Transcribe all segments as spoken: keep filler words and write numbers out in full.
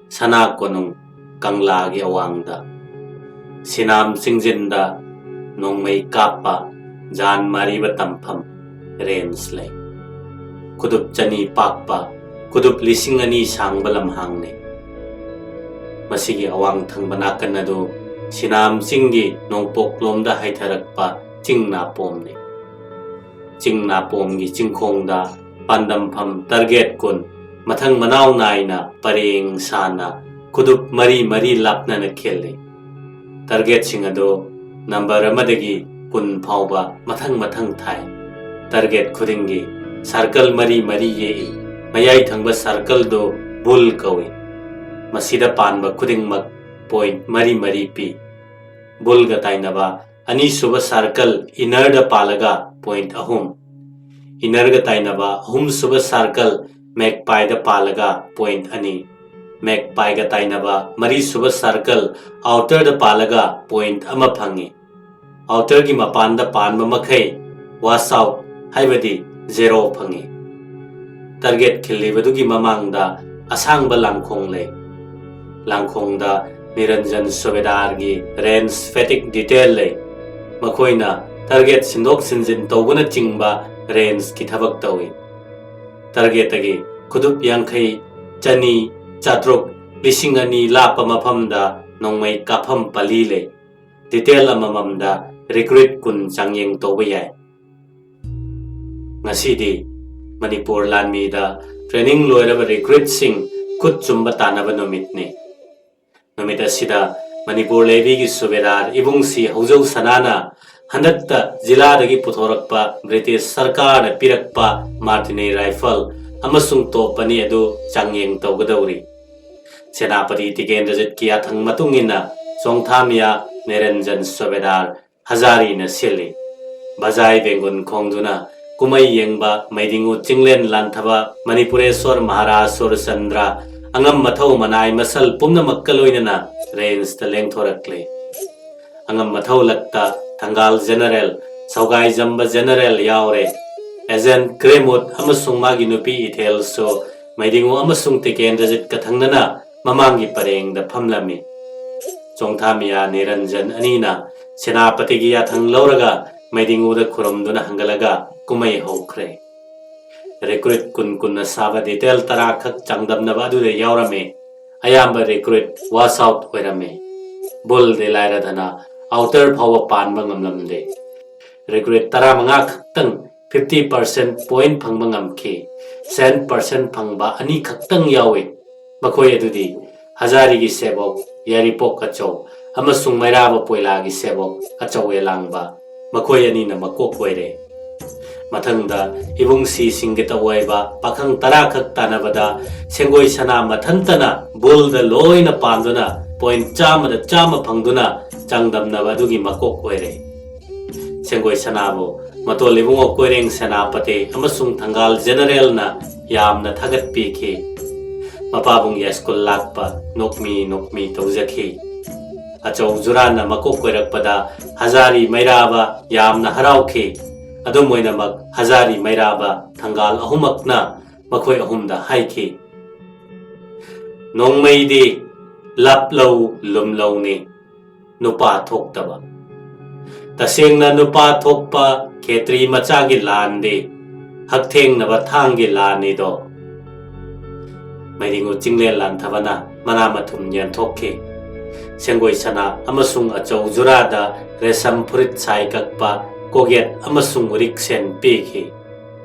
ꯁꯅꯥ ꯀꯣꯅꯨꯡ ꯀꯪꯂꯥꯒꯤ ꯑꯋꯥꯡꯗ, ꯁꯤꯅꯥꯝ ꯆꯤꯡꯖꯤꯟꯗ ꯅꯣꯡꯃꯩ ꯀꯥꯞꯄ ꯖꯥꯟ ꯃꯥꯔꯤꯕ ꯇꯝꯐꯝ ꯔꯦꯟꯖ ꯂꯩ꯫ ꯈꯨꯗꯨꯞ ꯆꯅꯤ ꯄꯥꯛꯄ, ꯈꯨꯗꯨꯞ ꯂꯤꯁꯤꯡ ꯑꯅꯤ ꯁꯥꯡꯕ ꯂꯝꯍꯥꯡꯅꯤ꯫ ꯃꯁꯤꯒꯤ ꯑꯋꯥꯡ ꯊꯪꯕ ꯅꯥꯀꯟ ꯑꯗꯨ ꯁꯤꯅꯥꯝ ꯆꯤꯡꯒꯤ ꯅꯣꯡꯄꯣꯛꯂꯣꯝꯗ ꯍꯥꯏꯊꯔꯛꯄ ꯆꯤꯡ ꯅꯥꯄꯣꯝꯅꯤ꯫ ꯆꯤꯡ ꯅꯥꯄꯣꯝꯒꯤ ꯆꯤꯡꯈꯣꯡꯗ ꯄꯥꯟꯗꯝꯐꯝ ꯇꯔꯒꯦꯠ ꯀꯨꯟ ꯃꯊꯪ ꯃꯅꯥꯎ ꯅꯥꯏꯅ ꯄꯔꯦꯡ ꯁꯥꯅ ꯈꯨꯗꯨꯞ ꯃꯔꯤ ꯃꯔꯤ ꯂꯥꯞꯅꯅ ꯈꯤꯜꯂꯤ꯫ ꯇꯔꯒꯦꯠꯁꯤꯡ ꯑꯗꯨ ꯅꯝꯕꯔ ꯑꯃꯗꯒꯤ ꯀꯨꯟ ꯐꯥꯎꯕ ꯃꯊꯪ ꯃꯊꯪ ꯊꯥꯏ꯫ ꯇꯔꯒꯦꯠ ꯈꯨꯗꯤꯡꯒꯤ ꯁꯥꯔꯀꯜ ꯃꯔꯤ ꯃꯔꯤ ꯌꯦꯛꯏ꯫ ꯃꯌꯥꯏ ꯊꯪꯕ ꯁꯥꯔꯀꯜꯗꯨ ꯕꯨꯜ ꯀꯧꯏ꯫ ꯃꯁꯤꯗ ꯄꯥꯟꯕ ꯈꯨꯗꯤꯡꯃꯛ ꯄꯣꯏꯟꯠ ꯃꯔꯤ ꯃꯔꯤ ꯄꯤ꯫ ꯕꯨꯜꯒ ꯇꯥꯏꯅꯕ ꯑꯅꯤꯁꯨꯕ ꯁꯥꯔꯀꯜ ꯏꯅꯔꯗ ꯄꯥꯜꯂꯒ ꯄꯣꯏꯟꯠ ꯑꯍꯨꯝ, ꯏꯅꯔꯒ ꯇꯥꯏꯅꯕ ꯑꯍꯨꯝꯁꯨꯕ ꯁꯥꯔꯀꯜ ꯃꯦꯛꯄꯥꯏꯗ ꯄꯥꯜꯂꯒ ꯄꯣꯏꯟꯠ ꯑꯅꯤ, ꯃꯦꯛꯄꯥꯏꯒ ꯇꯥꯏꯅꯕ ꯃꯔꯤꯁꯨꯕ ꯁꯥꯔꯀꯜ ꯑꯥꯎꯇꯔꯗ ꯄꯥꯜꯂꯒ ꯄꯣꯏꯟꯠ ꯑꯃ ꯐꯪꯏ꯫ ꯑꯥꯎꯇꯔꯒꯤ ꯃꯄꯥꯟꯗ ꯄꯥꯟꯕ ꯃꯈꯩ ꯋꯥꯁ ꯑꯥꯎꯠ, ꯍꯥꯏꯕꯗꯤ ꯖꯦꯔꯣ ꯐꯪꯏ꯫ ꯇꯔꯒꯦꯠ ꯈꯤꯜꯂꯤꯕꯗꯨꯒꯤ ꯃꯃꯥꯡꯗ ꯑꯁꯥꯡꯕ ꯂꯥꯡꯈꯣꯡ ꯂꯩ꯫ ꯂꯥꯡꯈꯣꯡꯗ ꯅꯤꯔꯟꯖꯟ ꯁꯨꯕꯦꯗꯥꯔꯒꯤ ꯔꯦꯟꯖ ꯐꯦꯇꯤꯛ ꯗꯤꯇꯦꯜ ꯂꯩ꯫ ꯃꯈꯣꯏꯅ ꯇꯔꯒꯦꯠ ꯁꯤꯟꯗꯣꯛ ꯁꯤꯟꯖꯤꯟ ꯇꯧꯕꯅꯆꯤꯡꯕ ꯔꯦꯟꯖꯀꯤ ꯊꯕꯛ ꯇꯧꯏ꯫ ꯇꯔꯒꯦꯠꯇꯒꯤ ꯈꯨꯗꯨꯞ ꯌꯥꯡꯈꯩ, ꯆꯅꯤ, ꯆꯥꯇ꯭ꯔꯨꯛ, ꯂꯤꯁꯤꯡ ꯑꯅꯤ ꯂꯥꯞꯄ ꯃꯐꯝꯗ ꯅꯣꯡꯃꯩ ꯀꯥꯞꯐꯝ ꯄꯜꯂꯤ ꯂꯩ꯫ ꯗꯤꯇꯦꯜ ꯑꯃꯃꯝꯗ ꯔꯤꯀ꯭ꯔꯨꯏꯠ ꯀꯨꯟ ꯆꯥꯡꯌꯦꯡ ꯇꯧꯕ ꯌꯥꯏ꯫ ꯉꯁꯤꯗꯤ ꯃꯅꯤꯄꯨꯔ ꯂꯥꯟꯃꯤꯗ ꯇ꯭ꯔꯦꯅꯤꯡ ꯂꯣꯏꯔꯕ ꯔꯤꯀ꯭ꯔꯨꯏꯠꯁꯤꯡ ꯈꯨꯠ ꯆꯨꯝꯕ ꯇꯥꯟꯅꯕ ꯅꯨꯃꯤꯠꯅꯤ꯫ ꯅꯨꯃꯤꯠ ꯑꯁꯤꯗ ꯃꯅꯤꯄꯨꯔ ꯂꯦꯚꯤꯒꯤ ꯁꯨꯕꯦꯗꯥꯔ ꯏꯕꯨꯡꯁꯤ ꯍꯧꯖꯧ ꯁꯅꯥꯅ ꯍꯟꯗꯛꯇ ꯖꯤꯂꯥꯗꯒꯤ ꯄꯨꯊꯣꯔꯛꯄ ꯕ꯭ꯔꯤꯇꯤꯁ ꯁꯔꯀꯥꯔꯅ ꯄꯤꯔꯛꯄ ꯃꯥꯔꯇꯤꯅꯤ ꯔꯥꯏꯐꯜ ꯑꯃꯁꯨꯡ ꯇꯣꯞ ꯑꯅꯤ ꯑꯗꯨ ꯆꯥꯡꯌꯦꯡ ꯇꯧꯒꯗꯧꯔꯤ꯫ ꯁꯦꯅꯥꯄꯇꯤ ꯇꯤꯀꯦꯟꯗ꯭ꯔꯖꯤꯠꯀꯤ ꯌꯥꯊꯪ ꯃꯇꯨꯡ ꯏꯟꯅ ꯆꯣꯡꯊꯥꯃꯤꯌꯥ ꯅꯤꯔꯟꯖꯟ ꯁꯨꯕꯦꯗꯥꯔ ꯍꯖꯥꯔꯤꯅ ꯁꯤꯜꯂꯤ꯫ ꯕꯖꯥꯏ ꯕꯦꯡꯒꯨꯟ ꯈꯣꯡꯗꯨꯅ ꯀꯨꯝꯍꯩ ꯌꯦꯡꯕ ꯃꯩꯗꯤꯡꯉꯨ ꯆꯤꯡꯂꯦꯟ ꯂꯥꯟꯊꯕ ꯃꯅꯤꯄꯨꯔꯦꯁꯣꯔ ꯃꯍꯥꯔꯥꯖ ꯁꯨꯔꯆꯟꯗ꯭ꯔ ꯑꯉꯝ ꯃꯊꯧ ꯃꯅꯥꯏ ꯃꯁꯜ ꯄꯨꯝꯅꯃꯛꯀ ꯂꯣꯏꯅꯅ ꯔꯦꯟꯖꯇ ꯂꯦꯡꯊꯣꯔꯛꯂꯦ꯫ ꯑꯉꯝ ꯃꯊꯧ ꯂꯛꯇ ꯊꯪꯒꯥꯜ ꯖꯦꯅꯔꯦꯜ, ꯁꯧꯒꯥꯏꯖꯝꯕ ꯖꯦꯅꯔꯦꯜ ꯌꯥꯎꯔꯦ꯫ ꯑꯦꯖꯦꯟ ꯒ꯭ꯔꯦꯃꯨꯠ ꯑꯃꯁꯨꯡ ꯃꯥꯒꯤ ꯅꯨꯄꯤ ꯏꯊꯦꯜꯁꯨ ꯃꯩꯗꯤꯡꯉꯨ ꯑꯃꯁꯨꯡ ꯇꯤꯀꯦꯟꯗ꯭ꯔꯖꯤꯠꯀ ꯊꯪꯅꯅ ꯃꯃꯥꯡꯒꯤ ꯄꯔꯦꯡꯗ ꯐꯝꯂꯝꯃꯤ꯫ ꯆꯣꯡꯊꯥꯃꯤꯌꯥ ꯅꯤꯔꯟꯖꯟ ꯑꯅꯤꯅ ꯁꯦꯅꯥꯄꯇꯤꯒꯤ ꯌꯥꯊꯪ ꯂꯧꯔꯒ ꯃꯩꯗꯤꯡꯉꯨꯗ ꯈꯨꯔꯨꯝꯗꯨꯅ ꯍꯪꯒꯠꯂꯒ ꯀꯨꯝꯍꯩ ꯍꯧꯈ꯭ꯔꯦ꯫ ꯔꯤꯀ꯭ꯔꯨꯏꯠ ꯀꯨꯟ ꯀꯨꯟꯅ ꯁꯥꯕ ꯗꯤꯇꯦꯜ ꯇꯔꯥ ꯈꯛ ꯆꯥꯡꯗꯝꯅꯕ ꯑꯗꯨꯗ ꯌꯥꯎꯔꯝꯃꯤ꯫ ꯑꯌꯥꯝꯕ ꯔꯤꯀ꯭ꯔꯨꯏꯠ ꯋꯥꯁ ꯑꯥꯎꯠ ꯑꯣꯏꯔꯝꯃꯤ꯫ ꯕꯨꯜꯗꯤ ꯂꯥꯏꯔꯗꯅ ꯑꯥꯎꯇꯔ ꯐꯥꯎꯕ ꯄꯥꯟꯕ ꯉꯝꯂꯝꯗꯦ꯫ ꯔꯤꯀ꯭ꯔꯨꯏꯠ ꯇꯔꯥꯃꯉꯥ ꯈꯛꯇꯪ ꯐꯤꯐꯇꯤ ꯄꯥꯔꯁꯦꯟ ꯄꯣꯏꯟꯠ ꯐꯪꯕ ꯉꯝꯈꯤ꯫ ꯁꯦꯟꯠ ꯄꯥꯔꯁꯦꯟ ꯐꯪꯕ ꯑꯅꯤ ꯈꯛꯇꯪ ꯌꯥꯎꯏ꯫ ꯃꯈꯣꯏ ꯑꯗꯨꯗꯤ ꯍꯖꯥꯔꯤꯒꯤ ꯁꯦꯕꯣꯛ ꯌꯥꯏꯔꯤꯄꯣꯛ ꯑꯆꯧ ꯑꯃꯁꯨꯡ ꯃꯩꯔꯥꯕ ꯄꯣꯏꯂꯥꯒꯤ ꯁꯦꯕꯣꯛ ꯑꯆꯧ ꯑꯦꯂꯥꯡꯕ, ꯃꯈꯣꯏ ꯑꯅꯤꯅ ꯃꯀꯣꯛ ꯑꯣꯏꯔꯦ꯫ ꯃꯊꯪꯗ ꯏꯕꯨꯡ ꯁꯤ ꯁꯤꯡꯒꯤꯇ ꯑꯣꯏꯕ ꯄꯥꯈꯪ ꯇꯔꯥ ꯈꯛ ꯇꯥꯟꯅꯕꯗ ꯁꯦꯡꯒꯣꯏ ꯁꯅꯥ ꯃꯊꯟꯇꯅ ꯕꯨꯜꯗ ꯂꯣꯏꯅ ꯄꯥꯟꯗꯨꯅ ꯄꯣꯏꯟꯠ ꯆꯥꯝꯃꯗ ꯆꯥꯝꯃ ꯐꯪꯗꯨꯅ ꯆꯥꯡꯗꯝꯅꯕ ꯑꯗꯨꯒꯤ ꯃꯀꯣꯛ ꯑꯣꯏꯔꯦ꯫ ꯁꯦꯡꯒꯣꯏ ꯁꯅꯥꯕꯨ ꯃꯇꯣꯜ ꯏꯕꯨꯡꯉꯣ ꯀꯣꯏꯔꯦꯡ ꯁꯦꯅꯥꯄꯇꯤ ꯑꯃꯁꯨꯡ ꯊꯪꯒꯥꯜ ꯖꯦꯅꯔꯦꯜꯅ ꯌꯥꯝꯅ ꯊꯥꯒꯠꯄꯤꯈꯤ꯫ ꯃꯄꯥꯕꯨꯡ ꯌꯥꯏꯁ꯭ꯀꯨꯜ ꯂꯥꯛꯄ ꯅꯣꯛꯃꯤ ꯅꯣꯛꯃꯤ ꯇꯧꯖꯈꯤ꯫ ꯑꯆꯧ ꯖꯨꯔꯥꯟꯅ ꯃꯀꯣꯛ ꯀꯣꯏꯔꯛꯄꯗ ꯍꯖꯥꯔꯤ ꯃꯩꯔꯥꯕ ꯌꯥꯝꯅ ꯍꯔꯥꯎꯈꯤ꯫ ꯑꯗꯨꯝ ꯑꯣꯏꯅꯃꯛ ꯍꯖꯥꯔꯤ ꯃꯩꯔꯥꯕ ꯊꯪꯒꯥꯜ ꯑꯍꯨꯝꯃꯛꯅ ꯃꯈꯣꯏ ꯑꯍꯨꯝꯗ ꯍꯥꯏꯈꯤ, "ꯅꯣꯡꯃꯩꯗꯤ ꯂꯥꯞꯂꯧ ꯂꯨꯝꯂꯧꯅꯤ, ꯅꯨꯄꯥ ꯊꯣꯛꯇꯕ꯫ ꯇꯁꯦꯡꯅ ꯅꯨꯄꯥ ꯊꯣꯛꯄ ꯈꯦꯇ꯭ꯔꯤ ꯃꯆꯥꯒꯤ ꯂꯥꯟꯗꯤ ꯍꯛꯊꯦꯡꯅꯕ ꯊꯥꯡꯒꯤ ꯂꯥꯟꯅꯤꯗꯣ꯫" ꯃꯩꯗꯤꯡꯉꯨ ꯆꯤꯡꯂꯦꯟ ꯂꯥꯟꯊꯕꯅ ꯃꯅꯥ ꯃꯊꯨꯝ ꯌꯦꯟꯊꯣꯛꯈꯤ꯫ ꯁꯦꯡꯒꯣꯏ ꯁꯅꯥ ꯑꯃꯁꯨꯡ ꯑꯆꯧ ꯖꯨꯔꯥꯗ ꯔꯦꯁꯝ ꯐꯨꯔꯤꯠ ꯁꯥꯏ ꯀꯛꯄ, ꯀꯣꯛꯌꯦꯠ ꯑꯃꯁꯨꯡ ꯎꯔꯤꯛꯁꯦꯟ ꯄꯤꯈꯤ꯫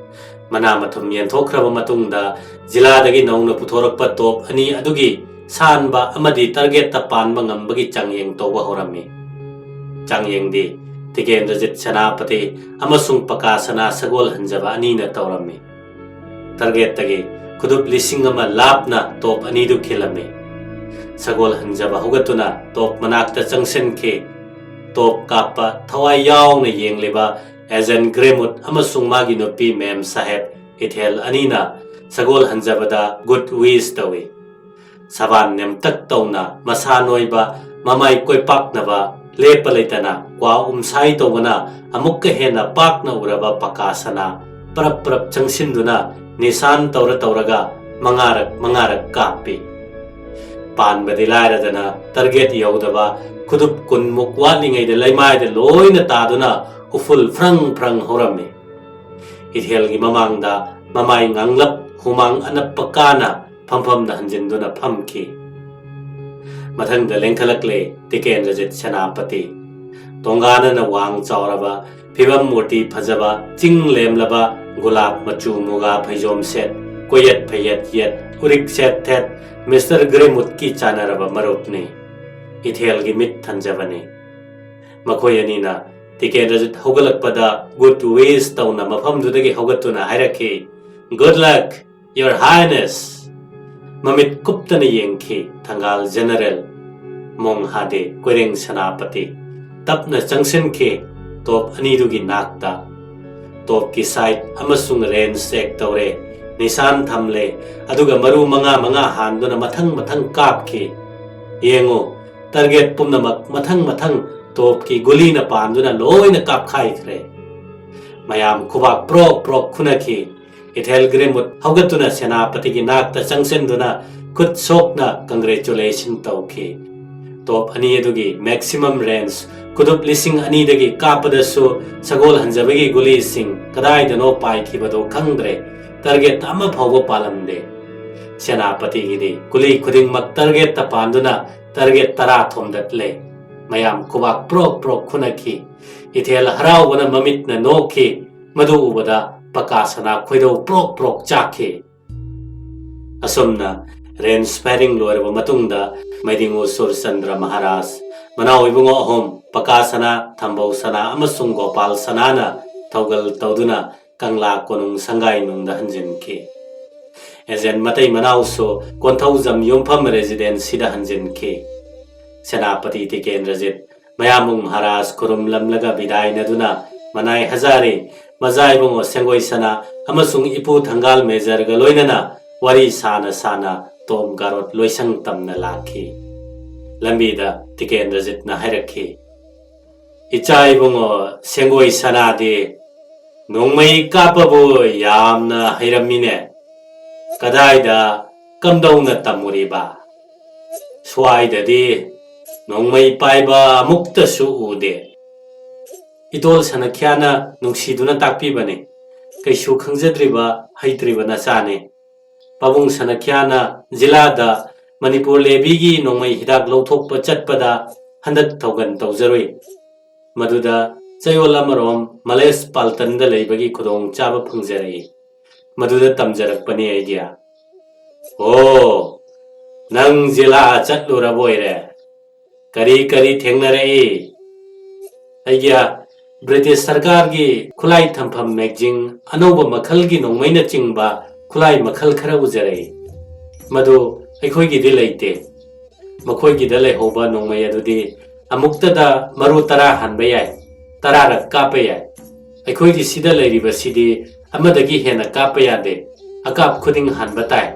ꯃꯅꯥ ꯃꯊꯨꯝ ꯌꯦꯟꯊꯣꯛꯈ꯭ꯔꯕ ꯃꯇꯨꯡꯗ ꯖꯤꯂꯥꯗꯒꯤ ꯅꯧꯅ ꯄꯨꯊꯣꯔꯛꯄ ꯇꯣꯞ ꯑꯅꯤ ꯑꯗꯨꯒꯤ ꯁꯥꯟꯕ ꯑꯃꯗꯤ ꯇꯥꯔꯒꯦꯠꯇ ꯄꯥꯟꯕ ꯉꯝꯕꯒꯤ ꯆꯥꯡꯌꯦꯡ ꯇꯧꯕ ꯍꯧꯔꯝꯃꯤ꯫ ꯆꯥꯡꯌꯦꯡꯗꯤ ꯇꯤꯀꯦꯟꯗ꯭ꯔꯖꯤꯠ ꯁꯦꯅꯥꯄꯇꯤ ꯑꯃꯁꯨꯡ ꯄꯀꯥ ꯁꯅꯥ ꯁꯒꯣꯜ ꯍꯟꯖꯕ ꯑꯅꯤꯅ ꯇꯧꯔꯝꯃꯤ꯫ ꯇꯥꯔꯒꯦꯠꯇꯒꯤ ꯈꯨꯗꯨꯞ ꯂꯤꯁꯤꯡ ꯑꯃ ꯂꯥꯞꯅ ꯇꯣꯞ ꯑꯅꯤꯗꯨ ꯈꯤꯜꯂꯝꯃꯤ꯫ ꯁꯒꯣꯜ ꯍꯟꯖꯕ ꯍꯧꯒꯠꯇꯨꯅ ꯇꯣꯞ ꯃꯅꯥꯛꯇ ꯆꯪꯁꯤꯟꯈꯤ꯫ ꯇꯣꯞ ꯀꯥꯞꯄ ꯊꯋꯥꯏ ꯌꯥꯎꯅ ꯌꯦꯡꯂꯤꯕ ꯑꯦꯖꯦꯟ ꯒ꯭ꯔꯦꯃꯨꯠ ꯑꯃꯁꯨꯡ ꯃꯥꯒꯤ ꯅꯨꯄꯤ ꯃꯦꯝ ꯁꯥꯍꯦꯕ ꯏꯊꯦꯜ ꯑꯅꯤꯅ ꯁꯒꯣꯜ ꯍꯟꯖꯕꯗ ꯒꯨꯗ ꯋꯤꯁ ꯇꯧꯏ꯫ ꯁꯕꯥꯟ ꯅꯦꯝꯇꯛ ꯇꯧꯅ, ꯃꯁꯥ ꯅꯣꯏꯕ, ꯃꯃꯥꯏ ꯀꯣꯏꯄꯥꯛꯅꯕ, ꯂꯦꯞꯄ ꯂꯩꯇꯅ ꯀ꯭ꯋꯥ ꯎꯝꯁꯥꯏ ꯇꯧꯕꯅ ꯑꯃꯨꯛꯀ ꯍꯦꯟꯅ ꯄꯥꯛꯅ ꯎꯔꯕ ꯄꯀꯥ ꯁꯅꯥ ꯄꯔꯞ ꯄꯔꯞ ꯆꯪꯁꯤꯟꯗꯨꯅ ꯅꯤꯁꯥꯟ ꯇꯧꯔ ꯇꯧꯔꯒ ꯃꯉꯥꯔꯛ ꯃꯉꯥꯔꯛ ꯀꯥꯞꯄꯤ꯫ ꯄꯥꯟꯕꯗꯤ ꯂꯥꯏꯔꯗꯅ ꯇꯔꯒꯦꯠ ꯌꯧꯗꯕ ꯈꯨꯗꯨꯞ ꯀꯨꯟꯃꯨꯛ ꯋꯥꯠꯂꯤꯉꯩꯗ ꯂꯩꯃꯥꯏꯗ ꯂꯣꯏꯅ ꯇꯥꯗꯨꯅ ꯎꯐꯨꯜ ꯐ꯭ꯔꯪ ꯐ꯭ꯔꯪ ꯍꯧꯔꯝꯃꯤ꯫ ꯏꯊꯦꯜꯒꯤ ꯃꯃꯥꯡꯗ ꯃꯃꯥꯏ ꯉꯥꯡꯂꯞ ꯍꯨꯃꯥꯡ ꯑꯅꯞꯄ ꯀꯥꯅ ꯐꯝꯐꯝꯗ ꯍꯟꯖꯤꯟꯗꯨꯅ ꯐꯝꯈꯤ꯫ ꯃꯊꯪꯗ ꯂꯦꯡꯈꯠꯂꯛꯂꯦ ꯇꯤꯀꯦꯟꯗ꯭ꯔꯖꯤꯠ ꯁꯦꯅꯥꯄꯇꯤ꯫ ꯇꯣꯉꯥꯟꯅꯅ ꯋꯥꯡ ꯆꯥꯎꯔꯕ, ꯐꯤꯕꯝ ꯃꯨꯔꯇꯤ ꯐꯖꯕ, ꯆꯤꯡ ꯂꯦꯝꯂꯕ, ꯒꯨꯂꯥꯞ ꯃꯆꯨ ꯃꯨꯒꯥ ꯐꯩꯖꯣꯝ ꯁꯦꯠ, ꯀꯣꯌꯦꯠ ꯐꯩꯌꯦꯠ ꯌꯦꯠ, ꯎꯔꯤꯛ ꯁꯦꯠ ꯊꯦꯠ, ꯃꯤꯁꯇꯔ ꯒ꯭ꯔꯦꯃꯨꯠꯀꯤ ꯆꯥꯟꯅꯔꯕ ꯃꯔꯨꯞꯅꯤ꯫ ꯏꯊꯦꯜꯒꯤ ꯃꯤꯠ ꯊꯟꯖꯕꯅꯤ꯫ ꯃꯈꯣꯏ ꯑꯅꯤꯅ ꯇꯤꯀꯦꯟꯗ꯭ꯔꯖꯤꯠ ꯍꯧꯒꯠꯂꯛꯄꯗ ꯒꯨꯗ ꯋꯤꯁ ꯇꯧꯅ ꯃꯐꯝꯗꯨꯗꯒꯤ ꯍꯧꯒꯠꯇꯨꯅ ꯍꯥꯏꯔꯛꯈꯤ, "Good luck, Your Highness!" ꯃꯃꯤꯠ ꯀꯨꯞꯇꯅ ꯌꯦꯡꯈꯤ ꯊꯪꯒꯥꯜ ꯖꯦꯅꯔꯦꯜ ꯃꯣꯡꯍꯥꯗꯦ ꯀꯣꯏꯔꯦꯡ ꯁꯦꯅꯥꯄꯇꯤ꯫ ꯇꯞꯅ ꯆꯪꯁꯤꯟꯈꯤ ꯇꯣꯞ ꯑꯅꯤꯗꯨꯒꯤ ꯅꯥꯛꯇ꯫ ꯇꯣꯞꯀꯤ ꯁꯥꯏꯠ ꯑꯃꯁꯨꯡ ꯔꯦꯟꯖ ꯆꯦꯛ ꯇꯧꯔꯦ, ꯅꯤꯁꯥꯟ ꯊꯝꯂꯦ, ꯑꯗꯨꯒ ꯃꯔꯨ ꯃꯉꯥ ꯃꯉꯥ ꯍꯥꯟꯗꯨꯅ ꯃꯊꯪ ꯃꯊꯪ ꯀꯥꯞꯈꯤ꯫ ꯌꯦꯡꯉꯨ, ꯇꯥꯔꯒꯦꯠ ꯄꯨꯝꯅꯃꯛ ꯃꯊꯪ ꯃꯊꯪ ꯇꯣꯞꯀꯤ ꯒꯨꯂꯤꯅ ꯄꯥꯟꯗꯨꯅ ꯂꯣꯏꯅ ꯀꯥꯞꯈꯥꯏꯈ꯭ꯔꯦ꯫ ꯃꯌꯥꯝ ꯈꯨꯕꯥꯛ ꯄ꯭ꯔꯣꯛ ꯄ꯭ꯔꯣꯛ ꯈꯨꯅꯈꯤ꯫ ꯏꯊꯦꯜ ꯒ꯭ꯔꯦꯃꯨꯠ ꯍꯧꯒꯠꯇꯨꯅ ꯁꯦꯅꯥꯄꯇꯤꯒꯤ ꯅꯥꯛꯇ ꯆꯪꯁꯤꯟꯗꯨꯅ ꯈꯨꯠ ꯁꯣꯛꯅ ꯀꯪꯒ꯭ꯔꯦꯆꯨꯂꯦꯁꯟ ꯇꯧꯈꯤ꯫ ꯇꯣꯞ ꯑꯅꯤ ꯑꯗꯨꯒꯤ ꯃꯦꯛꯁꯤꯃꯝ ꯔꯦꯟꯖ ꯈꯨꯗꯨꯞ ꯂꯤꯁꯤꯡ ꯑꯅꯤꯗꯒꯤ ꯀꯥꯞꯄꯗꯁꯨ ꯁꯒꯣꯜ ꯍꯟꯖꯕꯒꯤ ꯒꯨꯂꯤꯁꯤꯡ ꯀꯗꯥꯏꯗꯅꯣ ꯄꯥꯏꯈꯤꯕꯗꯣ ꯈꯪꯗ꯭ꯔꯦ꯫ ꯇꯥꯔꯒꯦꯠ ꯑꯃ ꯐꯥꯎꯕ ꯄꯥꯜꯂꯝꯗꯦ꯫ ꯁꯦꯅꯥꯄꯇꯤꯒꯤꯗꯤ ꯒꯨꯂꯤ ꯈꯨꯗꯤꯡꯃꯛ ꯇꯥꯔꯒꯦꯠꯇ ꯄꯥꯟꯗꯨꯅ ꯇꯥꯔꯒꯦꯠ ꯇꯔꯥ ꯊꯣꯝꯗꯠꯂꯦ꯫ ꯃꯌꯥꯝ ꯈꯨꯕꯥꯛ ꯄ꯭ꯔꯣꯛ ꯄ꯭ꯔꯣꯛ ꯈꯨꯅꯈꯤ꯫ ꯏꯊꯦꯜ ꯍꯔꯥꯎꯕꯅ ꯃꯃꯤꯠꯅ ꯅꯣꯛꯈꯤ꯫ ꯃꯗꯨ ꯎꯕꯗ ꯄꯀꯥ ꯁꯅꯥ ꯈꯣꯏꯗꯧ ꯄ꯭ꯔꯣꯛ ꯄ꯭ꯔꯣꯛ ꯆꯥꯛꯈꯤ꯫ ꯑꯁꯨꯝꯅ ꯔꯦꯟꯖ ꯐꯥꯏꯔꯤꯡ ꯂꯣꯏꯔꯕ ꯃꯇꯨꯡꯗ ꯃꯩꯗꯤꯡꯉꯨ ꯁꯨꯔꯆꯟꯗ꯭ꯔ ꯃꯍꯥꯔꯥꯖ, ꯃꯅꯥꯎ ꯏꯕꯨꯡꯉꯣ ꯑꯍꯨꯝ, ꯄꯀꯥ ꯁꯅꯥ, ꯊꯝꯕꯧ ꯁꯅꯥ ꯑꯃꯁꯨꯡ ꯒꯣꯄꯥꯜ ꯁꯅꯥꯅ ꯊꯧꯒꯜ ꯇꯧꯗꯨꯅ ꯀꯪꯂꯥ ꯀꯣꯅꯨꯡ ꯁꯪꯒꯥꯏ ꯅꯨꯡꯗ ꯍꯟꯖꯤꯟꯈꯤ꯫ ꯑꯦꯖꯦꯟ ꯃꯇꯩ ꯃꯅꯥꯎꯁꯨ ꯀꯣꯟꯊꯧꯖꯝ ꯌꯨꯝꯐꯝ ꯔꯦꯁꯤꯗꯦꯟꯁꯤꯗ ꯍꯟꯖꯤꯟꯈꯤ꯫ ꯁꯦꯅꯥꯄꯇꯤ ꯇꯤꯀꯦꯟꯗ꯭ꯔꯖꯤꯠ ꯃꯌꯥꯝꯕꯨꯡ ꯃꯍꯥꯔꯥꯖ ꯈꯨꯔꯨꯝꯂꯝꯂꯒ ꯕꯤꯗꯥꯏꯅꯗꯨꯅ ꯃꯅꯥꯏ ꯍꯖꯥꯔꯤ, ꯃꯖꯥ ꯏꯕꯨꯡꯉꯣ ꯁꯦꯡꯒꯣꯏ ꯁꯅꯥ ꯑꯃꯁꯨꯡ ꯏꯄꯨ ꯊꯪꯒꯥꯜ ꯃꯦꯖꯔꯒ ꯂꯣꯏꯅꯅ ꯋꯥꯔꯤ ꯁꯥꯅ ꯁꯥꯅ ꯇꯣꯝ ꯒꯥꯔꯣꯠ ꯂꯣꯏꯁꯪ ꯇꯝꯅ ꯂꯥꯛꯈꯤ꯫ ꯂꯝꯕꯤꯗ ꯇꯤꯀꯦꯟꯗ꯭ꯔꯖꯤꯠꯅ ꯍꯥꯏꯔꯛꯈꯤ, "ꯏꯆꯥ ꯏꯕꯨꯡꯉꯣ ꯁꯦꯡꯒꯣꯏ ꯁꯅꯥꯗꯤ ꯅꯣꯡꯃꯩ ꯀꯥꯞꯄꯕꯨ ꯌꯥꯝꯅ ꯍꯩꯔꯝꯃꯤꯅꯦ꯫ ꯀꯗꯥꯏꯗ ꯀꯝꯗꯧꯅ ꯇꯝꯃꯨꯔꯤꯕ?" ꯁ꯭ꯋꯥꯏꯗꯗꯤ ꯅꯣꯡꯃꯩ ꯄꯥꯏꯕ ꯑꯃꯨꯛꯇꯁꯨ ꯎꯗꯦ꯫ ꯏꯇꯣꯜ ꯁꯅꯈ꯭ꯌꯥꯅ ꯅꯨꯡꯁꯤꯗꯨꯅ ꯇꯥꯛꯄꯤꯕꯅꯤ, ꯀꯩꯁꯨ ꯈꯪꯖꯗ꯭ꯔꯤꯕ ꯍꯩꯇ꯭ꯔꯤꯕ ꯅꯆꯥꯅꯤ꯫ ꯄꯥꯕꯨꯡ ꯁꯅꯈ꯭ꯌꯥꯅ ꯖꯤꯂꯥꯗ ꯃꯅꯤꯄꯨꯔ ꯂꯦꯚꯤꯒꯤ ꯅꯣꯡꯃꯩ ꯍꯤꯗꯥꯛ ꯂꯧꯊꯣꯛꯄ ꯆꯠꯄꯗ ꯍꯟꯗꯛ ꯊꯧꯒꯟ ꯇꯧꯖꯔꯨꯏ꯫ ꯃꯗꯨꯗ ꯆꯌꯣꯜ ꯑꯃꯔꯣꯝ ꯃꯂꯦꯁ ꯄꯥꯜꯇꯟꯗ ꯂꯩꯕꯒꯤ ꯈꯨꯗꯣꯡꯆꯥꯕ ꯐꯪꯖꯔꯛꯏ꯫ ꯃꯗꯨꯗ ꯇꯝꯖꯔꯛꯄꯅꯤ ꯑꯩꯒꯤ꯫ ꯑꯣ, ꯅꯪ ꯖꯤꯂꯥ ꯆꯠꯂꯨꯔꯕ ꯑꯣꯏꯔꯦ? ꯀꯔꯤ ꯀꯔꯤ ꯊꯦꯡꯅꯔꯛꯏ? ꯑꯩꯒꯤ ꯕ꯭ꯔꯤꯇꯤꯁ ꯁꯔꯀꯥꯔꯒꯤ ꯈꯨꯠꯂꯥꯏ ꯊꯝꯐꯝ ꯃꯦꯒꯖꯤꯟ, ꯑꯅꯧꯕ ꯃꯈꯜꯒꯤ ꯅꯣꯡꯃꯩꯅꯆꯤꯡꯕ ꯈꯨꯠꯂꯥꯏ ꯃꯈꯜ ꯈꯔ ꯎꯖꯔꯛꯏ꯫ ꯃꯗꯨ ꯑꯩꯈꯣꯏꯒꯤꯗꯤ ꯂꯩꯇꯦ꯫ ꯃꯈꯣꯏꯒꯤꯗ ꯂꯩꯍꯧꯕ ꯅꯣꯡꯃꯩ ꯑꯗꯨꯗꯤ ꯑꯃꯨꯛꯇꯗ ꯃꯔꯨ ꯇꯔꯥ ꯍꯥꯟꯕ ꯌꯥꯏ, ꯇꯔꯥꯔꯛ ꯀꯥꯞꯄ ꯌꯥꯏ꯫ ꯑꯩꯈꯣꯏꯒꯤ ꯁꯤꯗ ꯂꯩꯔꯤꯕꯁꯤꯗꯤ ꯑꯃꯗꯒꯤ ꯍꯦꯟꯅ ꯀꯥꯞꯄ ꯌꯥꯗꯦ, ꯑꯀꯥꯞ ꯈꯨꯗꯤꯡ ꯍꯥꯟꯕ ꯇꯥꯏ꯫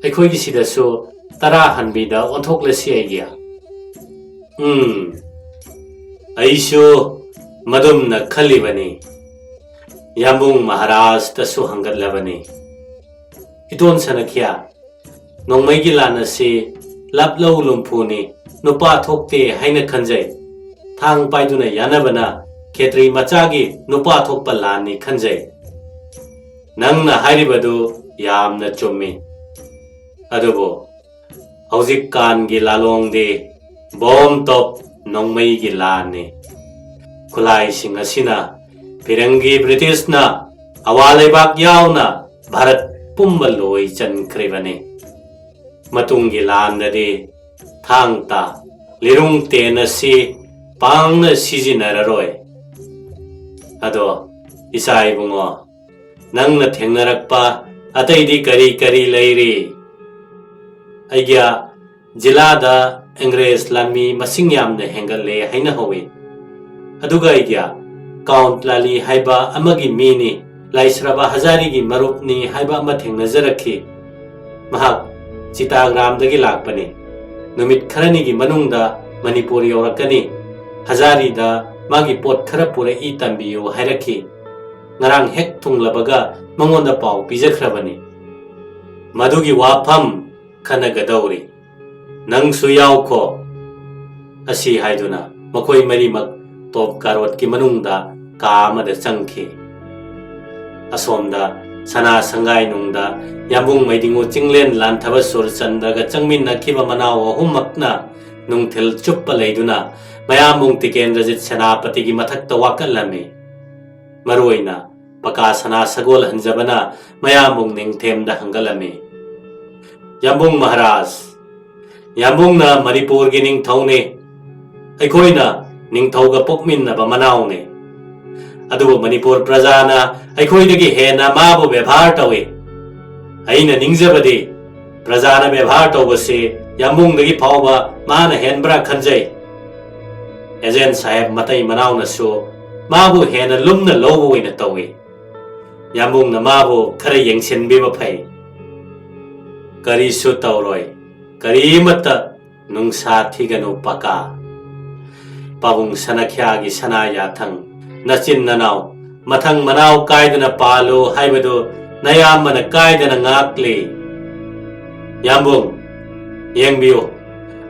ꯑꯩꯈꯣꯏꯒꯤ ꯁꯤꯗꯁꯨ ꯇꯔꯥ ꯍꯥꯟꯕꯤꯗ ꯑꯣꯟꯊꯣꯛꯂꯁꯤ ꯑꯩꯒꯤ꯫ ꯎꯝ, ꯑꯩꯁꯨ ꯃꯗꯨꯝꯅ ꯈꯜꯂꯤꯕꯅꯤ꯫ ꯌꯥꯝꯕꯨꯡ ꯃꯍꯥꯔꯥꯖꯇꯁꯨ ꯍꯪꯒꯠꯂꯕꯅꯤ꯫ ꯏꯇꯣꯟ ꯁꯅꯈꯤꯌꯥ, ꯅꯣꯡꯃꯩꯒꯤ ꯂꯥꯟ ꯑꯁꯤ ꯂꯥꯞꯂꯧ ꯂꯨꯝꯐꯨꯅꯤ, ꯅꯨꯄꯥ ꯊꯣꯛꯇꯦ ꯍꯥꯏꯅ ꯈꯟꯖꯩ꯫ ꯊꯥꯡ ꯄꯥꯏꯗꯨꯅ ꯌꯥꯅꯕꯅ ꯈꯦꯇ꯭ꯔꯤ ꯃꯆꯥꯒꯤ ꯅꯨꯄꯥ ꯊꯣꯛꯄ ꯂꯥꯟꯅꯤ ꯈꯟꯖꯩ꯫ ꯅꯪꯅ ꯍꯥꯏꯔꯤꯕꯗꯨ ꯌꯥꯝꯅ ꯆꯨꯝꯃꯤ꯫ ꯑꯗꯨꯕꯨ ꯍꯧꯖꯤꯛꯀꯥꯟꯒꯤ ꯂꯥꯂꯣꯡꯗꯤ ꯕꯣꯝ ꯇꯣꯞ ꯅꯣꯡꯃꯩꯒꯤ ꯂꯥꯟꯅꯤ꯫ ꯈꯨꯠꯂꯥꯏꯁꯤꯡ ꯑꯁꯤꯅ ꯐꯤꯔꯪꯒꯤ ꯕ꯭ꯔꯤꯇꯤꯁꯅ ꯑꯋꯥ ꯂꯩꯕꯥꯛ ꯌꯥꯎꯅ ꯚꯥꯔꯠ ꯄꯨꯝꯕ ꯂꯣꯏ ꯆꯟꯈ꯭ꯔꯤꯕꯅꯤ꯫ ꯃꯇꯨꯡꯒꯤ ꯂꯥꯟꯗꯗꯤ ꯊꯥꯡ ꯇꯥ, ꯂꯤꯔꯨꯡ ꯇꯦꯟ ꯑꯁꯤ ꯄꯥꯡꯅ ꯁꯤꯖꯤꯟꯅꯔꯔꯣꯏ꯫ ꯑꯗꯣ ꯏꯆꯥ ꯏꯕꯨꯡꯉꯣ, ꯅꯪꯅ ꯊꯦꯡꯅꯔꯛꯄ ꯑꯇꯩꯗꯤ ꯀꯔꯤ ꯀꯔꯤ ꯂꯩꯔꯤ? ꯑꯩꯒꯤ ꯖꯤꯂꯥꯗ ꯑꯪꯒ꯭ꯔꯦꯖ ꯂꯥꯟꯃꯤ ꯃꯁꯤꯡ ꯌꯥꯝꯅ ꯍꯦꯟꯒꯠꯂꯦ ꯍꯥꯏꯅ ꯍꯧꯏ꯫ ꯑꯗꯨꯒ ꯑꯩꯒꯤ ꯀꯥꯎꯟꯠ ꯂꯥꯂꯤ ꯍꯥꯏꯕ ꯑꯃꯒꯤ ꯃꯤꯅꯤ, ꯂꯥꯏꯁ꯭ꯔꯕ ꯍꯖꯥꯔꯤꯒꯤ ꯃꯔꯨꯞꯅꯤ ꯍꯥꯏꯕ ꯑꯃ ꯊꯦꯡꯅꯖꯔꯛꯈꯤ꯫ ꯃꯍꯥꯛ ꯆꯤꯇꯥꯒ꯭ꯔꯥꯝꯗꯒꯤ ꯂꯥꯛꯄꯅꯤ꯫ ꯅꯨꯃꯤꯠ ꯈꯔꯅꯤꯒꯤ ꯃꯅꯨꯡꯗ ꯃꯅꯤꯄꯨꯔ ꯌꯧꯔꯛꯀꯅꯤ꯫ ꯍꯖꯥꯔꯤꯗ ꯃꯥꯒꯤ ꯄꯣꯠ ꯈꯔ ꯄꯨꯔꯛꯏ, ꯇꯝꯕꯤꯌꯨ ꯍꯥꯏꯔꯛꯈꯤ꯫ ꯉꯔꯥꯡ ꯍꯦꯛ ꯊꯨꯡꯂꯕꯒ ꯃꯉꯣꯟꯗ ꯄꯥꯎ ꯄꯤꯖꯈ꯭ꯔꯕꯅꯤ꯫ ꯃꯗꯨꯒꯤ ꯋꯥꯐꯝ ꯈꯟꯅꯒꯗꯧꯔꯤ꯫ "ꯅꯪꯁꯨ ꯌꯥꯎꯈꯣ" ꯑꯁꯤ ꯍꯥꯏꯗꯨꯅ ꯃꯈꯣꯏ ꯃꯔꯤꯃꯛ ꯇꯣꯞ ꯀꯥꯔꯣꯠꯀꯤ ꯃꯅꯨꯡꯗ ꯀꯥ ꯑꯃꯗ ꯆꯪꯈꯤ꯫ ꯑꯁꯣꯝꯗ ꯁꯅꯥ ꯁꯪꯒꯥꯏꯅꯨꯡꯗ ꯌꯥꯝꯕꯨꯡ ꯃꯩꯗꯤꯡꯉꯨ ꯆꯤꯡꯂꯦꯟ ꯂꯥꯟꯊꯕ ꯁꯨꯔꯆꯟꯗ꯭ꯔꯒ ꯆꯪꯃꯤꯟꯅꯈꯤꯕ ꯃꯅꯥꯎ ꯑꯍꯨꯝꯃꯛꯅ ꯅꯨꯡꯊꯤꯜ ꯆꯨꯞꯄ ꯂꯩꯗꯨꯅ ꯃꯌꯥꯝꯕꯨꯡ ꯇꯤꯀꯦꯟꯗ꯭ꯔꯖꯤꯠ ꯁꯦꯅꯥꯄꯇꯤꯒꯤ ꯃꯊꯛꯇ ꯋꯥꯀꯠꯂꯝꯃꯤ꯫ ꯃꯔꯨꯑꯣꯏꯅ ꯄꯀꯥ ꯁꯅꯥ ꯁꯒꯣꯜ ꯍꯟꯖꯕꯅ ꯃꯌꯥꯝꯕꯨꯡ ꯅꯤꯡꯊꯦꯝꯗ ꯍꯪꯒꯠꯂꯝꯃꯤ꯫ "ꯌꯥꯝꯕꯨꯡ ꯃꯍꯥꯔꯥꯖ, ꯌꯥꯝꯕꯨꯡꯅ ꯃꯅꯤꯄꯨꯔꯒꯤ ꯅꯤꯡꯊꯧꯅꯤ꯫ ꯑꯩꯈꯣꯏꯅ ꯅꯤꯡꯊꯧꯒ ꯄꯣꯛꯃꯤꯟꯅꯕ ꯃꯅꯥꯎꯅꯤ꯫ ꯑꯗꯨꯕꯨ ꯃꯅꯤꯄꯨꯔ ꯄ꯭ꯔꯖꯥꯅ ꯑꯩꯈꯣꯏꯗꯒꯤ ꯍꯦꯟꯅ ꯃꯥꯕꯨ ꯕꯦꯚꯥꯔ ꯇꯧꯏ꯫ ꯑꯩꯅ ꯅꯤꯡꯖꯕꯗꯤ ꯄ꯭ꯔꯖꯥꯅ ꯕꯦꯚꯥꯔ ꯇꯧꯕꯁꯤ ꯌꯥꯝꯕꯨꯡꯗꯒꯤ ꯐꯥꯎꯕ ꯃꯥꯅ ꯍꯦꯟꯕ꯭ꯔꯥ ꯈꯟꯖꯩ꯫ ꯑꯦꯖꯦꯟ ꯁꯥꯍꯦꯕ ꯃꯇꯩ ꯃꯅꯥꯎꯅꯁꯨ ꯃꯥꯕꯨ ꯍꯦꯟꯅ ꯂꯨꯝꯅ ꯂꯧꯕ ꯑꯣꯏꯅ ꯇꯧꯏ꯫ ꯌꯥꯝꯕꯨꯡꯅ ꯃꯥꯕꯨ ꯈꯔ ꯌꯦꯡꯁꯤꯟꯕꯤꯕ ꯐꯩ꯫ ꯀꯔꯤꯁꯨ ꯇꯧꯔꯣꯏ, ꯀꯔꯤꯃꯠꯇ ꯅꯨꯡꯁꯥ ꯊꯤꯒꯅꯨ ꯄꯀꯥ꯫ ꯄꯥꯕꯨꯡ ꯁꯅꯥꯈ꯭ꯌꯥꯒꯤ ꯁꯅꯥ ꯌꯥꯊꯪ, ꯅꯆꯤꯟ ꯅꯅꯥꯎ ꯃꯊꯪ ꯃꯅꯥꯎ ꯀꯥꯏꯗꯅ ꯄꯥꯜꯂꯨ ꯍꯥꯏꯕꯗꯨ ꯅꯌꯥꯝꯕꯅ ꯀꯥꯏꯗꯅ ꯉꯥꯛꯂꯤ꯫ ꯌꯥꯝꯕꯨꯡ, ꯌꯦꯡꯕꯤꯌꯨ,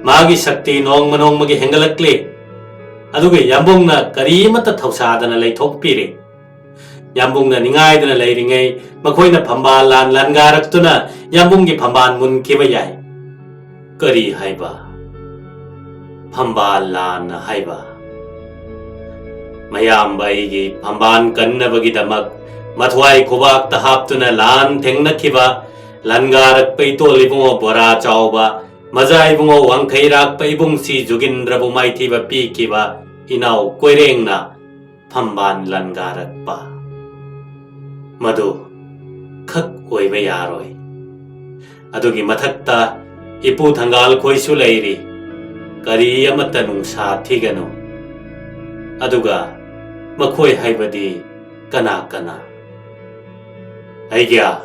ꯃꯥꯒꯤ ꯁꯛꯇꯤ ꯅꯣꯡꯃ ꯅꯣꯡꯃꯒꯤ ꯍꯦꯟꯒꯠꯂꯛꯂꯤ꯫ ꯑꯗꯨꯒ ꯌꯥꯝꯕꯨꯡꯅ ꯀꯔꯤꯃꯠꯇ ꯊꯧꯁꯥꯗꯅ ꯂꯩꯊꯣꯛꯄꯤꯔꯦ꯫ ꯌꯥꯝꯕꯨꯡꯅ ꯅꯤꯡꯉꯥꯏꯗꯅ ꯂꯩꯔꯤꯉꯩ ꯃꯈꯣꯏꯅ ꯐꯝꯕꯥꯜ ꯂꯥꯟ ꯂꯥꯟꯒꯥꯔꯛꯇꯨꯅ ꯌꯥꯝꯕꯨꯡꯒꯤ ꯐꯝꯕꯥꯜ ꯃꯨꯟꯈꯤꯕ ꯌꯥꯏ"꯫ "ꯀꯔꯤ ꯍꯥꯏꯕ? ꯐꯝꯕꯥꯜ ꯂꯥꯟ ꯍꯥꯏꯕ?" "ꯃꯌꯥꯝꯕ ꯑꯩꯒꯤ ꯐꯝꯕꯥꯜ ꯀꯟꯅꯕꯒꯤꯗꯃꯛ ꯃꯊ꯭ꯋꯥꯏ ꯈꯨꯕꯥꯛꯇ ꯍꯥꯞꯇꯨꯅ ꯂꯥꯟ ꯊꯦꯡꯅꯈꯤꯕ ꯂꯥꯟꯒꯥꯔꯛꯄ ꯏꯇꯣꯜ ꯏꯕꯨꯡꯉꯣ ꯕꯣꯔꯥ ꯆꯥꯎꯕ, ꯃꯖꯥ ꯏꯕꯨꯡꯉꯣ ꯋꯥꯡꯈꯩꯔꯥꯛꯄ ꯏꯕꯨꯡꯁꯤ ꯖꯨꯒꯤꯟꯗ꯭ꯔꯕꯨ ꯃꯥꯏꯊꯤꯕ ꯄꯤꯈꯤꯕ ꯏꯅꯥꯎ ꯀꯣꯏꯔꯦꯡꯅ ꯐꯝꯕꯥꯜ ꯂꯥꯟꯒꯥꯔꯛꯄ꯫ ꯃꯗꯨ ꯈꯛ ꯑꯣꯏꯕ ꯌꯥꯔꯣꯏ꯫ ꯑꯗꯨꯒꯤ ꯃꯊꯛꯇ ꯏꯄꯨ ꯊꯪꯒꯥꯜ ꯈꯣꯏꯁꯨ ꯂꯩꯔꯤ꯫ ꯀꯔꯤ ꯑꯃꯠꯇ ꯅꯨꯡꯁꯥ ꯊꯤꯒꯅꯨ꯫ ꯑꯗꯨꯒ ꯃꯈꯣꯏ ꯍꯥꯏꯕꯗꯤ ꯀꯅꯥ ꯀꯅꯥ? ꯑꯩꯒ꯭ꯌꯥ,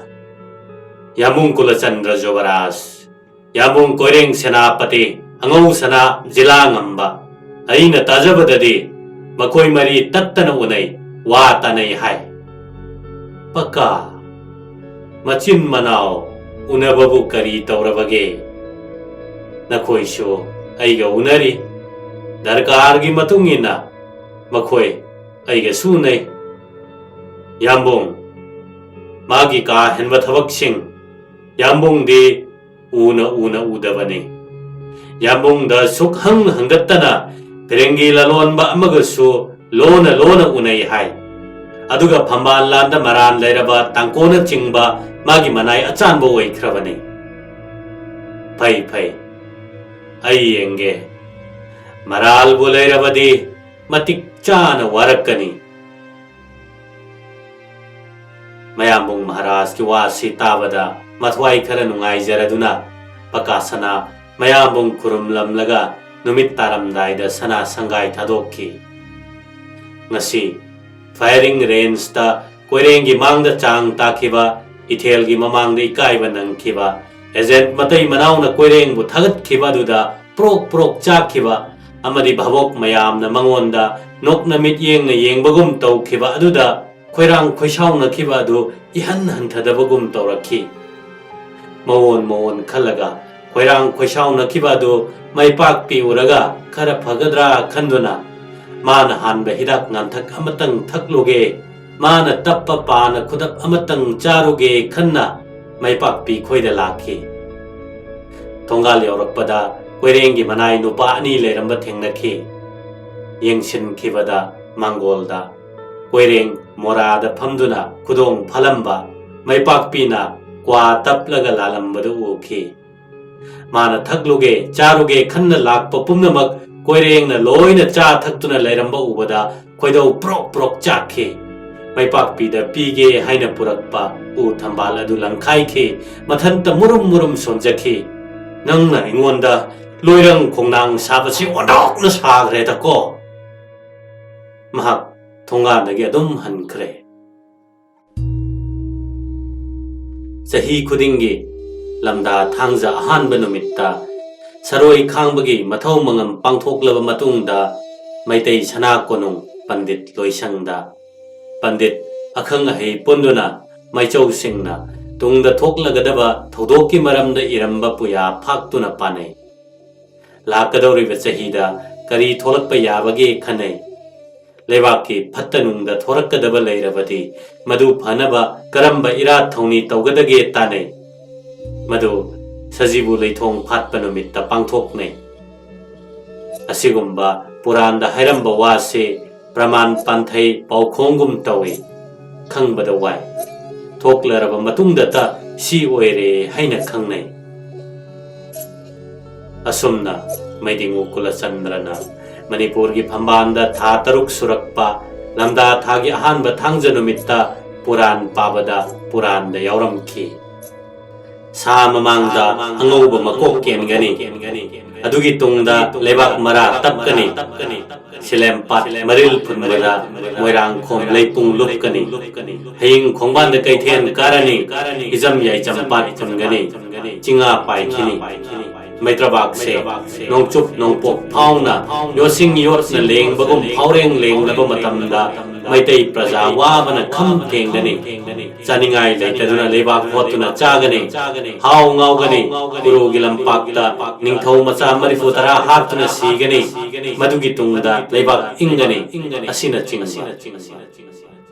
ꯌꯥꯝꯕꯨꯡ ꯀꯨꯂꯆꯟꯗ꯭ꯔ ꯖꯨꯕꯔꯥꯖ, ꯌꯥꯝꯕꯨꯡ ꯀꯣꯏꯔꯦꯡ ꯁꯦꯅꯥꯄꯇꯤ, ꯑꯉꯧ ꯁꯅꯥ ꯖꯤꯂꯥ ꯉꯝꯕ꯫ ꯑꯩꯅ ꯇꯥꯖꯕꯗꯗꯤ ꯃꯈꯣꯏ ꯃꯔꯤ ꯇꯠꯇꯅ ꯎꯅꯩ, ꯋꯥ ꯇꯥꯅꯩ ꯍꯥꯏ꯫ ꯄꯀꯥ, ꯃꯆꯤꯟ ꯃꯅꯥꯎ ꯎꯅꯕꯕꯨ ꯀꯔꯤ ꯇꯧꯔꯕꯒꯦ? ꯅꯈꯣꯏꯁꯨ ꯑꯩꯒ ꯎꯅꯔꯤ꯫ ꯗꯔꯀꯥꯔꯒꯤ ꯃꯇꯨꯡ ꯏꯟꯅ ꯃꯈꯣꯏ ꯑꯩꯒꯁꯨ ꯎꯅꯩ꯫ ꯌꯥꯝꯕꯨꯡ, ꯃꯥꯒꯤ ꯀꯥ ꯍꯦꯟꯕ ꯊꯕꯛꯁꯤꯡ ꯌꯥꯝꯕꯨꯡꯗꯤ ꯎꯅ ꯎꯅ ꯎꯗꯕꯅꯤ꯫ ꯌꯥꯝꯕꯨꯡꯗ ꯁꯨꯛ ꯍꯪ ꯍꯪꯒꯠꯇꯅ ꯐꯤꯔꯦꯡꯒꯤ ꯂꯂꯣꯟꯕ ꯑꯃꯒꯁꯨ ꯂꯣꯟꯅ ꯂꯣꯟꯅ ꯎꯅꯩ ꯍꯥꯏ꯫ ꯑꯗꯨꯒ ꯐꯝꯕꯥꯜ ꯂꯥꯟꯗ ꯃꯔꯥꯟ ꯂꯩꯔꯕ ꯇꯥꯡꯀꯣꯅꯆꯤꯡꯕ ꯃꯥꯒꯤ ꯃꯅꯥꯏ ꯑꯆꯥꯟꯕ ꯑꯣꯏꯈ꯭ꯔꯕꯅꯤ꯫ ꯐꯩ, ꯐꯩ꯫ ꯑꯩ ꯌꯦꯡꯒꯦ꯫ ꯃꯔꯥꯜꯕꯨ ꯂꯩꯔꯕꯗꯤ ꯃꯇꯤꯛ ꯆꯥꯅ ꯋꯥꯔꯛꯀꯅꯤ꯫ ꯃꯌꯥꯝꯕꯨꯡ ꯃꯍꯥꯔꯥꯖꯀꯤ ꯋꯥꯁꯤ ꯇꯥꯕꯗ ꯃꯊ꯭ꯋꯥꯏ ꯈꯔ ꯅꯨꯡꯉꯥꯏꯖꯔꯗꯨꯅ ꯄꯀꯥꯁꯅꯥ ꯃꯌꯥꯝꯕꯨꯡ ꯈꯨꯔꯨꯝꯂꯝꯂꯒ ꯅꯨꯃꯤꯠ ꯇꯥꯔꯝꯗꯥꯏꯗ ꯁꯅꯥ ꯁꯪꯒꯥꯏ ꯊꯥꯗꯣꯛꯈꯤ꯫ ꯉꯁꯤ firing rangeꯇ ꯀꯣꯏꯔꯦꯡꯒꯤ ꯃꯥꯡꯗ ꯆꯥꯡ ꯇꯥꯈꯤꯕ, ꯏꯊꯦꯜꯒꯤ ꯃꯃꯥꯡꯗ ꯏꯀꯥꯏꯕ ꯅꯪꯈꯤꯕ, agent ꯃꯇꯩ ꯃꯅꯥꯎꯅ ꯀꯣꯏꯔꯦꯡꯕꯨ ꯊꯥꯒꯠꯈꯤꯕ ꯑꯗꯨꯗ ꯄ꯭ꯔꯣꯛ ꯄ꯭ꯔꯣꯛ ꯆꯥꯛꯈꯤꯕ ꯑꯃꯗꯤ ꯚꯥꯕꯣꯛ ꯃꯌꯥꯝꯅ ꯃꯉꯣꯟꯗ ꯅꯣꯛꯅ ꯃꯤꯠꯌꯦꯡꯅ ꯌꯦꯡꯕꯒꯨꯝ ꯇꯧꯈꯤꯕ ꯑꯗꯨꯗ ꯈꯣꯏꯔꯥꯡ ꯈꯣꯏꯁꯥꯎꯅꯈꯤꯕ ꯑꯗꯨ ꯏꯍꯟ ꯍꯟꯊꯗꯕꯒꯨꯝ ꯇꯧꯔꯛꯈꯤ꯫ ꯃꯑꯣꯟ ꯃꯑꯣꯟ ꯈꯜꯂꯒ ꯈꯣꯏꯔꯥꯡ ꯈꯣꯏꯁꯥꯎꯅꯈꯤꯕ ꯑꯗꯨ ꯃꯥꯏꯄꯥꯛꯄꯤ ꯎꯔꯒ ꯈꯔ ꯐꯒꯗ꯭ꯔꯥ ꯈꯟꯗꯨꯅ ꯃꯥꯅ ꯍꯥꯟꯕ ꯍꯤꯗꯥꯛ ꯉꯥꯟꯊꯛ ꯑꯃꯇꯪ ꯊꯛꯂꯨꯒꯦ, ꯃꯥꯅ ꯇꯞꯄ ꯄꯥꯅ ꯈꯨꯗꯞ ꯑꯃꯇꯪ ꯆꯥꯔꯨꯒꯦ ꯈꯟꯅ ꯃꯥꯏꯄꯥꯛꯄꯤ ꯈꯣꯏꯗ ꯂꯥꯛꯈꯤ꯫ ꯊꯣꯡꯒꯥꯜ ꯌꯧꯔꯛꯄꯗ ꯀꯣꯏꯔꯦꯡꯒꯤ ꯃꯅꯥꯏ ꯅꯨꯄꯥ ꯑꯅꯤ ꯂꯩꯔꯝꯕ ꯊꯦꯡꯅꯈꯤ꯫ ꯌꯦꯡꯁꯤꯟꯈꯤꯕꯗ ꯃꯥꯡꯒꯣꯜꯗ ꯀꯣꯏꯔꯦꯡ ꯃꯣꯔꯥꯗ ꯐꯝꯗꯨꯅ ꯈꯨꯗꯣꯡ ꯐꯥꯜꯂꯝꯕ ꯃꯥꯏꯄꯥꯛꯄꯤꯅ ꯀ꯭ꯋꯥ ꯇꯞꯂꯒ ꯂꯥꯜꯂꯝꯕꯗꯨ ꯎꯈꯤ꯫ ꯃꯥꯅ ꯊꯛꯂꯨꯒꯦ, ꯆꯥꯔꯨꯒꯦ ꯈꯟꯅ ꯂꯥꯛꯄ ꯄꯨꯝꯅꯃꯛ ꯀꯣꯏꯔꯦꯡꯅ ꯂꯣꯏꯅ ꯆꯥ ꯊꯛꯇꯨꯅ ꯂꯩꯔꯝꯕ ꯎꯕꯗ ꯈꯣꯏꯗꯧ ꯄ꯭ꯔꯣꯛ ꯄ꯭ꯔꯣꯛ ꯆꯥꯛꯈꯤ꯫ ꯃꯥꯏꯄꯥꯛꯄꯤꯗ ꯄꯤꯒꯦ ꯍꯥꯏꯅ ꯄꯨꯔꯛꯄ ꯎ ꯊꯝꯕꯥꯜ ꯑꯗꯨ ꯂꯪꯈꯥꯏꯈꯤ, ꯃꯊꯟꯇ ꯃꯨꯔꯨꯝ ꯃꯨꯔꯨꯝ ꯁꯣꯟꯖꯈꯤ꯫ "ꯅꯪꯅ ꯑꯩꯉꯣꯟꯗ ꯂꯣꯏꯔꯪ ꯈꯣꯡꯅꯥꯡ ꯁꯥꯕꯁꯤ ꯑꯣꯟꯊꯣꯛꯅ ꯁꯥꯈ꯭ꯔꯦꯗꯀꯣ!" ꯃꯍꯥꯛ ꯊꯣꯡꯒꯥꯟꯗꯒꯤ ꯑꯗꯨꯝ ꯍꯟꯈ꯭ꯔꯦ꯫ ꯆꯍꯤ ꯈꯨꯗꯤꯡꯒꯤ ꯂꯝꯗꯥ ꯊꯥꯡꯖ ꯑꯍꯥꯟꯕ ꯅꯨꯃꯤꯠꯇ ꯁꯔꯣꯏ ꯈꯥꯡꯕꯒꯤ ꯃꯊꯧ ꯃꯉꯝ ꯄꯥꯡꯊꯣꯛꯂꯕ ꯃꯇꯨꯡꯗ ꯃꯩꯇꯩ ꯁꯅꯥ ꯀꯣꯅꯨꯡ ꯄꯟꯗꯤꯠ ꯂꯣꯏꯁꯪꯗ ꯄꯟꯗꯤꯠ ꯑꯈꯪ ꯑꯍꯩ ꯄꯨꯟꯗꯨꯅ ꯃꯥꯏꯆꯧꯁꯤꯡꯅ ꯇꯨꯡꯗ ꯊꯣꯛꯂꯒꯗꯕ ꯊꯧꯗꯣꯛꯀꯤ ꯃꯔꯝꯗ ꯏꯔꯝꯕ ꯄꯨꯌꯥ ꯐꯥꯛꯇꯨꯅ ꯄꯥꯅꯩ꯫ ꯂꯥꯛꯀꯗꯧꯔꯤꯕ ꯆꯍꯤꯗ ꯀꯔꯤ ꯊꯣꯛꯂꯛꯄ ꯌꯥꯕꯒꯦ ꯈꯟꯅꯩ꯫ ꯂꯩꯕꯥꯛꯀꯤ ꯐꯠꯇ ꯅꯨꯡꯗ ꯊꯣꯔꯛꯀꯗꯕ ꯂꯩꯔꯕꯗꯤ ꯃꯗꯨ ꯐꯅꯕ ꯀꯔꯝꯕ ꯏꯔꯥꯠ ꯊꯧꯅꯤ ꯇꯧꯒꯗꯒꯦ ꯇꯥꯟꯅꯩ꯫ ꯃꯗꯨ ꯁꯖꯤꯕꯨ ꯂꯩꯊꯣꯡ ꯐꯥꯠꯄ ꯅꯨꯃꯤꯠꯇ ꯄꯥꯡꯊꯣꯛꯅꯩ꯫ ꯑꯁꯤꯒꯨꯝꯕ ꯄꯨꯔꯥꯟꯗ ꯍꯥꯏꯔꯝꯕ ꯋꯥꯁꯦ ꯄ꯭ꯔꯃꯥꯟ ꯄꯥꯟꯊꯩ ꯄꯥꯎꯈꯣꯡꯒꯨꯝ ꯇꯧꯏ꯫ ꯈꯪꯕꯗ ꯋꯥꯏ꯫ ꯊꯣꯛꯂꯔꯕ ꯃꯇꯨꯡꯗꯇ ꯁꯤ ꯑꯣꯏꯔꯦ ꯍꯥꯏꯅ ꯈꯪꯅꯩ꯫ ꯑꯁꯨꯝꯅ ꯃꯩꯗꯤꯡꯉꯨ ꯀꯨꯂꯆꯟꯗ꯭ꯔꯅ ꯃꯅꯤꯄꯨꯔꯒꯤ ꯐꯝꯕꯥꯜꯗ ꯊꯥ ꯇꯔꯨꯛ ꯁꯨꯔꯛꯄ ꯂꯝꯗꯥ ꯊꯥꯒꯤ ꯑꯍꯥꯟꯕ ꯊꯥꯡꯖ ꯅꯨꯃꯤꯠꯇ ꯄꯨꯔꯥꯟ ꯄꯥꯕꯗ ꯄꯨꯔꯥꯟꯗ ꯌꯥꯎꯔꯝꯈꯤ꯫ ꯁꯥ ꯃꯃꯥꯡꯗ ꯑꯉꯧꯕ ꯃꯀꯣꯛ ꯀꯦꯟꯒꯅꯤ꯫ ꯑꯗꯨꯒꯤ ꯇꯨꯡꯗ ꯂꯩꯕꯥꯛ ꯃꯔꯥ ꯇꯞꯀꯅꯤ꯫ ꯁꯤꯂꯦꯝꯄꯥꯠ ꯃꯔꯤꯜ ꯐꯨꯟꯕꯗ ꯃꯣꯏꯔꯥꯡꯈꯣꯝ ꯂꯩꯄꯨꯡ ꯂꯨꯞꯀꯅꯤ꯫ ꯍꯌꯤꯡ ꯈꯣꯡꯕꯥꯟꯗ ꯀꯩꯊꯦꯜ ꯀꯥꯔꯅꯤ꯫ ꯍꯤꯖꯝ ꯌꯥꯏꯆꯝꯄꯥꯠ ꯐꯨꯟꯒꯅꯤ꯫ ꯆꯤꯡꯉꯥ ꯄꯥꯏꯈꯤꯅꯤ꯫ ꯃꯩꯇ꯭ꯔꯕꯥꯛꯁꯦ ꯅꯣꯡꯆꯨꯞ ꯅꯣꯡꯄꯣꯛ ꯐꯥꯎꯅ ꯌꯣꯠꯁꯤꯡ ꯌꯣꯠꯅ ꯂꯦꯡꯕꯒꯨꯝ ꯐꯥꯎꯔꯦꯡ ꯂꯦꯡꯂꯕ ꯃꯇꯝꯗ ꯃꯩꯇꯩ ꯄ꯭ꯔꯖꯥ ꯋꯥꯕꯅ ꯈꯝ ꯊꯦꯡꯒꯅꯤ꯫ ꯆꯥꯅꯤꯡꯉꯥꯏ ꯂꯩꯇꯗꯨꯅ ꯂꯩꯕꯥꯛ ꯍꯣꯠꯇꯨꯅ ꯆꯥꯒꯅꯤ꯫ ꯍꯥꯎ ꯉꯥꯎꯒꯅꯤ꯫ ꯎꯔꯨꯒꯤ ꯂꯝꯄꯥꯛꯇ ꯅꯤꯡꯊꯧ ꯃꯆꯥ ꯃꯔꯤꯐꯨ ꯇꯔꯥ ꯍꯥꯠꯇꯨꯅ ꯁꯤꯒꯅꯤ꯫ ꯃꯗꯨꯒꯤ ꯇꯨꯡꯗ ꯂꯩꯕꯥꯛ ꯏꯪꯒꯅꯤ꯫ ꯑꯁꯤꯅꯆꯤꯡꯕ꯫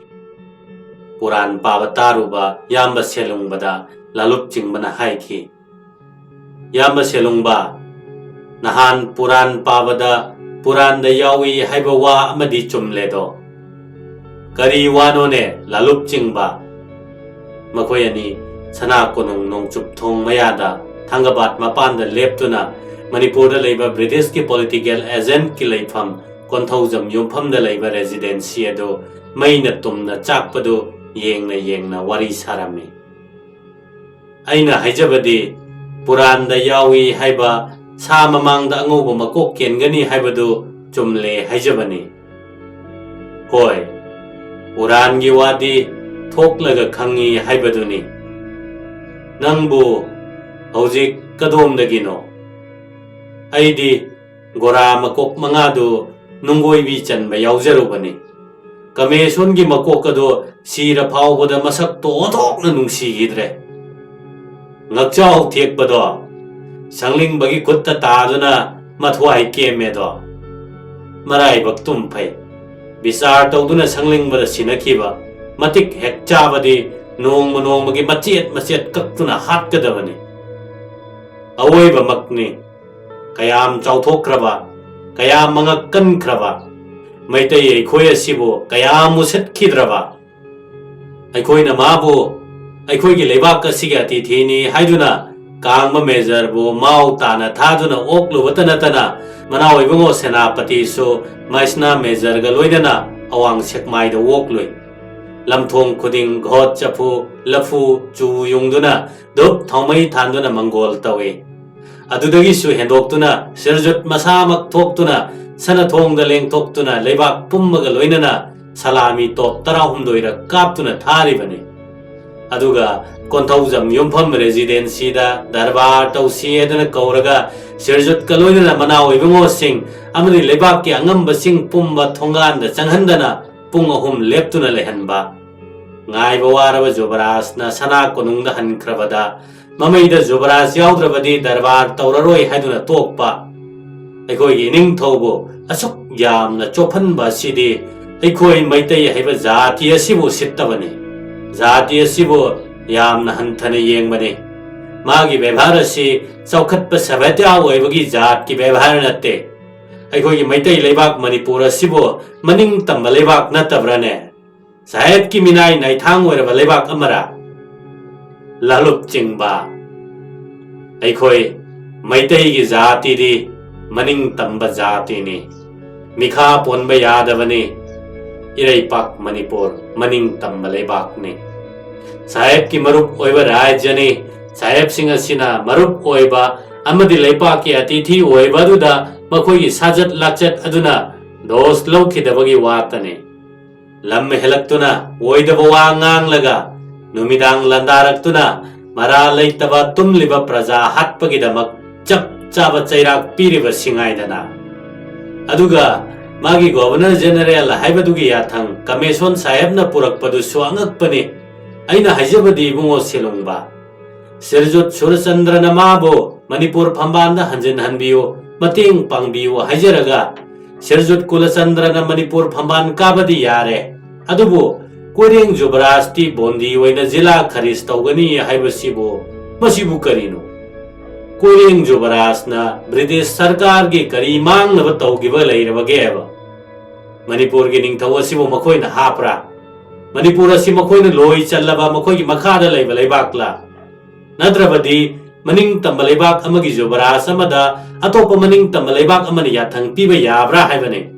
ꯄꯨꯔꯥꯟ ꯄꯥꯕ ꯇꯥꯔꯨꯕ ꯏꯌꯥꯝꯕ ꯁꯦꯂꯨꯡꯕꯗ ꯂꯥꯂꯨꯞ ꯆꯤꯡꯕꯅ ꯍꯥꯏꯈꯤ, "ꯏꯌꯥꯝꯕ ꯁꯦꯂꯨꯡꯕ, ꯅꯍꯥꯟ ꯄꯨꯔꯥꯟ ꯄꯥꯕꯗ ꯄꯨꯔꯥꯟꯗ ꯌꯥꯎꯏ ꯍꯥꯏꯕ ꯋꯥ ꯑꯃꯗꯤ ꯆꯨꯝꯂꯦꯗꯣ?" "ꯀꯔꯤ ꯋꯥꯅꯣꯅꯦ ꯂꯥꯂꯨꯞ ꯆꯤꯡꯕ?" ꯃꯈꯣꯏ ꯑꯅꯤ ꯁꯅꯥ ꯀꯣꯅꯨꯡ ꯅꯣꯡꯆꯨꯞ ꯊꯣꯡ ꯃꯌꯥꯗ ꯊꯥꯡꯒꯕꯥꯠ ꯃꯄꯥꯟꯗ ꯂꯦꯞꯇꯨꯅ ꯃꯅꯤꯄꯨꯔꯗ ꯂꯩꯕ ꯕ꯭ꯔꯤꯇꯤꯁꯀꯤ ꯄꯣꯂꯤꯇꯤꯀꯦꯜ ꯑꯦꯖꯦꯟꯠꯀꯤ ꯂꯩꯐꯝ ꯀꯣꯟꯊꯧꯖꯝ ꯌꯨꯝꯐꯝꯗ ꯂꯩꯕ ꯔꯦꯁꯤꯗꯦꯟꯁꯤ ꯑꯗꯨ ꯃꯩꯅ ꯇꯨꯝꯅ ꯆꯥꯛꯄꯗꯨ ꯌꯦꯡꯅ ꯌꯦꯡꯅ ꯋꯥꯔꯤ ꯁꯥꯔꯝꯃꯤ꯫ "ꯑꯩꯅ ꯍꯥꯏꯖꯕꯗꯤ ꯄꯨꯔꯥꯟꯗ ꯌꯥꯎꯏ ꯍꯥꯏꯕ ꯁꯥ ꯃꯃꯥꯡꯗ ꯑꯉꯧꯕ ꯃꯀꯣꯛ ꯀꯦꯟꯒꯅꯤ ꯍꯥꯏꯕꯗꯨ ꯆꯨꯝꯂꯦ ꯍꯥꯏꯖꯕꯅꯤ꯫" "ꯍꯣꯏ, ꯄꯨꯔꯥꯟꯒꯤ ꯋꯥꯗꯤ ꯊꯣꯛꯂꯒ ꯈꯪꯉꯤ ꯍꯥꯏꯕꯗꯨꯅꯤ꯫ ꯅꯪꯕꯨ ꯍꯧꯖꯤꯛ ꯀꯗꯣꯝꯗꯒꯤꯅꯣ?" "ꯑꯩꯗꯤ ꯒꯣꯔꯥ ꯃꯀꯣꯛ ꯃꯉꯥꯗꯨ ꯅꯨꯡꯒꯣꯏꯕꯤ ꯆꯟꯕ ꯌꯥꯎꯖꯔꯨꯕꯅꯤ꯫ ꯀꯃꯦꯁꯣꯟꯒꯤ ꯃꯀꯣꯛ ꯑꯗꯨ ꯁꯤꯔ ꯐꯥꯎꯕꯗ ꯃꯁꯛꯇꯣ ꯑꯣꯟꯊꯣꯛꯅ ꯅꯨꯡꯁꯤꯈꯤꯗ꯭ꯔꯦ꯫ ꯉꯛꯆꯥꯎ ꯊꯦꯛꯄꯗꯣ ꯁꯪꯂꯤꯡꯕꯒꯤ ꯈꯨꯠꯇ ꯇꯥꯗꯨꯅ ꯃꯊ꯭ꯋꯥꯏ ꯀꯦꯝꯃꯦꯗꯣ꯫ ꯃꯔꯥꯏꯕꯛ ꯇꯨꯝ ꯐꯩ꯫ ꯕꯤꯆꯥꯔ ꯇꯧꯗꯨꯅ ꯁꯪꯂꯤꯡꯕꯗ ꯁꯤꯟꯅꯈꯤꯕ ꯃꯇꯤꯛ ꯍꯦꯛ ꯆꯥꯕꯗꯤ ꯅꯣꯡꯃ ꯅꯣꯡꯃꯒꯤ ꯃꯆꯦꯠ ꯃꯆꯦꯠ ꯀꯛꯇꯨꯅ ꯍꯥꯠꯀꯗꯕꯅꯤ꯫ ꯑꯋꯣꯏꯕꯃꯛꯅꯤ꯫ ꯀꯌꯥꯝ ꯆꯥꯎꯊꯣꯛꯈ꯭ꯔꯕ, ꯀꯌꯥꯝ ꯃꯉꯛ ꯀꯟꯈ꯭ꯔꯕ ꯃꯩꯇꯩ ꯑꯩꯈꯣꯏ ꯑꯁꯤꯕꯨ ꯀꯌꯥꯝ ꯎꯁꯤꯠꯈꯤꯗ꯭ꯔꯕ꯫ ꯑꯩꯈꯣꯏꯅ ꯃꯥꯕꯨ ꯑꯩꯈꯣꯏꯒꯤ ꯂꯩꯕꯥꯛ ꯑꯁꯤꯒꯤ ꯑꯇꯤꯊꯤꯅꯤ ꯍꯥꯏꯗꯨꯅ ꯀꯥꯡꯕ ꯃꯦꯖꯔꯕꯨ ꯃꯥꯎ ꯇꯥꯅ ꯊꯥꯗꯨꯅ ꯑꯣꯛꯂꯨꯕꯇ ꯅꯠꯇꯅ, ꯃꯅꯥꯎ ꯏꯕꯨꯡꯉꯣ ꯁꯦꯅꯥꯄꯇꯤꯁꯨ ꯃꯥꯏꯁꯅꯥ ꯃꯦꯖꯔꯒ ꯂꯣꯏꯅꯅ ꯑꯋꯥꯡ ꯁꯦꯛꯃꯥꯏꯗ ꯑꯣꯛꯂꯨꯏ꯫ ꯂꯝꯊꯣꯡ ꯈꯨꯗꯤꯡ ꯘꯣꯠ ꯆꯐꯨ, ꯂꯐꯨ, ꯆꯨ ꯌꯨꯡꯗꯨꯅ, ꯙꯨꯞ ꯊꯥꯎꯃꯩ ꯊꯥꯟꯗꯨꯅ ꯃꯪꯒꯣꯜ ꯇꯧꯏ꯫ ꯑꯗꯨꯗꯒꯤꯁꯨ ꯍꯦꯟꯗꯣꯛꯇꯨꯅ ꯁꯤꯔꯖꯨꯠ ꯃꯁꯥꯃꯛ ꯊꯣꯛꯇꯨꯅ ꯁꯅꯊꯣꯡꯗ ꯂꯦꯡꯊꯣꯛꯇꯨꯅ ꯂꯩꯕꯥꯛ ꯄꯨꯝꯕꯒ ꯂꯣꯏꯅꯅ ꯁꯂꯥꯃꯤ ꯇꯣꯞ ꯇꯔꯥꯍꯨꯝꯗꯣꯏꯔꯛ ꯀꯥꯞꯇꯨꯅ ꯊꯥꯔꯤꯕꯅꯤ꯫ ꯑꯗꯨꯒ ꯀꯣꯟꯊꯧꯖꯝ ꯌꯨꯝꯐꯝ ꯔꯦꯖꯤꯗꯦꯟꯁꯤꯗ ꯗꯔꯕꯥꯔ ꯇꯧꯁꯤ ꯍꯥꯏꯗꯨꯅ ꯀꯧꯔꯒ ꯁꯤꯔꯖꯨꯠꯀ ꯂꯣꯏꯅꯅ ꯃꯅꯥꯎ ꯏꯕꯨꯡꯉꯣꯁꯤꯡ ꯑꯃꯗꯤ ꯂꯩꯕꯥꯛꯀꯤ ꯑꯉꯝꯕꯁꯤꯡ ꯄꯨꯝꯕ ꯊꯣꯡꯒꯥꯟꯗ ꯆꯪꯍꯟꯗꯅ ꯄꯨꯡ ꯑꯍꯨꯝ ꯂꯦꯞꯇꯨꯅ ꯂꯩꯍꯟꯕ꯫ ꯉꯥꯏꯕ ꯋꯥꯔꯕ ꯖꯨꯕꯔꯥꯖꯅ ꯁꯅꯥ ꯀꯣꯅꯨꯡꯗ ꯍꯟꯈ꯭ꯔꯕꯗ ꯃꯃꯩꯗ ꯖꯨꯕꯔꯥꯖ ꯌꯥꯎꯗ꯭ꯔꯕꯗꯤ ꯗꯔꯕꯥꯔ ꯇꯧꯔꯔꯣꯏ ꯍꯥꯏꯗꯨꯅ ꯇꯣꯛꯄ꯫ ꯑꯩꯈꯣꯏꯒꯤ ꯏꯅꯤꯡꯊꯧꯕꯨ ꯑꯁꯨꯛ ꯌꯥꯝꯅ ꯆꯣꯞꯍꯟꯕ ꯑꯁꯤꯗꯤ ꯑꯩꯈꯣꯏ ꯃꯩꯇꯩ ꯍꯥꯏꯕ ꯖꯥꯇꯤ ꯑꯁꯤꯕꯨ ꯎꯁꯤꯠꯇꯕꯅꯤ꯫ ꯖꯥꯇꯤ ꯑꯁꯤꯕꯨ ꯌꯥꯝꯅ ꯍꯟꯊꯅ ꯌꯦꯡꯕꯅꯤ꯫ ꯃꯥꯒꯤ ꯕꯦꯕꯥꯔ ꯑꯁꯤ ꯆꯥꯎꯈꯠꯄ ꯁꯚ꯭ꯌꯇꯥ ꯑꯣꯏꯕꯒꯤ ꯖꯥꯠꯀꯤ ꯕꯦꯕꯥꯔ ꯅꯠꯇꯦ꯫ ꯑꯩꯈꯣꯏꯒꯤ ꯃꯩꯇꯩ ꯂꯩꯕꯥꯛ ꯃꯅꯤꯄꯨꯔ ꯑꯁꯤꯕꯨ ꯃꯅꯤꯡ ꯇꯝꯕ ꯂꯩꯕꯥꯛ ꯅꯠꯇꯕ꯭ꯔꯥꯅꯦ? ꯁꯥꯍꯦꯕꯀꯤ ꯃꯤꯅꯥꯏ ꯅꯥꯏꯊꯥꯡ ꯑꯣꯏꯔꯕ ꯂꯩꯕꯥꯛ ꯑꯃꯔꯥ? ꯂꯥꯂꯨꯞ ꯆꯤꯡꯕ꯫ ꯑꯩꯈꯣꯏ ꯃꯩꯇꯩꯒꯤ ꯖꯥꯇꯤꯗꯤ ꯃꯅꯤꯡ ꯇꯝꯕ ꯖꯥꯇꯤꯅꯤ꯫ ꯃꯤꯈꯥ ꯄꯣꯟꯕ ꯌꯥꯗꯕꯅꯤ꯫ ꯏꯔꯩꯄꯥꯛ ꯃꯅꯤꯄꯨꯔ ꯃꯅꯤꯡ ꯇꯝꯕ ꯂꯩꯕꯥꯛꯅꯤ꯫ ꯁꯥꯍꯦꯕꯀꯤ ꯃꯔꯨꯞ ꯑꯣꯏꯕ ꯔꯥꯖ꯭ꯌꯅꯤ꯫ ꯁꯥꯍꯦꯕꯁꯤꯡ ꯑꯁꯤꯅ ꯃꯔꯨꯞ ꯑꯣꯏꯕ ꯑꯃꯗꯤ ꯂꯩꯄꯥꯛꯀꯤ ꯑꯇꯤꯊꯤ ꯑꯣꯏꯕ ꯑꯗꯨꯗ ꯃꯈꯣꯏꯒꯤ ꯁꯥꯖꯠ ꯂꯥꯛꯆꯠ ꯑꯗꯨꯅ ꯗꯣꯁ ꯂꯧꯈꯤꯗꯕꯒꯤ ꯋꯥꯇꯅꯤ꯫ ꯂꯝ ꯍꯦꯜꯂꯛꯇꯨꯅ ꯑꯣꯏꯗꯕ ꯋꯥ ꯉꯥꯡꯂꯒ ꯅꯨꯃꯤꯗꯥꯡ ꯂꯥꯟꯗꯥꯔꯛꯇꯨꯅ ꯃꯔꯥ ꯂꯩꯇꯕ ꯇꯨꯝꯂꯤꯕ ꯄ꯭ꯔꯖꯥ ꯍꯥꯠꯄꯒꯤꯗꯃꯛ ꯆꯞ ꯆꯥꯕ ꯆꯩꯔꯥꯛ ꯄꯤꯔꯤꯕ ꯁꯤꯉꯥꯏꯗꯅ꯫ ꯑꯗꯨꯒ ꯃꯥꯒꯤ ꯒꯣꯚꯔꯅꯔ ꯖꯦꯅꯔꯦꯜ ꯍꯥꯏꯕꯗꯨꯒꯤ ꯌꯥꯊꯪ ꯀꯃꯦꯁꯣꯟ ꯁꯥꯍꯦꯕꯅ ꯄꯨꯔꯛꯄꯗꯨꯁꯨ ꯑꯉꯛꯄꯅꯤ꯫ ꯑꯩꯅ ꯍꯥꯏꯖꯕꯗꯤ ꯏꯕꯨꯡꯉꯣ ꯁꯦꯂꯨꯡꯕ, ꯁꯤꯔꯖꯨꯠ ꯁꯨꯔꯆꯟꯗ꯭ꯔꯅ ꯃꯥꯕꯨ ꯃꯅꯤꯄꯨꯔ ꯐꯝꯕꯥꯜꯗ ꯍꯟꯖꯤꯟꯍꯟꯕꯤꯌꯨ, ꯃꯇꯦꯡ ꯄꯥꯡꯕꯤꯌꯨ ꯍꯥꯏꯖꯔꯒ ꯁꯤꯔꯖꯨꯠ ꯀꯨꯂꯆꯟꯗ꯭ꯔꯅ ꯃꯅꯤꯄꯨꯔ ꯐꯝꯕꯥꯜ ꯀꯥꯕꯗꯤ ꯌꯥꯔꯦ, ꯑꯗꯨꯕꯨ ꯀꯣꯏꯔꯦꯡ ꯖꯨꯕꯔꯥꯖꯇꯤ ꯕꯣꯟꯗꯤ ꯑꯣꯏꯅ ꯖꯤꯂꯥ ꯈꯔꯤꯖ ꯇꯧꯒꯅꯤ ꯍꯥꯏꯕꯁꯤꯕꯨ, ꯃꯁꯤꯕꯨ ꯀꯔꯤꯅꯣ? ꯀꯣꯏꯔꯦꯡ ꯖꯨꯕꯔꯥꯖꯅ ꯕ꯭ꯔꯤꯇꯤꯁ ꯁꯔꯀꯥꯔꯒꯤ ꯀꯔꯤ ꯃꯥꯡꯅꯕ ꯇꯧꯈꯤꯕ ꯂꯩꯔꯕꯒꯦꯕ? ꯃꯅꯤꯄꯨꯔꯒꯤ ꯅꯤꯡꯊꯧ ꯑꯁꯤꯕꯨ ꯃꯈꯣꯏꯅ ꯍꯥꯞꯄ꯭ꯔꯥ? ꯃꯅꯤꯄꯨꯔ ꯑꯁꯤ ꯃꯈꯣꯏꯅ ꯂꯣꯏ ꯆꯜꯂꯕ ꯃꯈꯣꯏꯒꯤ ꯃꯈꯥꯗ ꯂꯩꯕ ꯂꯩꯕꯥꯛꯂꯥ? ꯅꯠꯇ꯭ꯔꯕꯗꯤ ꯃꯅꯤꯡ ꯇꯝꯕ ꯂꯩꯕꯥꯛ ꯑꯃꯒꯤ ꯖꯨꯕꯔꯥꯖ ꯑꯃꯗ ꯑꯇꯣꯞꯄ ꯃꯅꯤꯡ ꯇꯝꯕ ꯂꯩꯕꯥꯛ ꯑꯃꯅ ꯌꯥꯊꯪ ꯄꯤꯕ ꯌꯥꯕ꯭ꯔꯥ ꯍꯥꯏꯕꯅꯤ꯫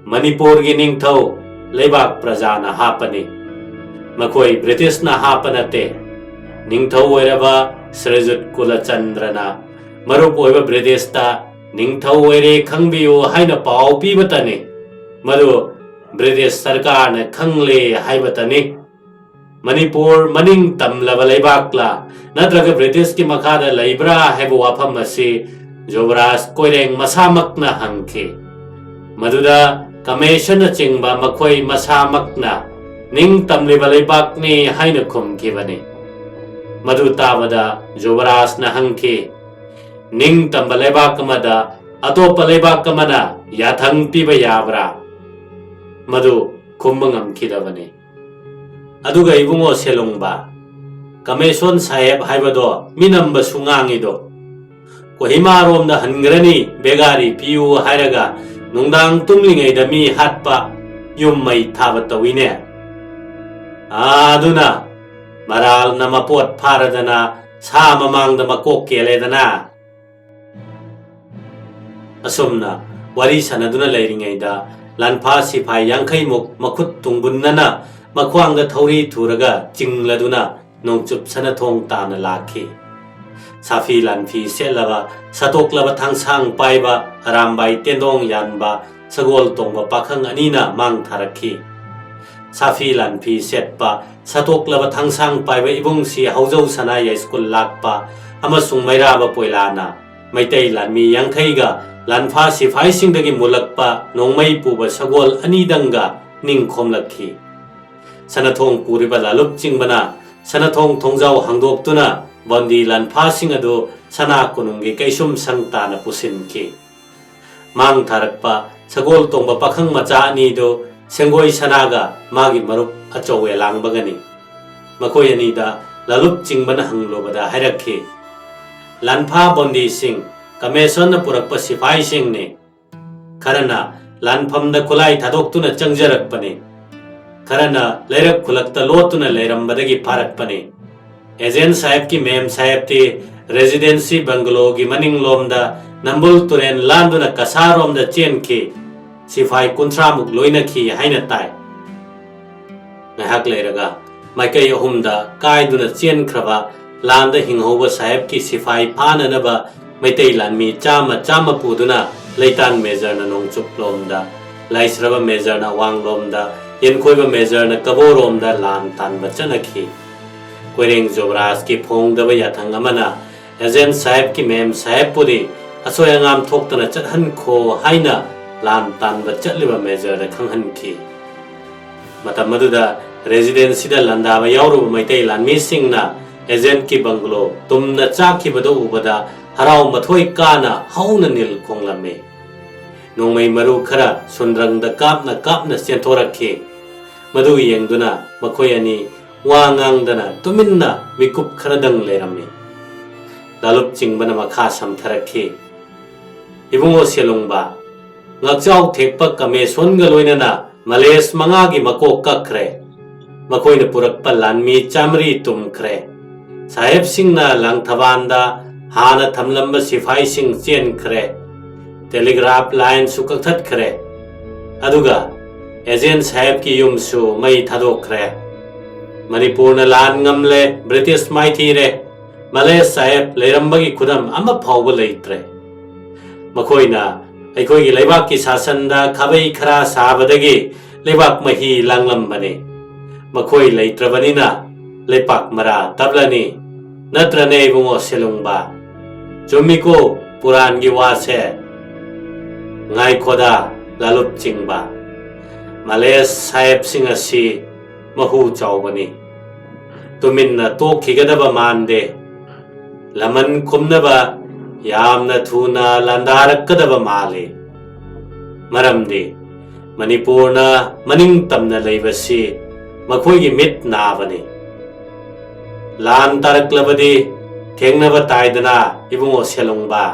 ꯃꯅꯤꯄꯨꯔꯒꯤ ꯅꯤꯡꯊꯧ ꯂꯩꯕꯥꯛ ꯄ꯭ꯔꯖꯥꯅ ꯍꯥꯞꯄꯅꯤ꯫ ꯃꯈꯣꯏ ꯕ꯭ꯔꯤꯇꯤꯁꯅ ꯍꯥꯞꯄ ꯅꯠꯇꯦ꯫ ꯅꯤꯡꯊꯧ ꯑꯣꯏꯔꯕ ꯁ꯭ꯔꯤꯖꯨꯠ ꯀꯨꯂꯆꯟꯗ꯭ꯔꯅ ꯃꯔꯨꯞ ꯑꯣꯏꯕ ꯕ꯭ꯔꯤꯇꯤꯁꯇ ꯅꯤꯡꯊꯧ ꯑꯣꯏꯔꯦ ꯈꯪꯕꯤꯌꯨ ꯍꯥꯏꯅ ꯄꯥꯎ ꯄꯤꯕꯇꯅꯤ꯫ ꯃꯗꯨ ꯕ꯭ꯔꯤꯇꯤꯁ ꯁꯔꯀꯥꯔꯅ ꯈꯪꯂꯦ ꯍꯥꯏꯕꯇꯅꯤ꯫ ꯃꯅꯤꯄꯨꯔ ꯃꯅꯤꯡ ꯇꯝꯂꯕ ꯂꯩꯕꯥꯛꯂꯥ ꯅꯠꯇ꯭ꯔꯒ ꯕ꯭ꯔꯤꯇꯤꯁꯀꯤ ꯃꯈꯥꯗ ꯂꯩꯕ꯭ꯔꯥ ꯍꯥꯏꯕ ꯋꯥꯐꯝ ꯑꯁꯤ ꯖꯨꯕꯔꯥꯖ ꯀꯣꯏꯔꯦꯡ ꯃꯁꯥꯃꯛꯅ ꯍꯪꯈꯤ꯫ ꯃꯗꯨꯗ ꯀꯃꯦꯁꯟꯅꯆꯤꯡꯕ ꯃꯈꯣꯏ ꯃꯁꯥꯃꯛꯅ ꯅꯤꯡ ꯇꯝꯂꯤꯕ ꯂꯩꯕꯥꯛꯅꯤ ꯍꯥꯏꯅ ꯈꯨꯝꯈꯤꯕꯅꯤ꯫ ꯃꯗꯨ ꯇꯥꯕꯗ ꯖꯨꯕꯔꯥꯖꯅ ꯍꯪꯈꯤ, "ꯅꯤꯡ ꯇꯝꯕ ꯂꯩꯕꯥꯛ ꯑꯃꯗ ꯑꯇꯣꯞꯄ ꯂꯩꯕꯥꯛ ꯑꯃꯅ ꯌꯥꯊꯪ ꯄꯤꯕ ꯌꯥꯕ꯭ꯔꯥ?" ꯃꯗꯨ ꯈꯨꯝꯕ ꯉꯝꯈꯤꯗꯕꯅꯤ꯫ ꯑꯗꯨꯒ ꯏꯕꯨꯡꯉꯣ ꯁꯦꯂꯨꯡꯕ, ꯀꯃꯦꯁꯣꯟ ꯁꯥꯍꯦꯕ ꯍꯥꯏꯕꯗꯣ ꯃꯤꯅꯝꯕꯁꯨ ꯉꯥꯡꯉꯤꯗꯣ, ꯀꯣꯍꯤꯃꯥꯔꯣꯝꯗ ꯍꯟꯈ꯭ꯔꯅꯤ, ꯕꯦꯒꯥꯔꯤ ꯄꯤꯌꯨ ꯍꯥꯏꯔꯒ ꯅꯨꯡꯗꯥꯡ ꯇꯨꯝꯂꯤꯉꯩꯗ ꯃꯤ ꯍꯥꯠꯄ, ꯌꯨꯝ ꯃꯩ ꯊꯥꯕ ꯇꯧꯏꯅꯦ꯫ ꯑꯥ, ꯑꯗꯨꯅ ꯃꯔꯥꯜꯅ ꯃꯄꯣꯠ ꯐꯥꯔꯗꯅ ꯁꯥ ꯃꯃꯥꯡꯗ ꯃꯀꯣꯛ ꯀꯦꯜꯂꯦꯗꯅ꯫ ꯑꯁꯨꯝꯅ ꯋꯥꯔꯤ ꯁꯥꯟꯅꯗꯨꯅ ꯂꯩꯔꯤꯉꯩꯗ ꯂꯥꯟꯐꯥ ꯁꯤꯐꯥꯏ ꯌꯥꯡꯈꯩꯃꯨꯛ ꯃꯈꯨꯠ ꯇꯨꯡꯕꯨꯟꯅꯅ ꯃꯈ꯭ꯋꯥꯡꯗ ꯊꯧꯔꯤ ꯊꯨꯔꯒ ꯆꯤꯡꯂꯗꯨꯅ ꯅꯣꯡꯆꯨꯞ ꯁꯅꯊꯣꯡ ꯇꯥꯅ ꯂꯥꯛꯈꯤ꯫ ꯁꯥꯐꯤ ꯂꯥꯟꯐꯤ ꯁꯦꯠꯂꯕ, ꯁꯥꯇꯣꯛꯂꯕ ꯊꯥꯡꯁꯥꯡ ꯄꯥꯏꯕ, ꯑꯔꯥꯝꯕꯥꯏ ꯇꯦꯟꯗꯣꯡ ꯌꯥꯟꯕ, ꯁꯒꯣꯜ ꯇꯣꯡꯕ ꯄꯥꯈꯪ ꯑꯅꯤꯅ ꯃꯥꯡ ꯊꯥꯔꯛꯈꯤ꯫ ꯁꯥꯐꯤ ꯂꯥꯟꯐꯤ ꯁꯦꯠꯄ, ꯁꯥꯇꯣꯛꯂꯕ ꯊꯥꯡꯁꯥꯡ ꯄꯥꯏꯕ ꯏꯕꯨꯡꯁꯤ ꯍꯧꯖꯧ ꯁꯅꯥ ꯌꯥꯏꯁ꯭ꯀꯨꯜ ꯂꯥꯛꯄ ꯑꯃꯁꯨꯡ ꯃꯩꯔꯥꯕ ꯄꯣꯏꯂꯥꯅ ꯃꯩꯇꯩ ꯂꯥꯟꯃꯤ ꯌꯥꯡꯈꯩꯒ ꯂꯥꯟꯐꯥ ꯁꯤꯐꯥꯏꯁꯤꯡꯗꯒꯤ ꯃꯨꯜꯂꯛꯄ ꯅꯣꯡꯃꯩ ꯄꯨꯕ ꯁꯒꯣꯜ ꯑꯅꯤꯗꯪꯒ ꯅꯤꯡ ꯈꯣꯝꯂꯛꯈꯤ꯫ ꯁꯅꯊꯣꯡ ꯄꯨꯔꯤꯕ ꯂꯥꯂꯨꯞ ꯆꯤꯡꯕꯅ ꯁꯅꯊꯣꯡ ꯊꯣꯡꯖꯥꯎ ꯍꯥꯡꯗꯣꯛꯇꯨꯅ ꯕꯟꯗꯤ ꯂꯥꯟꯐꯥꯁꯤꯡ ꯑꯗꯨ ꯁꯅꯥ ꯀꯣꯅꯨꯡꯒꯤ ꯀꯩꯁꯨꯝ ꯁꯪ ꯇꯥꯅ ꯄꯨꯁꯤꯟꯈꯤ꯫ ꯃꯥꯡ ꯊꯥꯔꯛꯄ ꯁꯒꯣꯜ ꯇꯣꯡꯕ ꯄꯥꯈꯪ ꯃꯆꯥ ꯑꯅꯤꯗꯨ ꯁꯦꯡꯒꯣꯏ ꯁꯅꯥꯒ ꯃꯥꯒꯤ ꯃꯔꯨꯞ ꯑꯆꯧ ꯑꯦꯂꯥꯡꯕꯒꯅꯤ꯫ ꯃꯈꯣꯏ ꯑꯅꯤꯗ ꯂꯥꯂꯨꯞ ꯆꯤꯡꯕꯅ ꯍꯪꯂꯨꯕꯗ ꯍꯥꯏꯔꯛꯈꯤ, "ꯂꯥꯟꯐꯥ ꯕꯣꯟꯗꯤꯁꯤꯡ ꯀꯃꯦꯁꯣꯟꯅ ꯄꯨꯔꯛꯄ ꯁꯤꯐꯥꯏꯁꯤꯡꯅꯤ꯫ ꯈꯔꯅ ꯂꯥꯟꯐꯝꯗ ꯈꯨꯠꯂꯥꯏ ꯊꯥꯗꯣꯛꯇꯨꯅ ꯆꯪꯖꯔꯛꯄꯅꯤ꯫ ꯈꯔꯅ ꯂꯩꯔꯛ ꯈꯨꯂꯛꯇ ꯂꯣꯠꯇꯨꯅ ꯂꯩꯔꯝꯕꯗꯒꯤ ꯐꯥꯔꯛꯄꯅꯤ꯫ ꯑꯦꯖꯦꯟ ꯁꯥꯍꯦꯕꯀꯤ ꯃꯦꯝ ꯁꯥꯍꯦꯕꯇꯤ ꯔꯦꯁꯤꯗꯦꯟꯁꯤ ꯕꯪꯒꯂꯣꯒꯤ ꯃꯅꯤꯡꯂꯣꯝꯗ ꯅꯝꯕꯨꯜ ꯇꯨꯔꯦꯟ ꯂꯥꯟꯗꯨꯅ ꯀꯁꯥꯔꯣꯝꯗ ꯆꯦꯟꯈꯤ꯫ ꯁꯤꯐꯥꯏ ꯀꯨꯟꯊ꯭ꯔꯥꯃꯨꯛ ꯂꯣꯏꯅꯈꯤ ꯍꯥꯏꯅ ꯇꯥꯏ꯫" ꯉꯥꯏꯍꯥꯛ ꯂꯩꯔꯒ ꯃꯥꯏꯀꯩ ꯑꯍꯨꯝꯗ ꯀꯥꯏꯗꯨꯅ ꯆꯦꯟꯈ꯭ꯔꯕ ꯂꯥꯟꯗ ꯍꯤꯡꯍꯧꯕ ꯁꯥꯍꯦꯕꯀꯤ ꯁꯤꯐꯥꯏ ꯐꯥꯅꯅꯕ ꯃꯩꯇꯩ ꯂꯥꯟꯃꯤ ꯆꯥꯝꯃ ꯆꯥꯝꯃ ꯄꯨꯗꯨꯅ ꯂꯩꯇꯥꯟ ꯃꯦꯖꯔꯅ ꯅꯣꯡꯆꯨꯞꯂꯣꯝꯗ, ꯂꯥꯏꯁ꯭ꯔꯕ ꯃꯦꯖꯔꯅ ꯑꯋꯥꯡꯂꯣꯝꯗ, ꯌꯦꯟꯈꯣꯏꯕ ꯃꯦꯖꯔꯅ ꯀꯕꯣꯔꯣꯝꯗ ꯂꯥꯟ ꯇꯥꯟꯕ ꯆꯠꯅꯈꯤ꯫ ꯀꯣꯏꯔꯦꯡ ꯖꯣꯕꯔꯥꯖꯀꯤ ꯐꯣꯡꯗꯕ ꯌꯥꯊꯪ ꯑꯃꯅ ꯑꯦꯖꯦꯟ ꯁꯥꯍꯦꯕꯀꯤ ꯃꯦꯝ ꯁꯥꯍꯦꯕꯄꯨꯗꯤ ꯑꯁꯣꯏ ꯑꯉꯥꯝ ꯊꯣꯛꯇꯅ ꯆꯠꯍꯟꯈꯣ ꯍꯥꯏꯅ ꯂꯥꯟ ꯇꯥꯟꯕ ꯆꯠꯂꯤꯕ ꯃꯦꯖꯔꯗ ꯈꯪꯍꯟꯈꯤ꯫ ꯃꯇꯝ ꯑꯗꯨꯗ ꯔꯦꯁꯤꯗꯦꯟꯁꯤꯗ ꯂꯥꯟꯗꯥꯕ ꯌꯥꯎꯔꯨꯕ ꯃꯩꯇꯩ ꯂꯥꯟꯃꯤꯁꯤꯡꯅ ꯑꯦꯖꯦꯟꯠꯀꯤ ꯕꯪꯒꯂꯣ ꯇꯨꯝꯅ ꯆꯥꯛꯈꯤꯕꯗꯨ ꯎꯕꯗ ꯍꯔꯥꯎ ꯃꯊꯣꯏ ꯀꯥꯅ ꯍꯧꯅ ꯅꯤꯜ ꯈꯣꯡꯂꯝꯃꯤ꯫ ꯅꯣꯡꯃꯩ ꯃꯔꯨ ꯈꯔ ꯁꯨꯟꯗ꯭ꯔꯪꯗ ꯀꯥꯞꯅ ꯀꯥꯞꯅ ꯆꯦꯟꯊꯣꯔꯛꯈꯤ꯫ ꯃꯗꯨ ꯌꯦꯡꯗꯨꯅ ꯃꯈꯣꯏ ꯑꯅꯤ ꯋꯥ ꯉꯥꯡꯗꯅ ꯇꯨꯃꯤꯟꯅ ꯃꯤꯀꯨꯞ ꯈꯔꯗꯪ ꯂꯩꯔꯝꯃꯤ꯫ ꯂꯥꯂꯨꯞ ꯆꯤꯡꯕꯅ ꯃꯈꯥ ꯁꯝꯊꯔꯛꯈꯤ꯫ "ꯏꯕꯨꯡꯉꯣ ꯁꯦꯂꯨꯡꯕ, ꯉꯛꯆꯥꯎ ꯊꯦꯛꯄ ꯀꯃꯦꯁꯣꯟꯒ ꯂꯣꯏꯅꯅ ꯃꯂꯦꯁ ꯃꯉꯥꯒꯤ ꯃꯀꯣꯛ ꯀꯛꯈ꯭ꯔꯦ꯫ ꯃꯈꯣꯏꯅ ꯄꯨꯔꯛꯄ ꯂꯥꯟꯃꯤ ꯆꯥꯃꯔꯤ ꯇꯨꯝꯈ꯭ꯔꯦ꯫ ꯁꯥꯍꯦꯕꯁꯤꯡꯅ ꯂꯥꯡꯊꯕꯥꯟꯗ ꯍꯥꯟꯅ ꯊꯝꯂꯝꯕ ꯁꯤꯐꯥꯏꯁꯤꯡ ꯆꯦꯟꯈ꯭ꯔꯦ꯫ ꯇꯦꯂꯤꯒ꯭ꯔꯥꯐ ꯂꯥꯏꯟꯁꯨ ꯀꯛꯊꯠꯈ꯭ꯔꯦ꯫ ꯑꯗꯨꯒ ꯑꯦꯖꯦꯟ ꯁꯥꯍꯦꯕꯀꯤ ꯌꯨꯝꯁꯨ ꯃꯩ ꯊꯥꯗꯣꯛꯈ꯭ꯔꯦ꯫ ꯃꯅꯤꯄꯨꯔꯅ ꯂꯥꯟ ꯉꯝꯂꯦ, ꯕ꯭ꯔꯤꯇꯤꯁ ꯃꯥꯏꯊꯤꯔꯦ꯫ ꯃꯂꯦꯁ ꯁꯥꯍꯦꯕ ꯂꯩꯔꯝꯕꯒꯤ ꯈꯨꯗꯝ ꯑꯃ ꯐꯥꯎꯕ ꯂꯩꯇ꯭ꯔꯦ꯫ ꯃꯈꯣꯏꯅ ꯑꯩꯈꯣꯏꯒꯤ ꯂꯩꯕꯥꯛꯀꯤ ꯁꯥꯁꯟꯗ ꯈꯥꯕꯩ ꯈꯔꯥ ꯁꯥꯕꯗꯒꯤ ꯂꯩꯕꯥꯛ ꯃꯍꯤ ꯂꯥꯡꯂꯝꯕꯅꯤ꯫ ꯃꯈꯣꯏ ꯂꯩꯇ꯭ꯔꯕꯅꯤꯅ ꯂꯩꯄꯥꯛ ꯃꯔꯥ ꯇꯞꯂꯅꯤ꯫ ꯅꯠꯇ꯭ꯔꯅꯦ ꯏꯕꯨꯡꯉꯣ ꯁꯦꯂꯨꯡꯕ? ꯆꯨꯝꯃꯤꯀꯣ ꯄꯨꯔꯥꯟꯒꯤ ꯋꯥꯁꯦ?" "ꯉꯥꯏꯈꯣꯗ ꯂꯥꯂꯨꯞ ꯆꯤꯡꯕ, ꯃꯂꯦꯁ ꯁꯥꯍꯦꯕꯁꯤꯡ ꯑꯁꯤ ꯃꯍꯨ ꯆꯥꯎꯕꯅꯤ꯫ ꯇꯨꯃꯤꯟꯅ ꯇꯣꯛꯈꯤꯒꯗꯕ ꯃꯥꯟꯗꯦ꯫ ꯂꯃꯟ ꯈꯨꯝꯅꯕ ꯌꯥꯝꯅ ꯊꯨꯅ ꯂꯥꯟꯗꯥꯔꯛꯀꯗꯕ ꯃꯥꯜꯂꯤ꯫ ꯃꯔꯝꯗꯤ ꯃꯅꯤꯄꯨꯔꯅ ꯃꯅꯤꯡ ꯇꯝꯅ ꯂꯩꯕꯁꯤ ꯃꯈꯣꯏꯒꯤ ꯃꯤꯠ ꯅꯥꯕꯅꯤ꯫ ꯂꯥꯟ ꯇꯥꯔꯛꯂꯕꯗꯤ ꯊꯦꯡꯅꯕ ꯇꯥꯏꯗꯅ, ꯏꯕꯨꯡꯉꯣ ꯁꯦꯂꯨꯡꯕ꯫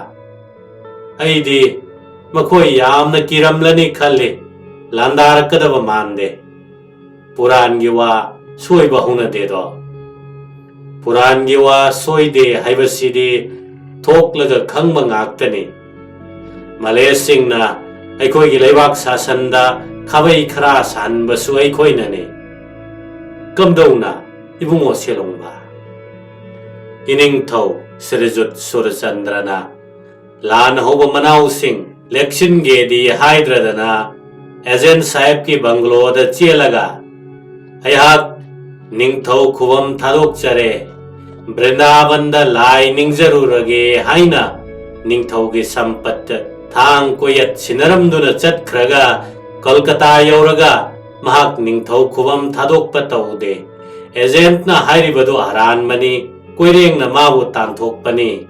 ꯑꯩꯗꯤ ꯃꯈꯣꯏ ꯌꯥꯝꯅ ꯀꯤꯔꯝꯂꯅꯤ ꯈꯜꯂꯤ꯫ ꯂꯥꯟꯗꯥꯔꯛꯀꯗꯕ ꯃꯥꯟꯗꯦ꯫ ꯄꯨꯔꯥꯟꯒꯤ ꯋꯥ ꯁꯣꯏꯕ ꯍꯧꯅꯗꯦꯗꯣ꯫ ꯄꯨꯔꯥꯟꯒꯤ ꯋꯥ ꯁꯣꯏꯗꯦ ꯍꯥꯏꯕꯁꯤꯗꯤ ꯊꯣꯛꯂꯒ ꯈꯪꯕ ꯉꯥꯛꯇꯅꯤ꯫ ꯃꯂꯦꯁꯤꯡꯅ ꯑꯩꯈꯣꯏꯒꯤ ꯂꯩꯕꯥꯛ ꯁꯥꯁꯟꯗ ꯈꯥꯕꯩ ꯈꯔꯥ ꯁꯥꯍꯟꯕꯁꯨ ꯑꯩꯈꯣꯏꯅꯅꯤ꯫ ꯀꯝꯗꯧꯅ, ꯏꯕꯨꯡꯉꯣ ꯁꯦꯂꯨꯡꯕ? ꯏꯅꯤꯡꯊꯧ ꯁ꯭ꯔꯤꯖꯨꯠ ꯁꯨꯔꯆꯟꯗ꯭ꯔꯅ ꯂꯥꯟ ꯍꯧꯕ ꯃꯅꯥꯎꯁꯤꯡ ꯂꯦꯛꯁꯤꯟꯒꯦꯗꯤ ꯍꯥꯏꯗ꯭ꯔꯗꯅ ꯑꯦꯖꯦꯟ ꯁꯥꯍꯦꯕꯀꯤ ꯕꯪꯒ꯭ꯂꯣꯗ ꯆꯦꯜꯂꯒ, "ꯑꯩꯍꯥꯛ ꯅꯤꯡꯊꯧ ꯈꯨꯕꯝ ꯊꯥꯗꯣꯛꯆꯔꯦ, ꯕ꯭ꯔꯤꯟꯗꯥꯕꯟꯗ ꯂꯥꯏ ꯅꯤꯡꯖꯔꯨꯔꯒꯦ" ꯍꯥꯏꯅ ꯅꯤꯡꯊꯧꯒꯤ ꯁꯝꯄꯠꯇ ꯊꯥꯡ ꯀꯣꯌꯠ ꯁꯤꯟꯅꯔꯝꯗꯨꯅ ꯆꯠꯈ꯭ꯔꯒ, ꯀꯣꯜꯀꯇꯥ ꯌꯧꯔꯒ ꯃꯍꯥꯛ ꯅꯤꯡꯊꯧ ꯈꯨꯕꯝ ꯊꯥꯗꯣꯛꯄ ꯇꯧꯗꯦ꯫ ꯑꯦꯖꯦꯟꯠꯅ ꯍꯥꯏꯔꯤꯕꯗꯨ ꯑꯔꯥꯟꯕꯅꯤ, ꯀꯣꯏꯔꯦꯡꯅ ꯃꯥꯕꯨ ꯇꯥꯟꯊꯣꯛꯄꯅꯤ꯫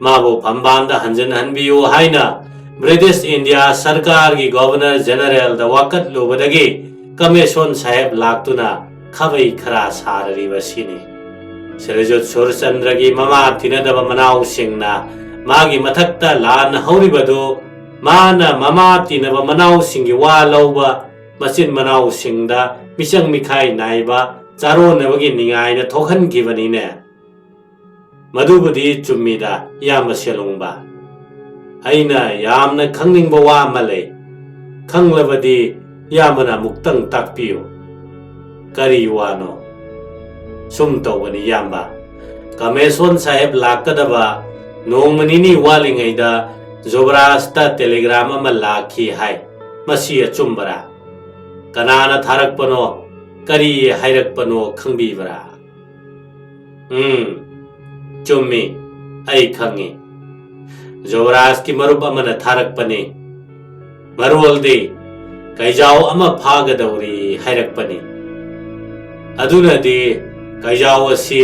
ꯃꯥꯕꯨ ꯐꯝꯕꯥꯜꯗ ꯍꯟꯖꯤꯟꯍꯟꯕꯤꯌꯨ ꯍꯥꯏꯅ ꯕ꯭ꯔꯤꯇꯤꯁ ꯏꯟꯗꯤꯌꯥ ꯁꯔꯀꯥꯔꯒꯤ ꯒꯣꯚꯔꯅꯔ ꯖꯦꯅꯔꯦꯜꯗ ꯋꯥꯀꯠꯂꯨꯕꯗꯒꯤ ꯀꯃꯦꯁꯣꯟ ꯁꯥꯍꯦꯕ ꯂꯥꯛꯇꯨꯅ ꯈꯥꯕꯩ ꯈꯔꯥ ꯁꯥꯔꯔꯤꯕꯁꯤꯅꯤ꯫ ꯁ꯭ꯔꯤꯖꯨꯠ ꯁꯨꯔꯆꯟꯗ꯭ꯔꯒꯤ ꯃꯃꯥ ꯇꯤꯟꯅꯗꯕ ꯃꯅꯥꯎꯁꯤꯡꯅ ꯃꯥꯒꯤ ꯃꯊꯛꯇ ꯂꯥꯟ ꯍꯧꯔꯤꯕꯗꯨ ꯃꯥꯅ ꯃꯃꯥ ꯇꯤꯟꯅꯕ ꯃꯅꯥꯎꯁꯤꯡꯒꯤ ꯋꯥ ꯂꯧꯕ, ꯃꯆꯤꯟ ꯃꯅꯥꯎꯁꯤꯡꯗ ꯃꯤꯆꯪ ꯃꯤꯈꯥꯏ ꯅꯥꯏꯕ ꯆꯥꯔꯣꯟꯅꯕꯒꯤ ꯅꯤꯡꯉꯥꯏꯅ ꯊꯣꯛꯍꯟꯈꯤꯕꯅꯤꯅꯦ꯫ ꯃꯗꯨꯕꯨꯗꯤ ꯆꯨꯝꯃꯤꯗ, ꯏꯌꯥꯝꯕ ꯁꯦꯂꯨꯡꯕ꯫ ꯑꯩꯅ ꯌꯥꯝꯅ ꯈꯪꯅꯤꯡꯕ ꯋꯥ ꯑꯃ ꯂꯩ꯫ ꯈꯪꯂꯕꯗꯤ ꯏꯌꯥꯝꯕꯅ ꯑꯃꯨꯛꯇꯪ ꯇꯥꯛꯄꯤꯌꯨ꯫ ꯀꯔꯤ ꯋꯥꯅꯣ? ꯁꯨꯝ ꯇꯧꯕꯅꯤ, ꯏꯌꯥꯝꯕ꯫ ꯀꯃꯦꯁꯣꯟ ꯁꯥꯍꯦꯕ ꯂꯥꯛꯀꯗꯕ ꯅꯣꯡꯃ ꯅꯤꯅꯤ ꯋꯥꯠꯂꯤꯉꯩꯗ ꯖꯨꯕꯔꯥꯖꯇ ꯇꯦꯂꯤꯒ꯭ꯔꯥꯝ ꯑꯃ ꯂꯥꯛꯈꯤ ꯍꯥꯏ꯫ ꯃꯁꯤ ꯑꯆꯨꯝꯕꯔꯥ? ꯀꯅꯥꯅ ꯊꯥꯔꯛꯄꯅꯣ? ꯀꯔꯤ ꯍꯥꯏꯔꯛꯄꯅꯣ ꯈꯪꯕꯤꯕ꯭ꯔꯥ? ꯎꯝ, ꯆꯨꯝꯃꯤ, ꯑꯩ ꯈꯪꯉꯤ꯫ ꯖꯨꯕꯔꯥꯖꯀꯤ ꯃꯔꯨꯞ ꯑꯃꯅ ꯊꯥꯔꯛꯄꯅꯤ꯫ ꯃꯔꯣꯜꯗꯤ ꯀꯩꯖꯥꯎ ꯑꯃ ꯐꯥꯒꯗꯧꯔꯤ ꯍꯥꯏꯔꯛꯄꯅꯤ꯫ ꯑꯗꯨꯅꯗꯤ ꯀꯩꯖꯥꯎ ꯑꯁꯤ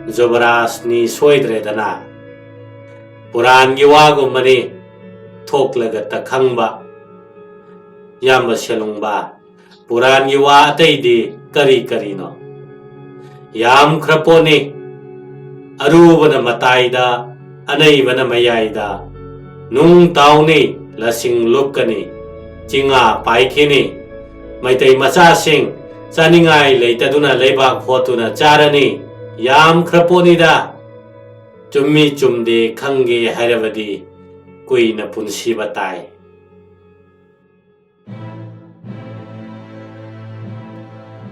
ꯖꯨꯕꯔꯥꯖꯅꯤ ꯁꯣꯏꯗ꯭ꯔꯦꯗꯅ꯫ ꯄꯨꯔꯥꯟꯒꯤ ꯋꯥꯒꯨꯝꯕꯅꯤ, ꯊꯣꯛꯂꯒꯇ ꯈꯪꯕ꯫ ꯏꯌꯥꯝꯕ ꯁꯦꯂꯨꯡꯕ, ꯄꯨꯔꯥꯟꯒꯤ ꯋꯥ ꯑꯇꯩꯗꯤ ꯀꯔꯤ ꯀꯔꯤꯅꯣ? ꯌꯥꯝꯈ꯭ꯔ ꯄꯣꯠꯅꯤ꯫ ꯑꯔꯨꯕꯅ ꯃꯇꯥꯏꯗ, ꯑꯅꯩꯕꯅ ꯃꯌꯥꯏꯗ, ꯅꯨꯡ ꯇꯥꯎꯅꯤ, ꯂꯁꯤꯡ ꯂꯨꯞꯀꯅꯤ, ꯆꯤꯡꯉꯥ ꯄꯥꯏꯈꯤꯅꯤ꯫ ꯃꯩꯇꯩ ꯃꯆꯥꯁꯤꯡ ꯆꯥꯅꯤꯡꯉꯥꯏ ꯂꯩꯇꯗꯨꯅ ꯂꯩꯕꯥꯛ ꯍꯣꯠꯇꯨꯅ ꯆꯥꯔꯅꯤ꯫ ꯌꯥꯝꯈ꯭ꯔ ꯄꯣꯠꯅꯤꯗ꯫ ꯆꯨꯝꯃꯤ ꯆꯨꯝꯗꯦ ꯈꯪꯒꯦ ꯍꯥꯏꯔꯕꯗꯤ ꯀꯨꯏꯅ ꯄꯨꯟꯁꯤꯕ ꯇꯥꯏ꯫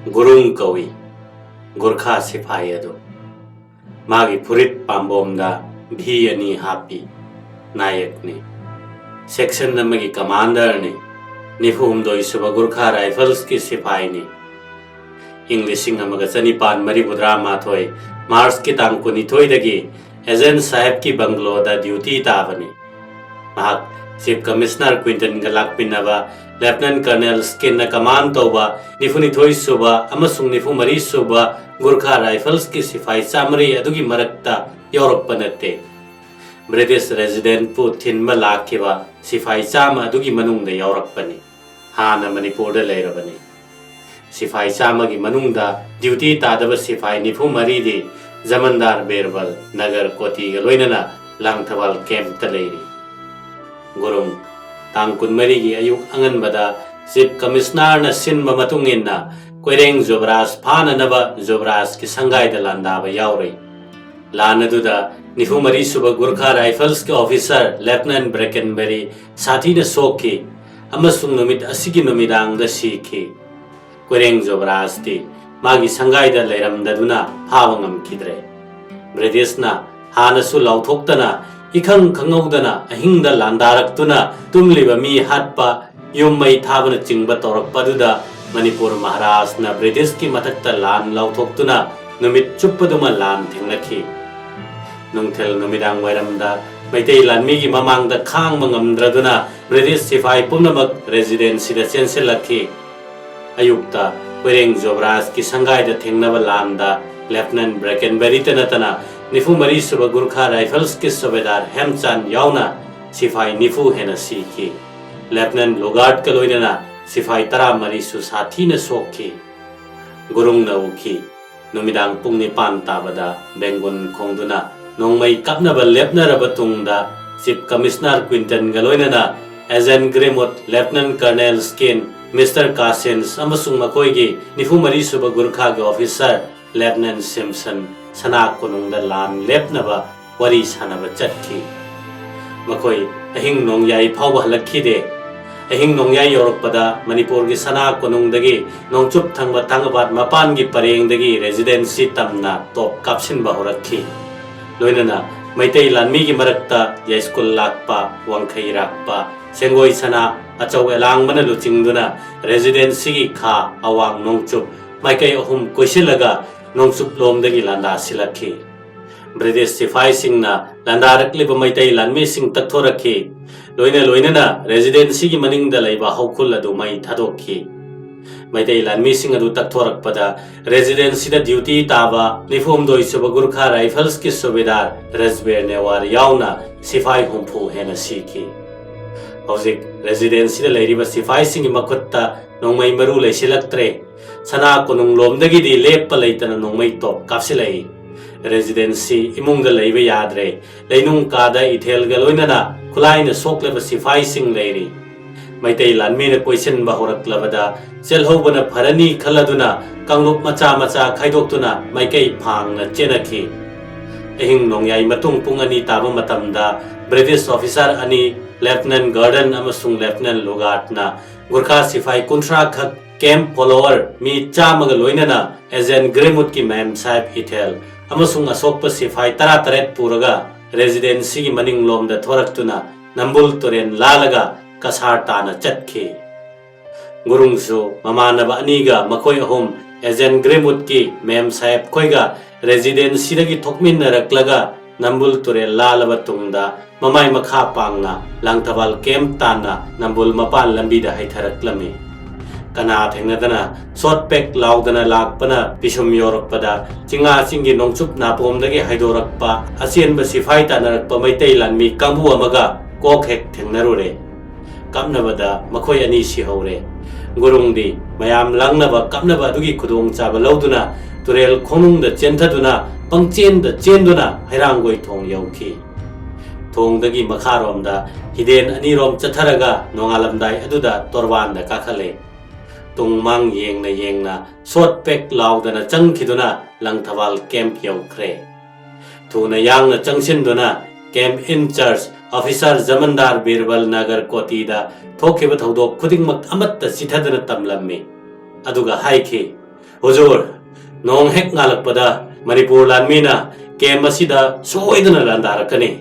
ꯒꯨꯔꯨꯡ ꯀꯧꯏ ꯒꯨꯔꯈꯥ ꯁꯤꯐꯥꯏ ꯑꯗꯨ꯫ ꯃꯥꯒꯤ ꯐꯨꯔꯤꯠ ꯄꯥꯝꯕꯣꯝꯗ ꯚꯤ ꯑꯅꯤ ꯍꯥꯞꯄꯤ꯫ ꯅꯥꯌꯛꯅꯤ꯫ ꯁꯦꯛꯁꯟ ꯑꯃꯒꯤ ꯀꯃꯥꯟꯗꯔꯅꯤ꯫ ꯅꯤꯐꯨ ꯍꯨꯝꯗꯣꯏ ꯁꯨꯕ ꯒꯨꯔꯈꯥ ꯔꯥꯏꯐꯜꯁꯀꯤ ꯁꯤꯐꯥꯏꯅꯤ꯫ ꯏꯪ ꯂꯤꯁꯤꯡ ꯑꯃꯒ ꯆꯅꯤꯄꯥꯟ ꯃꯔꯤꯐꯨꯇꯔꯥ ꯃꯥꯊꯣꯏ ꯃꯥꯔꯆꯀꯤ ꯇꯥꯡ ꯀꯨꯟꯅꯤꯊꯣꯏꯗꯒꯤ ꯑꯦꯖꯦꯟ ꯁꯥꯍꯦꯕꯀꯤ ꯕꯪꯒꯂꯣꯗ ꯗ꯭ꯌꯨꯇꯤ ꯇꯥꯕꯅꯤ꯫ ꯃꯍꯥꯛ ꯆꯤꯐ ꯀꯃꯤꯁꯅꯔ ꯀ꯭ꯋꯤꯟꯇꯟꯒ ꯂꯥꯛꯃꯤꯟꯅꯕ ꯂꯦꯐꯇꯅꯦꯟ ꯀꯔꯅꯦꯜ ꯁ꯭ꯀꯤꯟꯅ ꯀꯃꯥꯟ ꯇꯧꯕ ꯅꯤꯐꯨꯅꯤꯊꯣꯏ ꯁꯨꯕ ꯑꯃꯁꯨꯡ ꯅꯤꯐꯨ ꯃꯔꯤ ꯁꯨꯕ ꯒꯨꯔꯈꯥ ꯔꯥꯏꯐꯜꯁꯀꯤ ꯁꯤꯐꯥꯏ ꯆꯥꯃꯔꯤ ꯑꯗꯨꯒꯤ ꯃꯔꯛꯇ ꯌꯥꯎꯔꯛꯄ ꯅꯠꯇꯦ꯫ ꯕ꯭ꯔꯤꯇꯤꯁ ꯔꯦꯖꯤꯗꯦꯟꯠꯄꯨ ꯊꯤꯟꯕ ꯂꯥꯛꯈꯤꯕ ꯁꯤꯐꯥꯏ ꯆꯥꯝꯃ ꯑꯗꯨꯒꯤ ꯃꯅꯨꯡꯗ ꯌꯥꯎꯔꯛꯄꯅꯤ꯫ ꯍꯥꯟꯅ ꯃꯅꯤꯄꯨꯔꯗ ꯂꯩꯔꯕꯅꯤ꯫ ꯁꯤꯐꯥꯏ ꯆꯥꯝꯃꯒꯤ ꯃꯅꯨꯡꯗ ꯗ꯭ꯌꯨꯇꯤ ꯇꯥꯗꯕ ꯁꯤꯐꯥꯏ ꯅꯤꯐꯨ ꯃꯔꯤꯗꯤ ꯖꯃꯟꯗꯥꯔ ꯕꯤꯔꯕꯜ, ꯅꯒꯔ ꯀꯣꯇꯤꯒ ꯂꯣꯏꯅꯅ ꯂꯥꯡꯊꯕꯥꯜ ꯀꯦꯝꯞꯇ ꯂꯩꯔꯤ꯫ ꯒꯨꯔꯨꯡ, ꯇꯥꯡ ꯀꯨꯟꯃꯔꯤꯒꯤ ꯑꯌꯨꯛ ꯑꯉꯟꯕꯗ ꯆꯤꯐ ꯀꯃꯤꯁꯅꯔꯅ ꯁꯤꯟꯕ ꯃꯇꯨꯡ ꯏꯟꯅ ꯀꯣꯏꯔꯦꯡ ꯖꯨꯕꯔꯥꯖ ꯐꯥꯅꯅꯕ ꯖꯨꯕꯔꯥꯖꯀꯤ ꯁꯪꯒꯥꯏꯗ ꯂꯥꯟꯗꯥꯕ ꯌꯥꯎꯔꯨꯏ꯫ ꯂꯥꯟ ꯑꯗꯨꯗ ꯅꯤꯐꯨ ꯃꯔꯤ ꯁꯨꯕ ꯒꯨꯔꯈꯥ ꯔꯥꯏꯐꯜꯁꯀꯤ ꯑꯣꯐꯤꯁꯔ ꯂꯦꯐꯇꯅꯦꯟ ꯕ꯭ꯔꯦꯀꯦꯟꯕꯦꯔꯤ ꯁꯥꯊꯤꯅ ꯁꯣꯛꯈꯤ ꯑꯃꯁꯨꯡ ꯅꯨꯃꯤꯠ ꯑꯁꯤꯒꯤ ꯅꯨꯃꯤꯗꯥꯡꯗ ꯁꯤꯈꯤ꯫ ꯀꯣꯏꯔꯦꯡ ꯖꯣꯕꯔꯥꯖꯇꯤ ꯃꯥꯒꯤ ꯁꯪꯒꯥꯏꯗ ꯂꯩꯔꯝꯗꯗꯨꯅ ꯐꯥꯕ ꯉꯝꯈꯤꯗ꯭ꯔꯦ꯫ ꯕ꯭ꯔꯤꯇꯤꯁꯅ ꯍꯥꯟꯅꯁꯨ ꯂꯥꯎꯊꯣꯛꯇꯅ, ꯏꯈꯪ ꯈꯪꯍꯧꯗꯅ ꯑꯍꯤꯡꯗ ꯂꯥꯟꯗꯥꯔꯛꯇꯨꯅ ꯇꯨꯝꯂꯤꯕ ꯃꯤ ꯍꯥꯠꯄ, ꯌꯨꯝ ꯃꯩ ꯊꯥꯕꯅꯆꯤꯡꯕ ꯇꯧꯔꯛꯄꯗꯨꯗ ꯃꯅꯤꯄꯨꯔ ꯃꯍꯥꯔꯥꯖꯅ ꯕ꯭ꯔꯤꯇꯤꯁꯀꯤ ꯃꯊꯛꯇ ꯂꯥꯟ ꯂꯥꯎꯊꯣꯛꯇꯨꯅ ꯅꯨꯃꯤꯠ ꯆꯨꯞꯄꯗꯨꯃ ꯂꯥꯟ ꯊꯦꯡꯅꯈꯤ꯫ ꯅꯨꯡꯊꯤꯜ ꯅꯨꯃꯤꯗꯥꯡ ꯋꯥꯏꯔꯝꯗ ꯃꯩꯇꯩ ꯂꯥꯟꯃꯤꯒꯤ ꯃꯃꯥꯡꯗ ꯈꯥꯡꯕ ꯉꯝꯗ꯭ꯔꯗꯨꯅ ꯕ꯭ꯔꯤꯇꯤꯁ ꯁꯤꯐꯥꯏ ꯄꯨꯝꯅꯃꯛ ꯔꯦꯖꯤꯗꯦꯟꯁꯤꯗ ꯆꯦꯟꯁꯤꯜꯂꯛꯈꯤ꯫ ꯑꯌꯨꯛꯇ ꯀꯣꯏꯔꯦꯡ ꯖꯣꯕꯔꯥꯖꯀꯤ ꯁꯪꯒꯥꯏꯗ ꯊꯦꯡꯅꯕ ꯂꯥꯟꯗ ꯂꯦꯐꯇꯤꯅꯦꯟ ꯕ꯭ꯔꯦꯀꯦꯟꯕꯦꯔꯤꯇ ꯅꯠꯇꯅ ꯅꯤꯐꯨ ꯃꯔꯤ ꯁꯨꯕ ꯒꯨꯔꯈꯥ ꯔꯥꯏꯐꯜꯁꯀꯤ ꯁꯨꯕꯦꯗꯥꯔ ꯍꯦꯝꯆꯥꯟ ꯌꯥꯎꯅ ꯁꯤꯐꯥꯏ ꯅꯤꯐꯨ ꯍꯦꯟꯅ ꯁꯤꯈꯤ꯫ ꯂꯦꯐꯇꯤꯅꯦꯟ ꯂꯨꯒꯥꯔꯗꯀ ꯂꯣꯏꯅꯅ ꯁꯤꯐꯥꯏ ꯇꯔꯥꯃꯔꯤꯁꯨ ꯁꯥꯊꯤꯅ ꯁꯣꯛꯈꯤ꯫ ꯒꯨꯔꯨꯡꯅ ꯎꯈꯤ꯫ ꯅꯨꯃꯤꯗꯥꯡ ꯄꯨꯡ ꯅꯤꯄꯥꯟ ꯇꯥꯕꯗ ꯕꯦꯡꯒꯨꯟ ꯈꯣꯡꯗꯨꯅ ꯅꯣꯡꯃꯩ ꯀꯥꯞꯅꯕ ꯂꯦꯞꯅꯔꯕ ꯇꯨꯡꯗ, ꯆꯤꯐ ꯀꯃꯤꯁꯅꯔ ꯀ꯭ꯋꯤꯟꯇꯟꯒ ꯂꯣꯏꯅꯅ ꯑꯦꯖꯦꯟ ꯒ꯭ꯔꯦꯃꯨꯠ, ꯂꯦꯐꯇꯤꯅꯦꯟ ꯀꯔꯅꯦꯜ ꯁ꯭ꯀꯤꯟ, ꯃꯤꯁꯇꯔ ꯀꯥꯁꯤꯟꯁ ꯑꯃꯁꯨꯡ ꯃꯈꯣꯏꯒꯤ ꯅꯤꯐꯨ ꯃꯔꯤ ꯁꯨꯕ ꯒꯨꯔꯈꯥꯒꯤ ꯑꯣꯐꯤꯁꯥꯔ ꯂꯦꯐꯇꯤꯅꯦꯟ ꯁꯤꯝꯁꯟ ꯁꯅꯥ ꯀꯣꯅꯨꯡꯗ ꯂꯥꯟ ꯂꯦꯞꯅꯕ ꯋꯥꯔꯤ ꯁꯥꯟꯅꯕ ꯆꯠꯈꯤ꯫ ꯃꯈꯣꯏ ꯑꯍꯤꯡ ꯅꯣꯡꯌꯥꯏ ꯐꯥꯎꯕ ꯍꯜꯂꯛꯈꯤꯗꯦ꯫ ꯑꯍꯤꯡ ꯅꯣꯡꯌꯥꯏ ꯌꯧꯔꯛꯄꯗ ꯃꯅꯤꯄꯨꯔꯒꯤ ꯁꯅꯥ ꯀꯣꯅꯨꯡꯗꯒꯤ ꯅꯣꯡꯆꯨꯞ ꯊꯪꯕ ꯊꯥꯡꯒꯕꯥꯠ ꯃꯄꯥꯟꯒꯤ ꯄꯔꯦꯡꯗꯒꯤ ꯔꯦꯁꯤꯗꯦꯟꯁꯤ ꯇꯝꯅ ꯇꯣꯞ ꯀꯥꯞꯁꯤꯟꯕ ꯍꯧꯔꯛꯈꯤ꯫ ꯂꯣꯏꯅꯅ ꯃꯩꯇꯩ ꯂꯥꯟꯃꯤꯒꯤ ꯃꯔꯛꯇ ꯌꯥꯏꯁ꯭ꯀꯨꯜ ꯂꯥꯛꯄ, ꯋꯥꯡꯈꯩ ꯔꯥꯛꯄ, ꯁꯦꯡꯒꯣꯏ ꯁꯅꯥ, ꯑꯆꯧ ꯑꯦꯂꯥꯡꯕꯅ ꯂꯨꯆꯤꯡꯗꯨꯅ ꯔꯦꯁꯤꯗꯦꯟꯁꯤꯒꯤ ꯈꯥ ꯑꯋꯥꯡ ꯅꯣꯡꯆꯨꯞ ꯃꯥꯏꯀꯩ ꯑꯍꯨꯝ ꯀꯣꯏꯁꯤꯜꯂꯒ ꯅꯣꯡꯆꯨꯞ ꯂꯣꯝꯗꯒꯤ ꯂꯥꯟꯗꯥ ꯁꯤꯜꯂꯛꯈꯤ꯫ ꯕ꯭ꯔꯤꯇꯤꯁ ꯁꯤꯐꯥꯏꯁꯤꯡꯅ ꯂꯥꯟꯗꯥꯔꯛꯂꯤꯕ ꯃꯩꯇꯩ ꯂꯥꯟꯃꯤꯁꯤꯡ ꯇꯛꯊꯣꯔꯛꯈꯤ꯫ ꯂꯣꯏꯅ ꯂꯣꯏꯅꯅ ꯔꯦꯁꯤꯗꯦꯟꯁꯤꯒꯤ ꯃꯅꯤꯡꯗ ꯂꯩꯕ ꯍꯧꯈꯨꯜ ꯑꯗꯨ ꯃꯩ ꯊꯥꯗꯣꯛꯈꯤ꯫ ꯃꯩꯇꯩ ꯂꯥꯟꯃꯤꯁꯤꯡ ꯑꯗꯨ ꯇꯛꯊꯣꯔꯛꯄꯗ ꯔꯦꯁꯤꯗꯦꯟꯁꯤꯗ ꯗ꯭ꯌꯨꯇꯤ ꯇꯥꯕ ꯅꯤꯐꯨꯍꯨꯝꯗꯣꯏ ꯁꯨꯕ ꯒꯨꯔꯈꯥ ꯔꯥꯏꯐꯜꯁꯀꯤ ꯁꯨꯕꯦꯗꯥꯔ ꯔꯖꯕꯦꯔ ꯅꯦꯋꯥꯔ ꯌꯥꯎꯅ ꯁꯤꯐꯥꯏ ꯍꯨꯝꯐꯨ ꯍꯦꯟꯅ ꯁꯤꯈꯤ꯫ ꯍꯧꯖꯤꯛ ꯔꯦꯁꯤꯗꯦꯟꯁꯤꯗ ꯂꯩꯔꯤꯕ ꯁꯤꯐꯥꯏꯁꯤꯡꯒꯤ ꯃꯈꯨꯠꯇ ꯅꯣꯡꯃꯩ ꯃꯔꯨ ꯂꯩꯁꯤꯜꯂꯛꯇ꯭ꯔꯦ꯫ ꯁꯅꯥ ꯀꯣꯅꯨꯡ ꯂꯣꯝꯗꯒꯤꯗꯤ ꯂꯦꯞꯄ ꯂꯩꯇꯅ ꯅꯣꯡꯃꯩ ꯇꯣꯞ ꯀꯥꯞꯁꯤꯜꯂꯛꯏ꯫ ꯔꯦꯁꯤꯗꯦꯟꯁꯤ ꯏꯃꯨꯡꯗ ꯂꯩꯕ ꯌꯥꯗ꯭ꯔꯦ꯫ ꯂꯩꯅꯨꯡ ꯀꯥꯗ ꯏꯊꯦꯜꯒ ꯂꯣꯏꯅꯅ ꯈꯨꯠꯂꯥꯏꯅ ꯁꯣꯛꯂꯕ ꯁꯤꯐꯥꯏꯁꯤꯡ ꯂꯩꯔꯤ꯫ ꯃꯩꯇꯩ ꯂꯥꯟꯃꯤꯅ ꯀꯣꯏꯁꯤꯟꯕ ꯍꯧꯔꯛꯂꯕꯗ ꯆꯦꯜꯍꯧꯕꯅ ꯐꯔꯅꯤ ꯈꯜꯂꯗꯨꯅ ꯀꯥꯡꯂꯨꯞ ꯃꯆꯥ ꯃꯆꯥ ꯈꯥꯏꯗꯣꯛꯇꯨꯅ ꯃꯥꯏꯀꯩ ꯐꯥꯡꯅ ꯆꯦꯟꯅꯈꯤ꯫ ꯑꯍꯤꯡ ꯅꯣꯡꯌꯥꯏ ꯃꯇꯨꯡ ꯄꯨꯡ ꯑꯅꯤ ꯇꯥꯕ ꯃꯇꯝꯗ ꯕ꯭ꯔꯤꯇꯤꯁ ꯑꯣꯐꯤꯁꯥꯔ ꯑꯅꯤ, ꯂꯦꯐꯇꯤꯅꯦꯟ ꯒꯥꯔꯗꯟ ꯑꯃꯁꯨꯡ ꯂꯦꯐꯇꯤꯅꯦꯟ ꯂꯨꯒꯥꯔꯗꯅ ꯒꯨꯔꯈꯥ ꯁꯤꯐꯥꯏ ꯀꯨꯟꯊ꯭ꯔꯥ ꯈꯛ, ꯀꯦꯝꯞ ꯐꯣꯂꯣꯋꯔ ꯃꯤ ꯆꯥꯝꯃꯒ ꯂꯣꯏꯅꯅ ꯑꯦꯖꯦꯟ ꯒ꯭ꯔꯦꯃꯨꯠꯀꯤ ꯃꯦꯝ ꯁꯥꯍꯦꯕ ꯏꯊꯦꯜ ꯑꯃꯁꯨꯡ ꯑꯁꯣꯛꯄ ꯁꯤꯐꯥꯏ ꯇꯔꯥꯇꯔꯦꯠ ꯄꯨꯔꯒ ꯔꯦꯁꯤꯗꯦꯟꯁꯤꯒꯤ ꯃꯅꯤꯡꯂꯣꯝꯗ ꯊꯣꯔꯛꯇꯨꯅ ꯅꯝꯕꯨꯜ ꯇꯨꯔꯦꯜ ꯂꯥꯜꯂꯒ ꯀꯁꯥꯔ ꯇꯥꯅ ꯆꯠꯈꯤ꯫ ꯒꯨꯔꯨꯡꯁꯨ ꯃꯃꯥꯟꯅꯕ ꯑꯅꯤꯒ ꯃꯈꯣꯏ ꯑꯍꯨꯝ ꯑꯦꯖꯦꯟ ꯒ꯭ꯔꯦꯃꯨꯠꯀꯤ ꯃꯦꯝ ꯁꯥꯍꯦꯕ ꯈꯣꯏꯒ ꯔꯦꯁꯤꯗꯦꯟꯁꯤꯗꯒꯤ ꯊꯣꯛꯃꯤꯟꯅꯔꯛꯂꯒ ꯅꯝꯕꯨꯜ ꯇꯨꯔꯦꯜ ꯂꯥꯜꯂꯕ ꯇꯨꯡꯗ ꯃꯃꯥꯏ ꯃꯈꯥ ꯄꯥꯡꯅ ꯂꯥꯡꯊꯕꯥꯜ ꯀꯦꯝꯞ ꯇꯥꯟꯅ ꯅꯝꯕꯨꯜ ꯃꯄꯥꯟ ꯂꯝꯕꯤꯗ ꯍꯩꯊꯔꯛꯂꯝꯃꯤ꯫ ꯀꯅꯥ ꯊꯦꯡꯅꯗꯅ ꯁꯣꯠ ꯄꯦꯛ ꯂꯥꯎꯗꯅ ꯂꯥꯛꯄꯅ ꯄꯤꯁꯨꯝ ꯌꯧꯔꯛꯄꯗ ꯆꯤꯡꯉꯥ ꯆꯤꯡꯒꯤ ꯅꯣꯡꯆꯨꯞ ꯅꯥꯄꯣꯝꯗꯒꯤ ꯍꯥꯏꯗꯣꯔꯛꯄ ꯑꯆꯦꯟꯕ ꯁꯤꯐꯥꯏ ꯇꯥꯟꯅꯔꯛꯄ ꯃꯩꯇꯩ ꯂꯥꯟꯃꯤ ꯀꯥꯡꯕꯨ ꯑꯃꯒ ꯀꯣꯛ ꯍꯦꯛ ꯊꯦꯡꯅꯔꯨꯔꯦ꯫ ꯀꯥꯞꯅꯕꯗ ꯃꯈꯣꯏ ꯑꯅꯤ ꯁꯤꯍꯧꯔꯦ꯫ ꯒꯨꯔꯨꯡꯗꯤ ꯃꯌꯥꯝ ꯂꯥꯡꯅꯕ ꯀꯥꯞꯅꯕ ꯑꯗꯨꯒꯤ ꯈꯨꯗꯣꯡꯆꯥꯕ ꯂꯧꯗꯨꯅ ꯇꯨꯔꯦꯜ ꯈꯣꯡꯅꯨꯡꯗ ꯆꯦꯟꯊꯗꯨꯅ ꯄꯪꯆꯦꯟꯗ ꯆꯦꯟꯗꯨꯅ ꯍꯩꯔꯥꯡꯒꯣꯏ ꯊꯣꯡ ꯌꯧꯈꯤ꯫ ꯊꯣꯡꯗꯒꯤ ꯃꯈꯥꯔꯣꯝꯗ ꯍꯤꯗꯦꯟ ꯑꯅꯤꯔꯣꯝ ꯆꯠꯊꯔꯒ ꯅꯣꯡꯉꯥꯜꯂꯝꯗꯥꯏ ꯑꯗꯨꯗ ꯇꯣꯔꯕꯥꯟꯗ ꯀꯥꯈꯠꯂꯦ꯫ ꯇꯨꯡ ꯃꯥꯡ ꯌꯦꯡꯅ ꯌꯦꯡꯅ ꯁꯣꯠ ꯄꯦꯛ ꯂꯥꯎꯗꯅ ꯆꯪꯈꯤꯗꯨꯅ ꯂꯪꯊꯕꯥꯜ ꯀꯦꯝꯞ ꯌꯧꯈ꯭ꯔꯦ꯫ ꯊꯨꯅ ꯌꯥꯡꯅ ꯆꯪꯁꯤꯟꯗꯨꯅ ꯀꯦꯝꯞ ꯏꯟ ꯆꯥꯔꯖ ꯑꯣꯐꯤꯁꯥꯔ ꯖꯃꯟꯗꯥꯔ ꯕꯤꯔꯕꯜ ꯅꯥꯒꯔ ꯀꯣꯇꯤꯗ ꯊꯣꯛꯈꯤꯕ ꯊꯧꯗꯣꯛ ꯈꯨꯗꯤꯡꯃꯛ ꯑꯃꯠꯇ ꯆꯤꯊꯗꯅ ꯇꯝꯂꯝꯃꯤ꯫ ꯑꯗꯨꯒ ꯍꯥꯏꯈꯤ, "ꯍꯨꯖꯨꯔ, ꯅꯣꯡ ꯍꯦꯛ ꯉꯥꯜꯂꯛꯄꯗ ꯃꯅꯤꯄꯨꯔ ꯂꯥꯟꯃꯤꯅ ꯀꯦꯝꯞ ꯑꯁꯤꯗ ꯁꯣꯏꯗꯅ ꯂꯥꯟꯗꯥꯔꯛꯀꯅꯤ"꯫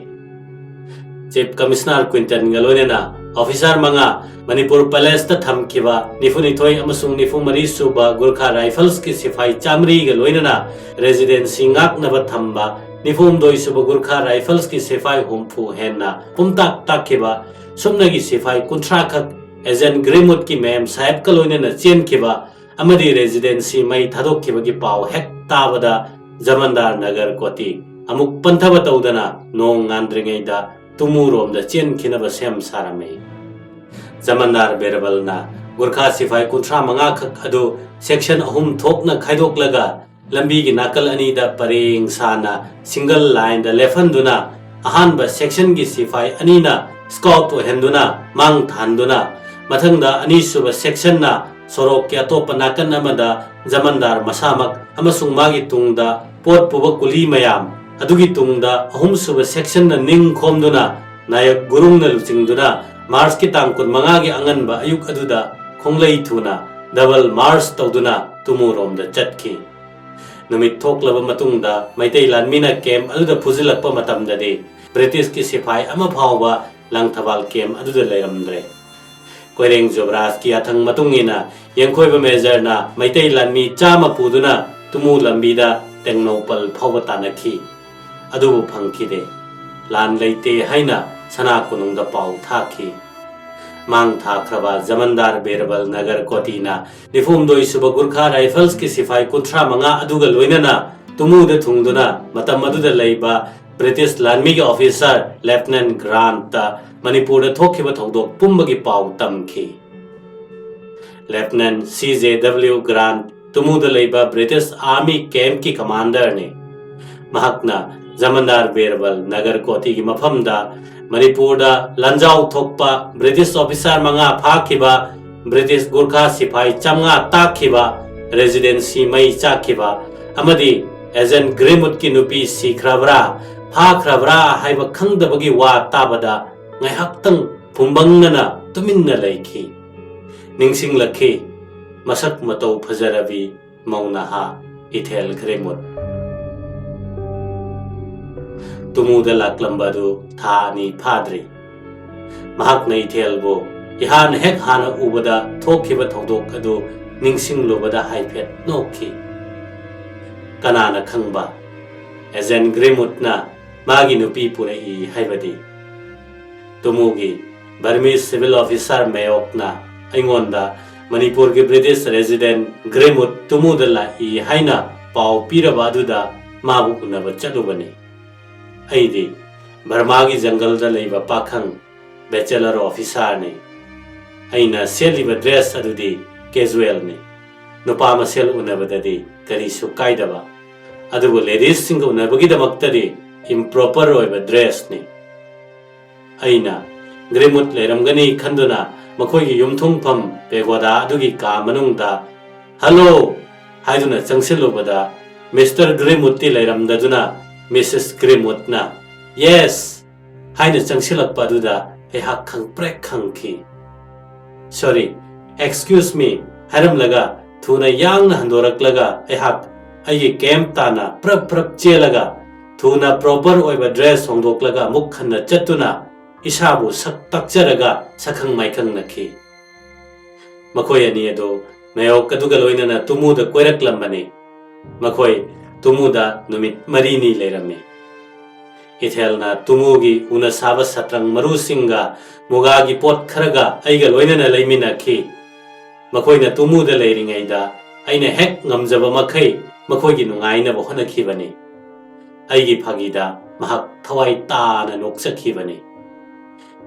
ꯆꯤꯐ ꯀꯃꯤꯁꯅꯔ ꯀ꯭ꯋꯤꯟꯇꯟꯒ ꯂꯣꯏꯅꯅ ꯑꯣꯐꯤꯁꯥꯔ ꯃꯉꯥ, ꯃꯅꯤꯄꯨꯔ ꯄꯦꯂꯦꯁꯇ ꯊꯝꯈꯤꯕ ꯅꯤꯐꯨꯅꯤꯊꯣꯏ ꯑꯃꯁꯨꯡ ꯅꯤꯐꯨꯃꯔꯤ ꯁꯨꯕ ꯒꯨꯔꯈꯥ ꯔꯥꯏꯐꯜꯁꯀꯤ ꯁꯤꯐꯥꯏ ꯆꯥꯃꯔꯤꯒ ꯂꯣꯏꯅꯅ ꯔꯦꯁꯤꯗꯦꯟꯁꯤ ꯉꯥꯛꯅꯕ ꯊꯝꯕ ꯅꯤꯐꯨꯍꯨꯝꯗꯣꯏ ꯁꯨꯕ ꯒꯨꯔꯈꯥ ꯔꯥꯏꯐꯜꯁꯀꯤ ꯁꯤꯐꯥꯏ ꯍꯨꯝꯐꯨ ꯍꯦꯟꯅ ꯄꯨꯝꯇꯥꯛ ꯇꯥꯛꯈꯤꯕ ꯁꯨꯞꯅꯒꯤ ꯁꯤꯐꯥꯏ ꯀꯨꯟꯊ꯭ꯔꯥ ꯈꯛ ꯑꯦꯖꯦꯟ ꯒ꯭ꯔꯤꯃꯨꯠꯀꯤ ꯃꯦꯝ ꯁꯥꯍꯦꯕꯀ ꯂꯣꯏꯅꯅ ꯆꯦꯟꯈꯤꯕ ꯑꯃꯗꯤ ꯔꯦꯁꯤꯗꯦꯟꯁꯤ ꯃꯩ ꯊꯥꯗꯣꯛꯈꯤꯕꯒꯤ ꯄꯥꯎ ꯍꯦꯛ ꯇꯥꯕꯗ ꯖꯃꯟꯗꯥꯔ ꯅꯒꯔ ꯀꯣꯇꯤ ꯑꯃꯨꯛ ꯄꯟꯊꯕ ꯇꯧꯗꯅ ꯅꯣꯡ ꯉꯥꯟꯗ꯭ꯔꯤꯉꯩꯗ ꯇꯨꯃꯨꯔꯣꯝꯗ ꯆꯦꯟꯈꯤꯅꯕ ꯁꯦꯝ ꯁꯥꯔꯝꯃꯤ꯫ ꯖꯃꯟꯗꯥꯔ ꯕꯤꯔꯕꯜꯅ ꯒꯨꯔꯈꯥ ꯁꯤꯐꯥꯏ ꯀꯨꯟꯊ꯭ꯔꯥ ꯃꯉꯥ ꯈꯛ ꯑꯗꯨ ꯁꯦꯛꯁꯟ ꯑꯍꯨꯝ ꯊꯣꯛꯅ ꯈꯥꯏꯗꯣꯛꯂꯒ ꯂꯝꯕꯤꯒꯤ ꯅꯥꯀꯜ ꯑꯅꯤꯗ ꯄꯔꯦꯡ ꯁꯥꯅ ꯁꯤꯡꯒꯜ ꯂꯥꯏꯟꯗ ꯂꯦꯞꯍꯟꯗꯨꯅ ꯑꯍꯥꯟꯕ ꯁꯦꯛꯁꯟꯒꯤ ꯁꯤꯐꯥꯏ ꯑꯅꯤꯅ ꯁ꯭ꯀꯥꯎꯠ ꯑꯣꯏꯍꯟꯗꯨꯅ ꯃꯥꯡ ꯊꯥꯍꯟꯗꯨꯅ ꯃꯊꯪꯗ ꯑꯅꯤꯁꯨꯕ ꯁꯦꯛꯁꯟꯅ ꯁꯣꯔꯣꯛꯀꯤ ꯑꯇꯣꯞꯄ ꯅꯥꯀꯟ ꯑꯃꯗ ꯖꯃꯟꯗꯥꯔ ꯃꯁꯥꯃꯛ ꯑꯃꯁꯨꯡ ꯃꯥꯒꯤ ꯇꯨꯡꯗ ꯄꯣꯠ ꯄꯨꯕ ꯀꯨꯂꯤ ꯃꯌꯥꯝ, ꯑꯗꯨꯒꯤ ꯇꯨꯡꯗ ꯑꯍꯨꯝꯁꯨꯕ ꯁꯦꯛꯁꯟꯅ ꯅꯤꯡ ꯈꯣꯝꯗꯨꯅ ꯅꯥꯌꯛ ꯒꯨꯔꯨꯡꯅ ꯂꯨꯆꯤꯡꯗꯨꯅ ꯃꯥꯔꯆꯀꯤ ꯇꯥꯡ ꯀꯨꯟꯃꯉꯥꯒꯤ ꯑꯉꯟꯕ ꯑꯌꯨꯛ ꯑꯗꯨꯗ ꯈꯣꯡꯂꯩ ꯊꯨꯅ ꯗꯕꯜ ꯃꯥꯔꯆ ꯇꯧꯗꯨꯅ ꯇꯨꯃꯨꯔꯣꯝꯗ ꯆꯠꯈꯤ꯫ ꯅꯨꯃꯤꯠ ꯊꯣꯛꯂꯕ ꯃꯇꯨꯡꯗ ꯃꯩꯇꯩ ꯂꯥꯟꯃꯤꯅ ꯀꯦꯝꯞ ꯑꯗꯨꯗ ꯐꯨꯖꯤꯜꯂꯛꯄ ꯃꯇꯝꯗꯗꯤ ꯕ꯭ꯔꯤꯇꯤꯁꯀꯤ ꯁꯤꯐꯥꯏ ꯑꯃ ꯐꯥꯎꯕ ꯂꯪꯊꯕꯥꯜ ꯀꯦꯝꯞ ꯑꯗꯨꯗ ꯂꯩꯔꯝꯗ꯭ꯔꯦ꯫ ꯀꯣꯏꯔꯦꯡ ꯖꯨꯕꯔꯥꯖꯀꯤ ꯌꯥꯊꯪ ꯃꯇꯨꯡ ꯏꯟꯅ ꯌꯦꯡꯈꯣꯏꯕ ꯃꯦꯖꯔꯅ ꯃꯩꯇꯩ ꯂꯥꯟꯃꯤ ꯆꯥꯝꯃ ꯄꯨꯗꯨꯅ ꯇꯨꯃꯨ ꯂꯝꯕꯤꯗ ꯇꯦꯡꯅꯧꯄꯜ ꯐꯥꯎꯕ ꯇꯥꯟꯅꯈꯤ꯫ ꯑꯗꯨꯕꯨ ꯐꯪꯈꯤꯗꯦ꯫ ꯂꯥꯟ ꯂꯩꯇꯦ ꯍꯥꯏꯅ ꯁꯅꯥ ꯀꯣꯅꯨꯡꯗ ꯄꯥꯎ ꯊꯥꯈꯤ꯫ ꯃꯥꯡ ꯊꯥꯈ꯭ꯔꯕ ꯖꯃꯟꯗꯥꯔ ꯕꯤꯔꯕꯜ ꯅꯒꯔ ꯀꯣꯇꯤꯅ ꯅꯤꯐꯨꯍꯨꯝꯗꯣꯏ ꯁꯨꯕ ꯒꯨꯔꯈꯥ ꯔꯥꯏꯐꯜꯁꯀꯤ ꯁꯤꯐꯥꯏ ꯀꯨꯟꯊ꯭ꯔꯥ ꯃꯉꯥ ꯑꯗꯨꯒ ꯂꯣꯏꯅꯅ ꯇꯨꯃꯨꯗ ꯊꯨꯡꯗꯨꯅ ꯃꯇꯝ ꯑꯗꯨꯗ ꯂꯩꯕ ꯕ꯭ꯔꯤꯇꯤꯁ ꯂꯥꯟꯃꯤꯒꯤ ꯑꯣꯐꯤꯁꯥꯔ ꯂꯦꯐꯇꯤꯅꯦꯟ ꯒ꯭ꯔꯥꯟꯠꯇ ꯃꯅꯤꯄꯨꯔꯗ ꯊꯣꯛꯈꯤꯕ ꯊꯧꯗꯣꯛ ꯄꯨꯝꯕꯒꯤ ꯄꯥꯎ ꯇꯝꯈꯤ꯫ ꯂꯦꯐꯇꯤꯅꯦꯟ ꯁꯤ ꯖꯦ ꯗꯕ꯭ꯂꯤꯎ ꯒ꯭ꯔꯥꯟꯠ ꯇꯨꯃꯨꯗ ꯂꯩꯕ ꯕ꯭ꯔꯤꯇꯤꯁ ꯑꯥꯔꯃꯤ ꯀꯦꯝꯞꯀꯤ ꯀꯃꯥꯟꯗꯔꯅꯤ꯫ ꯃꯍꯥꯛꯅ ꯖꯃꯟꯗꯥꯔ ꯕꯤꯔꯕꯜ ꯅꯒꯔ ꯀꯣꯇꯤꯒꯤ ꯃꯐꯝꯗ ꯃꯅꯤꯄꯨꯔꯗ ꯂꯥꯟꯖꯥꯎ ꯊꯣꯛꯄ ꯕ꯭ꯔꯤꯇꯤꯁ ꯑꯣꯐꯤꯁꯥꯔ ꯃꯉꯥ ꯐꯥꯈꯤꯕ, ꯕ꯭ꯔꯤꯇꯤꯁ ꯒꯨꯔꯈꯥ ꯁꯤꯐꯥꯏ ꯆꯥꯝꯃꯉꯥ ꯇꯥꯛꯈꯤꯕ, ꯔꯦꯁꯤꯗꯦꯟꯁꯤ ꯃꯩ ꯆꯥꯛꯈꯤꯕ ꯑꯃꯗꯤ ꯑꯦꯖꯦꯟ ꯒ꯭ꯔꯤꯃꯨꯠꯀꯤ ꯅꯨꯄꯤ ꯁꯤꯈ꯭ꯔꯕ꯭ꯔꯥ, ꯐꯥꯈ꯭ꯔꯕ꯭ꯔꯥ ꯍꯥꯏꯕ ꯈꯪꯗꯕꯒꯤ ꯋꯥ ꯇꯥꯕꯗ ꯉꯥꯏꯍꯥꯛꯇꯪ ꯐꯨꯝꯕꯪꯅꯅ ꯇꯨꯃꯤꯟꯅ ꯂꯩꯈꯤ꯫ ꯅꯤꯡꯁꯤꯡꯂꯛꯈꯤ ꯃꯁꯛ ꯃꯇꯧ ꯐꯖꯔꯕꯤ ꯃꯧ ꯅꯍꯥ ꯏꯊꯦꯜ ꯒ꯭ꯔꯤꯃꯨꯠ꯫ ꯇꯨꯃꯨꯗ ꯂꯥꯛꯂꯝꯕ ꯑꯗꯨ ꯊꯥ ꯑꯅꯤ ꯐꯥꯗ꯭ꯔꯤ꯫ ꯃꯍꯥꯛꯅ ꯏꯊꯦꯜꯕꯨ ꯏꯍꯥꯟ ꯍꯦꯛ ꯍꯥꯟꯅ ꯎꯕꯗ ꯊꯣꯛꯈꯤꯕ ꯊꯧꯗꯣꯛ ꯑꯗꯨ ꯅꯤꯡꯁꯤꯡꯂꯨꯕꯗ ꯍꯥꯏꯐꯦꯠ ꯅꯣꯛꯈꯤ꯫ ꯀꯅꯥꯅ ꯈꯪꯕ, ꯑꯦꯖꯦꯟ ꯒ꯭ꯔꯤꯃꯨꯠꯅ ꯃꯥꯒꯤ ꯅꯨꯄꯤ ꯄꯨꯔꯛꯏ ꯍꯥꯏꯕꯗꯤ꯫ ꯇꯨꯃꯨꯒꯤ ꯕꯔꯃꯤꯁ ꯁꯤꯚꯤꯜ ꯑꯣꯐꯤꯁꯥꯔ ꯃꯦꯌꯣꯛꯅ ꯑꯩꯉꯣꯟꯗ ꯃꯅꯤꯄꯨꯔꯒꯤ ꯕ꯭ꯔꯤꯇꯤꯁ ꯔꯦꯁꯤꯗꯦꯟ ꯒ꯭ꯔꯤꯃꯨꯠ ꯇꯨꯃꯨꯗ ꯂꯥꯛꯏ ꯍꯥꯏꯅ ꯄꯥꯎ ꯄꯤꯔꯕ ꯑꯗꯨꯗ ꯃꯥꯕꯨ ꯎꯅꯕ ꯆꯠꯂꯨꯕꯅꯤ꯫ ꯑꯩꯗꯤ ꯕꯔꯃꯥꯒꯤ ꯖꯪꯒꯜꯗ ꯂꯩꯕ ꯄꯥꯈꯪ ꯕꯦꯆꯦꯂꯔ ꯑꯣꯐꯤꯁꯥꯔꯅꯤ꯫ ꯑꯩꯅ ꯁꯦꯠꯂꯤꯕ ꯗ꯭ꯔꯦꯁ ꯑꯗꯨꯗꯤ ꯀꯦꯖꯨꯋꯦꯜꯅꯤ꯫ ꯅꯨꯄꯥ ꯃꯁꯦꯜ ꯎꯅꯕꯗꯗꯤ ꯀꯔꯤꯁꯨ ꯀꯥꯏꯗꯕ, ꯑꯗꯨꯕꯨ ꯂꯦꯗꯤꯁꯁꯤꯡꯒ ꯎꯅꯕꯒꯤꯗꯃꯛꯇꯗꯤ ꯏꯝꯄ꯭ꯔꯣꯄꯔ ꯑꯣꯏꯕ ꯗ꯭ꯔꯦꯁꯅꯤ꯫ ꯑꯩꯅ ꯒ꯭ꯔꯤꯃꯨꯠ ꯂꯩꯔꯝꯒꯅꯤ ꯈꯟꯗꯨꯅ ꯃꯈꯣꯏꯒꯤ ꯌꯨꯝꯊꯨꯡꯐꯝ ꯄꯦꯒꯣꯗꯥ ꯑꯗꯨꯒꯤ ꯀꯥ ꯃꯅꯨꯡꯗ "ꯍꯜꯂꯣ" ꯍꯥꯏꯗꯨꯅ ꯆꯪꯁꯤꯜꯂꯨꯕꯗ ꯃꯤꯁꯇꯔ ꯒ꯭ꯔꯤꯃꯨꯠꯇꯤ ꯂꯩꯔꯝꯗꯗꯨꯅ ꯃꯤꯁꯦꯁ ꯒ꯭ꯔꯤꯃꯨꯠꯅ "ꯌꯦꯁ" ꯍꯥꯏꯅ ꯆꯪꯁꯤꯜꯂꯛꯄ ꯑꯗꯨꯗ ꯑꯩꯍꯥꯛ ꯈꯪꯄ꯭ꯔꯦꯛ ꯈꯪꯈꯤ꯫ "ꯁꯣꯔꯤ, ꯑꯦꯛꯁꯀ꯭ꯌꯨꯁ ꯃꯤ" ꯍꯥꯏꯔꯝꯂꯒ ꯊꯨꯅ ꯌꯥꯡꯅ ꯍꯟꯗꯣꯔꯛꯂꯒ ꯑꯩꯍꯥꯛ ꯑꯩꯒꯤ ꯀꯦꯝꯞ ꯇꯥꯅ ꯄ꯭ꯔꯞ ꯄ꯭ꯔꯞ ꯆꯦꯜꯂꯒ ꯊꯨꯅ ꯄ꯭ꯔꯣꯄꯔ ꯑꯣꯏꯕ ꯗ꯭ꯔꯦꯁ ꯍꯣꯡꯗꯣꯛꯂꯒ ꯑꯃꯨꯛ ꯍꯟꯅ ꯆꯠꯇꯨꯅ ꯏꯁꯥꯕꯨ ꯁꯛ ꯇꯥꯛꯆꯔꯒ ꯁꯛꯈꯪ ꯃꯥꯏꯈꯪꯅꯈꯤ꯫ ꯃꯈꯣꯏ ꯑꯅꯤ ꯑꯗꯨ ꯃꯦꯌꯣꯛ ꯑꯗꯨꯒ ꯂꯣꯏꯅꯅ ꯇꯨꯃꯨꯗ ꯀꯣꯏꯔꯛꯂꯝꯕꯅꯤ꯫ ꯃꯈꯣꯏ ꯇꯨꯃꯨꯗ ꯅꯨꯃꯤꯠ ꯃꯔꯤꯅꯤ ꯂꯩꯔꯝꯃꯤ꯫ ꯏꯊꯦꯜꯅ ꯇꯨꯃꯨꯒꯤ ꯎꯅ ꯁꯥꯕ ꯁꯇ꯭ꯔꯪ ꯃꯔꯨꯁꯤꯡꯒ ꯃꯨꯒꯥꯒꯤ ꯄꯣꯠ ꯈꯔꯒ ꯑꯩꯒ ꯂꯣꯏꯅꯅ ꯂꯩꯃꯤꯟꯅꯈꯤ꯫ ꯃꯈꯣꯏꯅ ꯇꯨꯃꯨꯗ ꯂꯩꯔꯤꯉꯩꯗ ꯑꯩꯅ ꯍꯦꯛ ꯉꯝꯖꯕ ꯃꯈꯩ ꯃꯈꯣꯏꯒꯤ ꯅꯨꯡꯉꯥꯏꯅꯕ ꯍꯣꯠꯅꯈꯤꯕꯅꯤ꯫ ꯑꯩꯒꯤ ꯐꯥꯒꯤꯗ ꯃꯍꯥꯛ ꯊꯋꯥꯏ ꯇꯥꯅ ꯅꯣꯛꯆꯈꯤꯕꯅꯤ꯫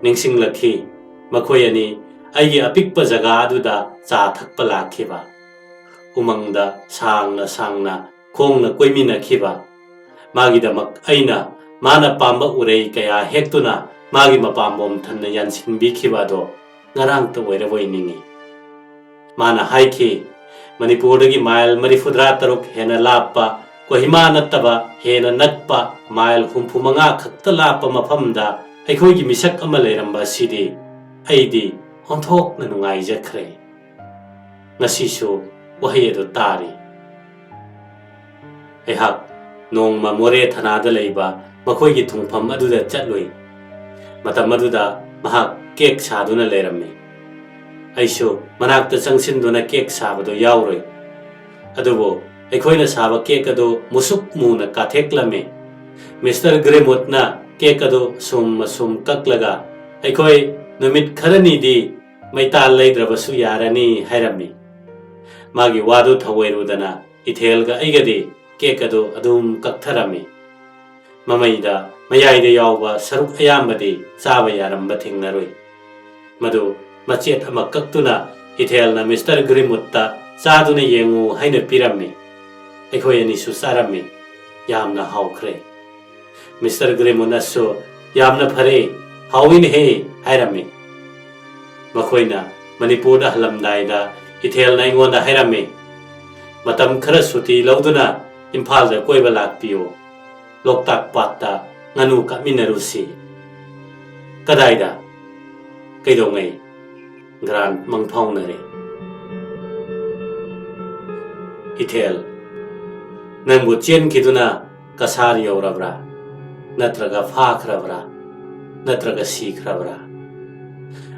ꯅꯤꯡꯁꯤꯡꯂꯛꯈꯤ, ꯃꯈꯣꯏ ꯑꯅꯤ ꯑꯩꯒꯤ ꯑꯄꯤꯛꯄ ꯖꯒꯥ ꯑꯗꯨꯗ ꯆꯥ ꯊꯛꯄ ꯂꯥꯛꯈꯤꯕ, ꯎꯃꯪꯗ ꯁꯥꯡꯅ ꯁꯥꯡꯅ ꯈꯣꯡꯅ ꯀꯣꯏꯃꯤꯟꯅꯈꯤꯕ꯫ ꯃꯥꯒꯤꯗꯃꯛ ꯑꯩꯅ ꯃꯥꯅ ꯄꯥꯝꯕ ꯎꯔꯩ ꯀꯌꯥ ꯍꯦꯛꯇꯨꯅ ꯃꯥꯒꯤ ꯃꯄꯥꯝꯕꯣꯝ ꯊꯟꯅ ꯌꯥꯟꯁꯤꯟꯕꯤꯈꯤꯕ ꯑꯗꯣ ꯉꯔꯥꯡꯇ ꯑꯣꯏꯔꯕꯣꯏ ꯅꯤꯡꯏ꯫ ꯃꯥꯅ ꯍꯥꯏꯈꯤ, ꯃꯅꯤꯄꯨꯔꯗꯒꯤ ꯃꯥꯏꯜ ꯃꯔꯤꯐꯨꯇꯔꯥ ꯇꯔꯨꯛ ꯍꯦꯟꯅ ꯂꯥꯞꯄ, ꯀꯣꯍꯤꯃꯥ ꯅꯠꯇꯕ ꯍꯦꯟꯅ ꯅꯛꯄ ꯃꯥꯏꯜ ꯍꯨꯝꯐꯨ ꯃꯉꯥ ꯈꯛꯇ ꯂꯥꯞꯄ ꯃꯐꯝꯗ ꯑꯩꯈꯣꯏꯒꯤ ꯃꯤꯁꯛ ꯑꯃ ꯂꯩꯔꯝꯕ ꯑꯁꯤꯗꯤ ꯑꯩꯗꯤ ꯑꯣꯟꯊꯣꯛꯅ ꯅꯨꯡꯉꯥꯏꯖꯈ꯭ꯔꯦ꯫ ꯉꯁꯤꯁꯨ ꯋꯥꯍꯩ ꯑꯗꯨ ꯇꯥꯔꯤ꯫ ꯑꯩꯍꯥꯛ ꯅꯣꯡꯃ ꯃꯣꯔꯦ ꯊꯅꯥꯗ ꯂꯩꯕ ꯃꯈꯣꯏꯒꯤ ꯊꯨꯡꯐꯝ ꯑꯗꯨꯗ ꯆꯠꯂꯨꯏ꯫ ꯃꯇꯝ ꯑꯗꯨꯗ ꯃꯍꯥꯛ ꯀꯦꯛ ꯁꯥꯗꯨꯅ ꯂꯩꯔꯝꯃꯤ꯫ ꯑꯩꯁꯨ ꯃꯅꯥꯛꯇ ꯆꯪꯁꯤꯟꯗꯨꯅ ꯀꯦꯛ ꯁꯥꯕꯗꯨ ꯌꯥꯎꯔꯨꯏ꯫ ꯑꯗꯨꯕꯨ ꯑꯩꯈꯣꯏꯅ ꯁꯥꯕ ꯀꯦꯛ ꯑꯗꯨ ꯃꯨꯁꯨꯛ ꯃꯨꯅ ꯀꯥꯊꯦꯛꯂꯝꯃꯤ꯫ ꯃꯤꯁꯇꯔ ꯒ꯭ꯔꯦꯃꯨꯠꯅ ꯀꯦꯛ ꯑꯗꯨ ꯑꯁꯨꯝ ꯑꯁꯨꯝ ꯀꯛꯂꯒ, "ꯑꯩꯈꯣꯏ ꯅꯨꯃꯤꯠ ꯈꯔꯅꯤꯗꯤ ꯃꯩꯇꯥꯜ ꯂꯩꯗ꯭ꯔꯕꯁꯨ ꯌꯥꯔꯅꯤ" ꯍꯥꯏꯔꯝꯃꯤ꯫ ꯃꯥꯒꯤ ꯋꯥꯗꯨ ꯊꯧꯑꯣꯏꯔꯨꯗꯅ ꯏꯊꯦꯜꯒ ꯑꯩꯒꯗꯤ ꯀꯦꯛ ꯑꯗꯨ ꯑꯗꯨꯝ ꯀꯛꯊꯔꯝꯃꯤ꯫ ꯃꯃꯩꯗ ꯃꯌꯥꯏꯗ ꯌꯥꯎꯕ ꯁꯔꯨꯛ ꯑꯌꯥꯝꯕꯗꯤ ꯆꯥꯕ ꯌꯥꯔꯝꯕ ꯊꯦꯡꯅꯔꯨꯏ꯫ ꯃꯗꯨ ꯃꯆꯦꯠ ꯑꯃ ꯀꯛꯇꯨꯅ ꯏꯊꯦꯜꯅ ꯃꯤꯁꯇꯔ ꯒ꯭ꯔꯤꯃꯨꯠꯇ "ꯆꯥꯗꯨꯅ ꯌꯦꯡꯉꯨ" ꯍꯥꯏꯅ ꯄꯤꯔꯝꯃꯤ꯫ ꯑꯩꯈꯣꯏ ꯑꯅꯤꯁꯨ ꯆꯥꯔꯝꯃꯤ꯫ ꯌꯥꯝꯅ ꯍꯥꯎꯈ꯭ꯔꯦ꯫ ꯃꯤꯁꯇꯔ ꯒ꯭ꯔꯤꯃꯨꯠꯅꯁꯨ "ꯌꯥꯝꯅ ꯐꯔꯦ, ꯍꯥꯎꯏꯅꯦꯍꯦ" ꯍꯥꯏꯔꯝꯃꯤ꯫ ꯃꯈꯣꯏꯅ ꯃꯅꯤꯄꯨꯔꯗ ꯍꯜꯂꯝꯗꯥꯏꯗ ꯏꯊꯦꯜꯅ ꯑꯩꯉꯣꯟꯗ ꯍꯥꯏꯔꯝꯃꯤ, "ꯃꯇꯝ ꯈꯔ ꯁꯨꯇꯤ ꯂꯧꯗꯨꯅ ꯏꯝꯐꯥꯜꯗ ꯀꯣꯏꯕ ꯂꯥꯛꯄꯤꯌꯨ꯫ ꯂꯣꯛꯇꯥꯛ ꯄꯥꯠꯇ ꯉꯥꯅꯨ ꯀꯥꯞꯃꯤꯟꯅꯔꯨꯁꯤ"꯫ "ꯀꯗꯥꯏꯗ? ꯀꯩꯗꯧꯉꯩ?" ꯒ꯭ꯔꯥꯟ ꯃꯪꯐꯥꯎꯅꯔꯦ꯫ "ꯏꯊꯦꯜ, ꯅꯪꯕꯨ ꯆꯦꯟꯈꯤꯗꯨꯅ ꯀꯁꯥꯔ ꯌꯧꯔꯕ꯭ꯔꯥ? ꯅꯠꯇ꯭ꯔꯒ ꯐꯥꯈ꯭ꯔꯕ꯭ꯔꯥ? ꯅꯠꯇ꯭ꯔꯒ ꯁꯤꯈ꯭ꯔꯕ꯭ꯔꯥ?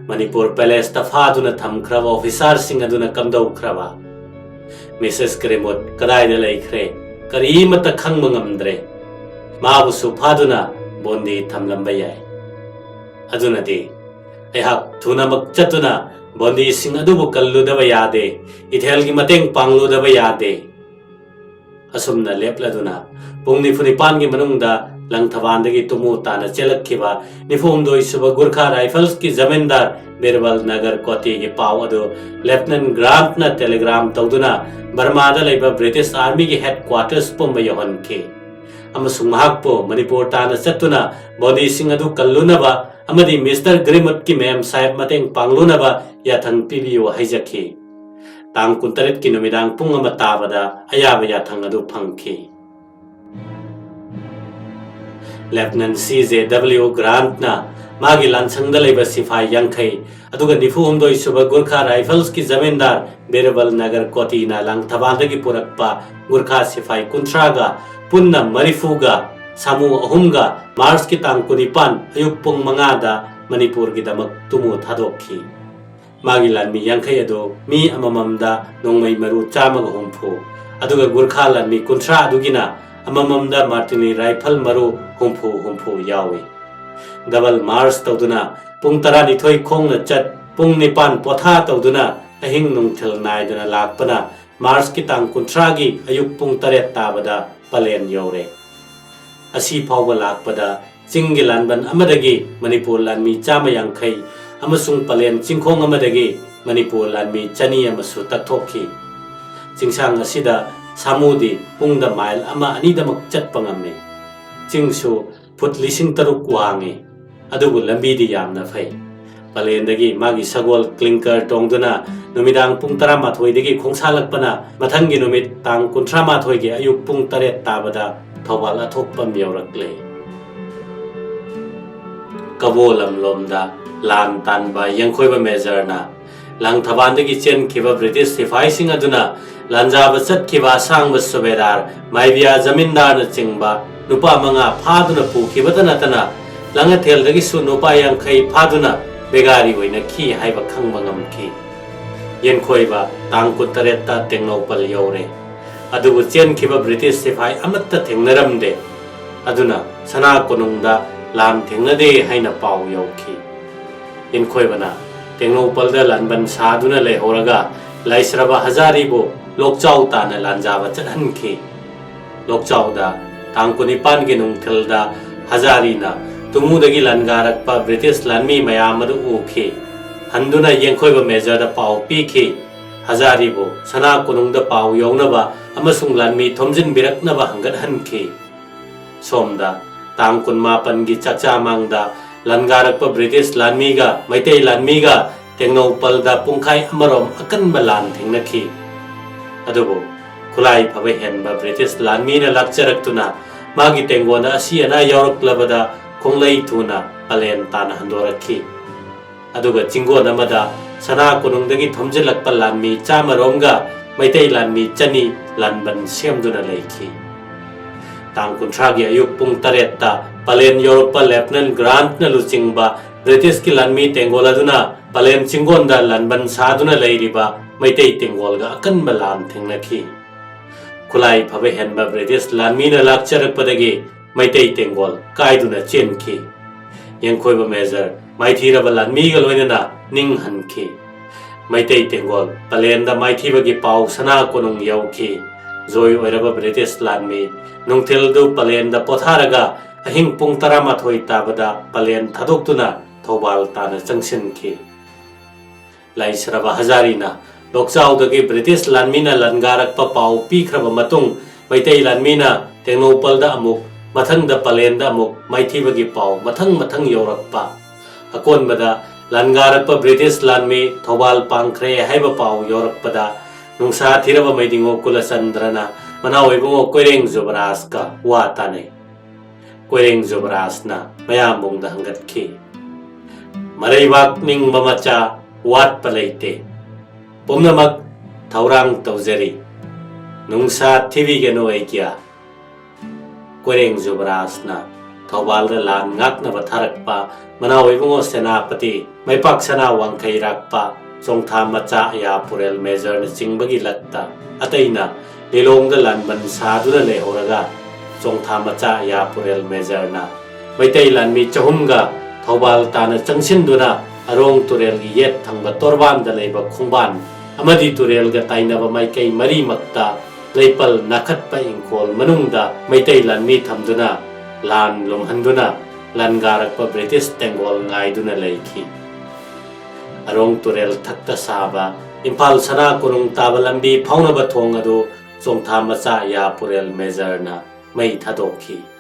ꯃꯅꯤꯄꯨꯔ ꯄꯦꯂꯦꯁꯇ ꯐꯥꯗꯨꯅ ꯊꯝꯈ꯭ꯔꯕ ꯑꯣꯐꯤꯁꯥꯔꯁꯤꯡ ꯑꯗꯨꯅ ꯀꯝꯗꯧꯈ꯭ꯔꯕ? ꯃꯤꯁꯦꯁ ꯒ꯭ꯔꯤꯃꯨꯠ ꯀꯗꯥꯏꯗ ꯂꯩꯈ꯭ꯔꯦ? ꯀꯔꯤꯃꯠꯇ ꯈꯪꯕ ꯉꯝꯗ꯭ꯔꯦ꯫ ꯃꯥꯕꯨꯁꯨ ꯐꯥꯗꯨꯅ ꯕꯣꯟꯗꯤ ꯊꯝꯂꯝꯕ ꯌꯥꯏ꯫ ꯑꯗꯨꯅꯗꯤ ꯑꯩꯍꯥꯛ ꯊꯨꯅꯃꯛ ꯆꯠꯇꯨꯅ ꯕꯣꯟꯗꯤꯁꯤꯡ ꯑꯗꯨꯕꯨ ꯀꯜꯂꯨꯗꯕ ꯌꯥꯗꯦ, ꯏꯊꯦꯜꯒꯤ ꯃꯇꯦꯡ ꯄꯥꯡꯂꯨꯗꯕ ꯌꯥꯗꯦ꯫ ꯑꯁꯨꯝꯅ ꯂꯦꯞꯂꯗꯨꯅ ꯄꯨꯡ ꯅꯤꯐꯨ ꯅꯤꯄꯥꯟꯒꯤ ꯃꯅꯨꯡꯗ ꯂꯪꯊꯕꯥꯜꯗꯒꯤ ꯇꯨꯃꯨ ꯇꯥꯅ ꯆꯦꯜꯂꯛꯈꯤꯕ ꯅꯤꯐꯨ ꯍꯨꯝꯗꯣꯏ ꯁꯨꯕ ꯒꯨꯔꯈꯥ ꯔꯥꯏꯐꯜꯁꯀꯤ ꯖꯃꯤꯟꯗꯥꯔ ꯕꯤꯔꯕꯜ ꯅꯒꯔ ꯀꯣꯇꯤꯒꯤ ꯄꯥꯎ ꯑꯗꯨ ꯂꯦꯐꯇꯤꯅꯦꯟ ꯒ꯭ꯔꯥꯟꯠꯅ ꯇꯦꯂꯤꯒ꯭ꯔꯥꯝ ꯇꯧꯗꯨꯅ ꯕꯔꯃꯥꯗ ꯂꯩꯕ ꯕ꯭ꯔꯤꯇꯤꯁ ꯑꯥꯔꯃꯤꯒꯤ ꯍꯦꯗꯀ꯭ꯋꯥꯇꯔꯁ ꯄꯨꯝꯕ ꯌꯧꯍꯟꯈꯤ, ꯑꯃꯁꯨꯡ ꯃꯍꯥꯛꯄꯨ ꯃꯅꯤꯄꯨꯔ ꯇꯥꯅ ꯆꯠꯇꯨꯅ ꯕꯣꯟꯗꯤꯁꯤꯡ ꯑꯗꯨ ꯀꯜꯂꯨꯅꯕ ꯑꯃꯗꯤ ꯃꯤꯁꯇꯔ ꯒ꯭ꯔꯤꯃꯨꯠꯀꯤ ꯃꯦꯝ ꯁꯥꯍꯦꯕ ꯃꯇꯦꯡ ꯄꯥꯡꯂꯨꯅꯕ ꯌꯥꯊꯪ ꯄꯤꯕꯤꯌꯨ ꯍꯥꯏꯖꯈꯤ꯫ ꯇꯥꯡ ꯀꯨꯟꯇꯔꯦꯠꯀꯤ ꯅꯨꯃꯤꯗꯥꯡ ꯄꯨꯡ ꯑꯃ ꯇꯥꯕꯗ ꯑꯌꯥꯕ ꯌꯥꯊꯪ ꯑꯗꯨ ꯐꯪꯈꯤ꯫ ꯂꯦꯐꯇꯤꯅꯦꯟ ꯁꯤ ꯖꯦ ꯗꯕ꯭ꯂꯤꯎ ꯒ꯭ꯔꯥꯟꯠꯅ ꯃꯥꯒꯤ ꯂꯥꯟꯁꯪꯗ ꯂꯩꯕ ꯁꯤꯐꯥꯏ ꯌꯥꯡꯈꯩ, ꯑꯗꯨꯒ ꯅꯤꯐꯨ ꯍꯨꯝꯗꯣꯏ ꯁꯨꯕ ꯒꯨꯔꯈꯥ ꯔꯥꯏꯐꯜꯁꯀꯤ ꯖꯃꯤꯟꯗꯥꯔ ꯕꯤꯔꯕꯜ ꯅꯒꯔ ꯀꯣꯇꯤꯅ ꯂꯪꯊꯕꯥꯜꯗꯒꯤ ꯄꯨꯔꯛꯄ ꯒꯨꯔꯈꯥ ꯁꯤꯐꯥꯏ ꯀꯨꯟꯊ꯭ꯔꯥꯒ ꯄꯨꯟꯅ ꯃꯔꯤꯐꯨꯒ ꯁꯥꯃꯨ ꯑꯍꯨꯝꯒ ꯃꯥꯔꯆꯀꯤ ꯇꯥꯡ ꯀꯨꯟꯅꯤꯄꯥꯟ ꯑꯌꯨꯛ ꯄꯨꯡ ꯃꯉꯥꯗ ꯃꯅꯤꯄꯨꯔꯒꯤꯗꯃꯛ ꯇꯨꯃꯨ ꯊꯥꯗꯣꯛꯈꯤ꯫ ꯃꯥꯒꯤ ꯂꯥꯟꯃꯤ ꯌꯥꯡꯈꯩ ꯑꯗꯨ ꯃꯤ ꯑꯃꯃꯝꯗ ꯅꯣꯡꯃꯩ ꯃꯔꯨ ꯆꯥꯝꯃꯒ ꯍꯨꯝꯐꯨ, ꯑꯗꯨꯒ ꯒꯨꯔꯈꯥ ꯂꯥꯟꯃꯤ ꯀꯨꯟꯊ꯭ꯔꯥ ꯑꯗꯨꯒꯤꯅ ꯑꯃꯃꯝꯗ ꯃꯥꯔꯇꯤꯅꯤ ꯔꯥꯏꯐꯜ ꯃꯔꯨ ꯍꯨꯝꯐꯨ ꯍꯨꯝꯐꯨ ꯌꯥꯎꯏ꯫ ꯗꯕꯜ ꯃꯥꯔꯆ ꯇꯧꯗꯨꯅ ꯄꯨꯡ ꯇꯔꯥꯅꯤꯊꯣꯏ ꯈꯣꯡꯅ ꯆꯠ, ꯄꯨꯡ ꯅꯤꯄꯥꯟ ꯄꯣꯊꯥ ꯇꯧꯗꯨꯅ ꯑꯍꯤꯡ ꯅꯨꯡꯊꯤꯜ ꯅꯥꯏꯗꯅ ꯂꯥꯛꯄꯅ ꯃꯥꯔꯆꯀꯤ ꯇꯥꯡ ꯀꯨꯟꯊ꯭ꯔꯥꯒꯤ ꯑꯌꯨꯛ ꯄꯨꯡ ꯇꯔꯦꯠ ꯇꯥꯕꯗ ꯄꯂꯦꯟ ꯌꯧꯔꯦ꯫ ꯑꯁꯤ ꯐꯥꯎꯕ ꯂꯥꯛꯄꯗ ꯆꯤꯡꯒꯤ ꯂꯥꯟꯕꯟ ꯑꯃꯗꯒꯤ ꯃꯅꯤꯄꯨꯔ ꯂꯥꯟꯃꯤ ꯆꯥꯝꯃ ꯌꯥꯡꯈꯩ ꯑꯃꯁꯨꯡ ꯄꯂꯦꯟ ꯆꯤꯡꯈꯣꯡ ꯑꯃꯗꯒꯤ ꯃꯅꯤꯄꯨꯔ ꯂꯥꯟꯃꯤ ꯆꯅꯤ ꯑꯃꯁꯨ ꯇꯛꯊꯣꯛꯈꯤ꯫ ꯆꯤꯡꯁꯥꯡ ꯑꯁꯤꯗ ꯁꯥꯃꯨꯗꯤ ꯄꯨꯡꯗ ꯃꯥꯏꯜ ꯑꯃ ꯑꯅꯤꯗꯃꯛ ꯆꯠꯄ ꯉꯝꯃꯤ꯫ ꯆꯤꯡꯁꯨ ꯐꯨꯠ ꯂꯤꯁꯤꯡ ꯇꯔꯨꯛ ꯋꯥꯡꯉꯤ, ꯑꯗꯨꯕꯨ ꯂꯝꯕꯤꯗꯤ ꯌꯥꯝꯅ ꯐꯩ꯫ ꯄꯂꯦꯟꯗꯒꯤ ꯃꯥꯒꯤ ꯁꯒꯣꯜ ꯀ꯭ꯂꯤꯡꯀꯔ ꯇꯣꯡꯗꯨꯅ ꯅꯨꯃꯤꯗꯥꯡ ꯄꯨꯡ ꯇꯔꯥꯃꯥꯊꯣꯏꯗꯒꯤ ꯈꯣꯡꯁꯥꯜꯂꯛꯄꯅ ꯃꯊꯪꯒꯤ ꯅꯨꯃꯤꯠ ꯇꯥꯡ ꯀꯨꯟꯊ꯭ꯔꯥ ꯃꯥꯊꯣꯏꯒꯤ ꯑꯌꯨꯛ ꯄꯨꯡ ꯇꯔꯦꯠ ꯇꯥꯕꯗ ꯊꯧꯕꯥꯜ ꯑꯊꯣꯛꯄꯝ ꯌꯧꯔꯛꯂꯦ꯫ ꯀꯕꯣ ꯂꯝꯂꯣꯝꯗ ꯂꯥꯟ ꯇꯥꯟꯕ ꯌꯦꯡꯈꯣꯏꯕ ꯃꯦꯖꯔꯅ ꯂꯪꯊꯕꯥꯜꯗꯒꯤ ꯆꯦꯟꯈꯤꯕ ꯕ꯭ꯔꯤꯇꯤꯁ ꯁꯤꯐꯥꯏꯁꯤꯡ ꯑꯗꯨꯅ ꯂꯥꯟꯖꯥꯕ ꯆꯠꯈꯤꯕ ꯑꯁꯥꯡꯕ ꯁꯨꯕꯦꯗꯥꯔ, ꯃꯥꯏꯕꯤꯌꯥ ꯖꯃꯤꯟꯗꯥꯔꯅꯆꯤꯡꯕ ꯅꯨꯄꯥ ꯃꯉꯥ ꯐꯥꯗꯨꯅ ꯄꯨꯈꯤꯕꯇ ꯅꯠꯇꯅ ꯂꯥꯡꯉꯊꯦꯜꯗꯒꯤꯁꯨ ꯅꯨꯄꯥ ꯌꯥꯡꯈꯩ ꯐꯥꯗꯨꯅ ꯕꯦꯒꯥꯔꯤ ꯑꯣꯏꯅꯈꯤ ꯍꯥꯏꯕ ꯈꯪꯕ ꯉꯝꯈꯤ꯫ ꯌꯦꯟꯈꯣꯏꯕ ꯇꯥꯡ ꯀꯨꯟꯇꯔꯦꯠꯇ ꯇꯦꯡꯅꯧꯄꯜ ꯌꯧꯔꯦ꯫ ꯑꯗꯨꯕꯨ ꯆꯦꯟꯈꯤꯕ ꯕ꯭ꯔꯤꯇꯤꯁ ꯁꯤꯐꯥꯏ ꯑꯃꯠꯇ ꯊꯦꯡꯅꯔꯝꯗꯦ꯫ ꯑꯗꯨꯅ ꯁꯅꯥ ꯀꯣꯅꯨꯡꯗ ꯂꯥꯟ ꯊꯦꯡꯅꯗꯦ ꯍꯥꯏꯅ ꯄꯥꯎ ꯌꯧꯈꯤ꯫ ꯌꯦꯟꯈꯣꯏꯕꯅ ꯇꯦꯡꯅꯧꯄꯜꯗ ꯂꯥꯟꯕꯟ ꯁꯥꯗꯨꯅ ꯂꯩꯍꯧꯔꯒ ꯂꯥꯏꯁ꯭ꯔꯕ ꯍꯖꯥꯔꯤꯕꯨ ꯂꯣꯛꯆꯥꯎ ꯇꯥꯅ ꯂꯥꯟꯖꯥꯕ ꯆꯠꯍꯟꯈꯤ꯫ ꯂꯣꯛꯆꯥꯎꯗ ꯇꯥꯡ ꯀꯨꯟꯅꯤꯄꯥꯟꯒꯤ ꯅꯨꯡꯊꯤꯜꯗ ꯍꯖꯥꯔꯤꯅ ꯇꯨꯃꯨꯗꯒꯤ ꯂꯥꯟꯒꯥꯔꯛꯄ ꯕ꯭ꯔꯤꯇꯤꯁ ꯂꯥꯟꯃꯤ ꯃꯌꯥꯝ ꯑꯗꯨ ꯎꯈꯤ꯫ ꯍꯟꯗꯨꯅ ꯌꯦꯡꯈꯣꯏꯕ ꯃꯦꯖꯔꯗ ꯄꯥꯎ ꯄꯤꯈꯤ꯫ ꯍꯖꯥꯔꯤꯕꯨ ꯁꯅꯥ ꯀꯣꯅꯨꯡꯗ ꯄꯥꯎ ꯌꯧꯅꯕ ꯑꯃꯁꯨꯡ ꯂꯥꯟꯃꯤ ꯊꯣꯝꯖꯤꯟꯕꯤꯔꯛꯅꯕ ꯍꯪꯒꯠꯍꯟꯈꯤ꯫ ꯁꯣꯝꯗ ꯇꯥꯡ ꯀꯨꯟꯃꯥꯄꯟꯒꯤ ꯆꯥꯛꯆꯥ ꯃꯥꯡꯗ ꯂꯥꯟꯒꯥꯔꯛꯄ ꯕ꯭ꯔꯤꯇꯤꯁ ꯂꯥꯟꯃꯤꯒ ꯃꯩꯇꯩ ꯂꯥꯟꯃꯤꯒ ꯇꯦꯡꯅꯧꯄꯜꯗ ꯄꯨꯡꯈꯥꯏ ꯑꯃꯔꯣꯝ ꯑꯀꯟꯕ ꯂꯥꯟ ꯊꯦꯡꯅꯈꯤ꯫ ꯑꯗꯨꯕꯨ ꯈꯨꯠꯂꯥꯏ ꯐꯕ ꯍꯦꯟꯕ ꯕ꯭ꯔꯤꯇꯤꯁ ꯂꯥꯟꯃꯤꯅ ꯂꯥꯛꯆꯔꯛꯇꯨꯅ ꯃꯥꯒꯤ ꯇꯦꯡꯒꯣꯟꯗ ꯑꯁꯤ ꯑꯅꯥ ꯌꯥꯎꯔꯛꯂꯕꯗ ꯈꯣꯡꯂꯩ ꯊꯨꯅ ꯄꯂꯦꯟ ꯇꯥꯅ ꯍꯟꯗꯣꯔꯛꯈꯤ꯫ ꯑꯗꯨꯒ ꯆꯤꯡꯒꯣꯟ ꯑꯃꯗ ꯁꯅꯥ ꯀꯣꯅꯨꯡꯗꯒꯤ ꯊꯣꯝꯖꯤꯜꯂꯛꯄ ꯂꯥꯟꯃꯤ ꯆꯥꯝꯃꯔꯣꯝꯒ ꯃꯩꯇꯩ ꯂꯥꯟꯃꯤ ꯆꯅꯤ ꯂꯥꯟꯕꯟ ꯁꯦꯝꯗꯨꯅ ꯂꯩꯈꯤ꯫ ꯇꯥꯡ ꯀꯨꯟꯊ꯭ꯔꯥꯒꯤ ꯑꯌꯨꯛ ꯄꯨꯡ ꯇꯔꯦꯠꯇ ꯄꯂꯦꯟ ꯌꯧꯔꯛꯄ ꯂꯦꯐꯅꯦꯟ ꯒ꯭ꯔꯥꯟꯠꯅ ꯂꯨꯆꯤꯡꯕ ꯕ꯭ꯔꯤꯇꯤꯁꯀꯤ ꯂꯥꯟꯃꯤ ꯇꯦꯡꯒꯣꯜ ꯑꯗꯨꯅ ꯄꯂꯦꯟ ꯆꯤꯡꯒꯣꯟꯗ ꯂꯥꯟꯕꯟ ꯁꯥꯗꯨꯅ ꯂꯩꯔꯤꯕ ꯃꯩꯇꯩ ꯇꯦꯡꯒꯣꯜꯒ ꯑꯀꯟꯕ ꯂꯥꯟ ꯊꯦꯡꯅꯈꯤ꯫ ꯈꯨꯠꯂꯥꯏ ꯐꯕ ꯍꯦꯟꯕ ꯕ꯭ꯔꯤꯇꯤꯁ ꯂꯥꯟꯃꯤꯅ ꯂꯥꯛꯆꯔꯛꯄꯗꯒꯤ ꯃꯩꯇꯩ ꯇꯦꯡꯒꯣꯜ ꯀꯥꯏꯗꯨꯅ ꯆꯦꯟꯈꯤ꯫ ꯌꯦꯡꯈꯣꯏꯕ ꯃꯦꯖꯔ ꯃꯥꯏꯊꯤꯔꯕ ꯂꯥꯟꯃꯤꯒ ꯂꯣꯏꯅꯅ ꯅꯤꯡꯍꯟꯈꯤ꯫ ꯃꯩꯇꯩ ꯇꯦꯡꯒꯣꯜ ꯄꯂꯦꯟꯗ ꯃꯥꯏꯊꯤꯕꯒꯤ ꯄꯥꯎ ꯁꯅꯥ ꯀꯣꯅꯨꯡ ꯌꯧꯈꯤ꯫ ꯖꯣꯏ ꯑꯣꯏꯔꯕ ꯕ꯭ꯔꯤꯇꯤꯁ ꯂꯥꯟꯃꯤ ꯅꯨꯡꯊꯤꯜꯗꯨ ꯄꯂꯦꯟꯗ ꯄꯣꯊꯥꯔꯒ ꯑꯍꯤꯡ ꯄꯨꯡ ꯇꯔꯥꯃꯥꯊꯣꯏ ꯇꯥꯕꯗ ꯄꯂꯦꯟ ꯊꯥꯗꯣꯛꯇꯨꯅ ꯊꯧꯕꯥꯜ ꯇꯥꯟꯅ ꯆꯪꯁꯤꯟꯈꯤ꯫ ꯂꯥꯏꯁ꯭ꯔꯕ ꯍꯖꯥꯔꯤꯅ ꯂꯣꯛꯆꯥꯎꯗꯒꯤ ꯕ꯭ꯔꯤꯇꯤꯁ ꯂꯥꯟꯃꯤꯅ ꯂꯥꯟꯒꯥꯔꯛꯄ ꯄꯥꯎ ꯄꯤꯈ꯭ꯔꯕ ꯃꯇꯨꯡ ꯃꯩꯇꯩ ꯂꯥꯟꯃꯤꯅ ꯇꯦꯡꯅꯧꯄꯜꯗ ꯑꯃꯨꯛ, ꯃꯊꯪꯗ ꯄꯂꯦꯟꯗ ꯑꯃꯨꯛ ꯃꯥꯏꯊꯤꯕꯒꯤ ꯄꯥꯎ ꯃꯊꯪ ꯃꯊꯪ ꯌꯧꯔꯛꯄ꯫ ꯑꯀꯣꯟꯕꯗ ꯂꯥꯟꯒꯥꯔꯛꯄ ꯕ꯭ꯔꯤꯇꯤꯁ ꯂꯥꯟꯃꯤ ꯊꯧꯕꯥꯜ ꯄꯥꯡꯈ꯭ꯔꯦ ꯍꯥꯏꯕ ꯄꯥꯎ ꯌꯧꯔꯛꯄꯗ ꯅꯨꯡꯁꯥ ꯊꯤꯔꯕ ꯃꯩꯗꯤꯡꯉꯣ ꯀꯨꯂꯆꯟꯗ꯭ꯔꯅ ꯃꯅꯥꯎ ꯏꯕꯨꯡꯉꯣ ꯀꯣꯏꯔꯦꯡ ꯖꯨꯕꯔꯥꯖꯀ ꯋꯥ ꯇꯥꯅꯩ꯫ ꯀꯣꯏꯔꯦꯡ ꯖꯨꯕꯔꯥꯖꯅ ꯃꯌꯥꯝꯕꯨꯡꯗ ꯍꯪꯒꯠꯈꯤ꯫ ꯃꯔꯩꯕꯥꯛ ꯅꯤꯡꯕ ꯃꯆꯥ ꯋꯥꯠꯄ ꯂꯩꯇꯦ꯫ ꯄꯨꯝꯅꯃꯛ ꯊꯧꯔꯥꯡ ꯇꯧꯖꯔꯤ꯫ ꯅꯨꯡꯁꯥ ꯊꯤꯕꯤꯒꯅꯨ ꯑꯩꯒ꯭ꯌꯥ꯫ ꯀꯣꯏꯔꯦꯡ ꯖꯨꯕꯔꯥꯖꯅ ꯊꯧꯕꯥꯜꯗ ꯂꯥꯟ ꯉꯥꯛꯅꯕ ꯊꯥꯔꯛꯄ ꯃꯅꯥꯎ ꯏꯕꯨꯡꯉꯣ ꯁꯦꯅꯥꯄꯇꯤ, ꯃꯩꯄꯥꯛ ꯁꯅꯥ ꯋꯥꯡꯈꯩꯔꯥꯛꯄ, ꯆꯣꯡꯊꯥ ꯃꯆꯥ ꯑꯌꯥ ꯄꯨꯔꯦꯜ ꯃꯦꯖꯔꯅ ꯆꯤꯡꯕꯒꯤ ꯂꯛꯇ ꯑꯇꯩꯅ ꯂꯤꯂꯣꯡꯗ ꯂꯥꯟꯕꯟ ꯁꯥꯗꯨꯅ ꯂꯩꯍꯧꯔꯒ ꯆꯣꯡꯊꯥ ꯃꯆꯥ ꯌꯥꯄꯨꯔꯦꯜ ꯃꯦꯖꯔꯅ ꯃꯩꯇꯩ ꯂꯥꯟꯃꯤ ꯆꯍꯨꯝꯒ ꯊꯧꯕꯥꯜ ꯇꯥꯅ ꯆꯪꯁꯤꯟꯗꯨꯅ ꯑꯔꯣꯡ ꯇꯨꯔꯦꯜꯒꯤ ꯌꯦꯠ ꯊꯪꯕ ꯇꯣꯔꯕꯥꯟꯗ ꯂꯩꯕ ꯈꯣꯡꯕꯥꯟ ꯑꯃꯗꯤ ꯇꯨꯔꯦꯜꯒ ꯇꯥꯏꯅꯕ ꯃꯥꯏꯀꯩ ꯃꯔꯤꯃꯛꯇ ꯂꯩꯄꯜ ꯅꯥꯈꯠꯄ ꯏꯪꯈꯣꯜ ꯃꯅꯨꯡꯗ ꯃꯩꯇꯩ ꯂꯥꯟꯃꯤ ꯊꯝꯗꯨꯅ ꯂꯥꯟ ꯂꯨꯝꯍꯟꯗꯨꯅ ꯂꯥꯟꯒꯥꯔꯛꯄ ꯕ꯭ꯔꯤꯇꯤꯁ ꯇꯦꯡꯒꯣꯜ ꯉꯥꯏꯗꯨꯅ ꯂꯩꯈꯤ꯫ ꯑꯔꯣꯡ ꯇꯨꯔꯦꯜ ꯊꯛꯇ ꯁꯥꯕ ꯏꯝꯐꯥꯜ ꯁꯅꯥ ꯀꯣꯅꯨꯡ ꯇꯥꯕ ꯂꯝꯕꯤ ꯐꯥꯎꯅꯕ ꯊꯣꯡ ꯑꯗꯨ ꯆꯣꯡꯊꯥ ꯃꯆꯥ ꯌꯥꯄꯨꯔꯦꯜ ꯃꯦꯖꯔꯅ ꯃꯩ ꯊꯥꯗꯣꯛꯈꯤ꯫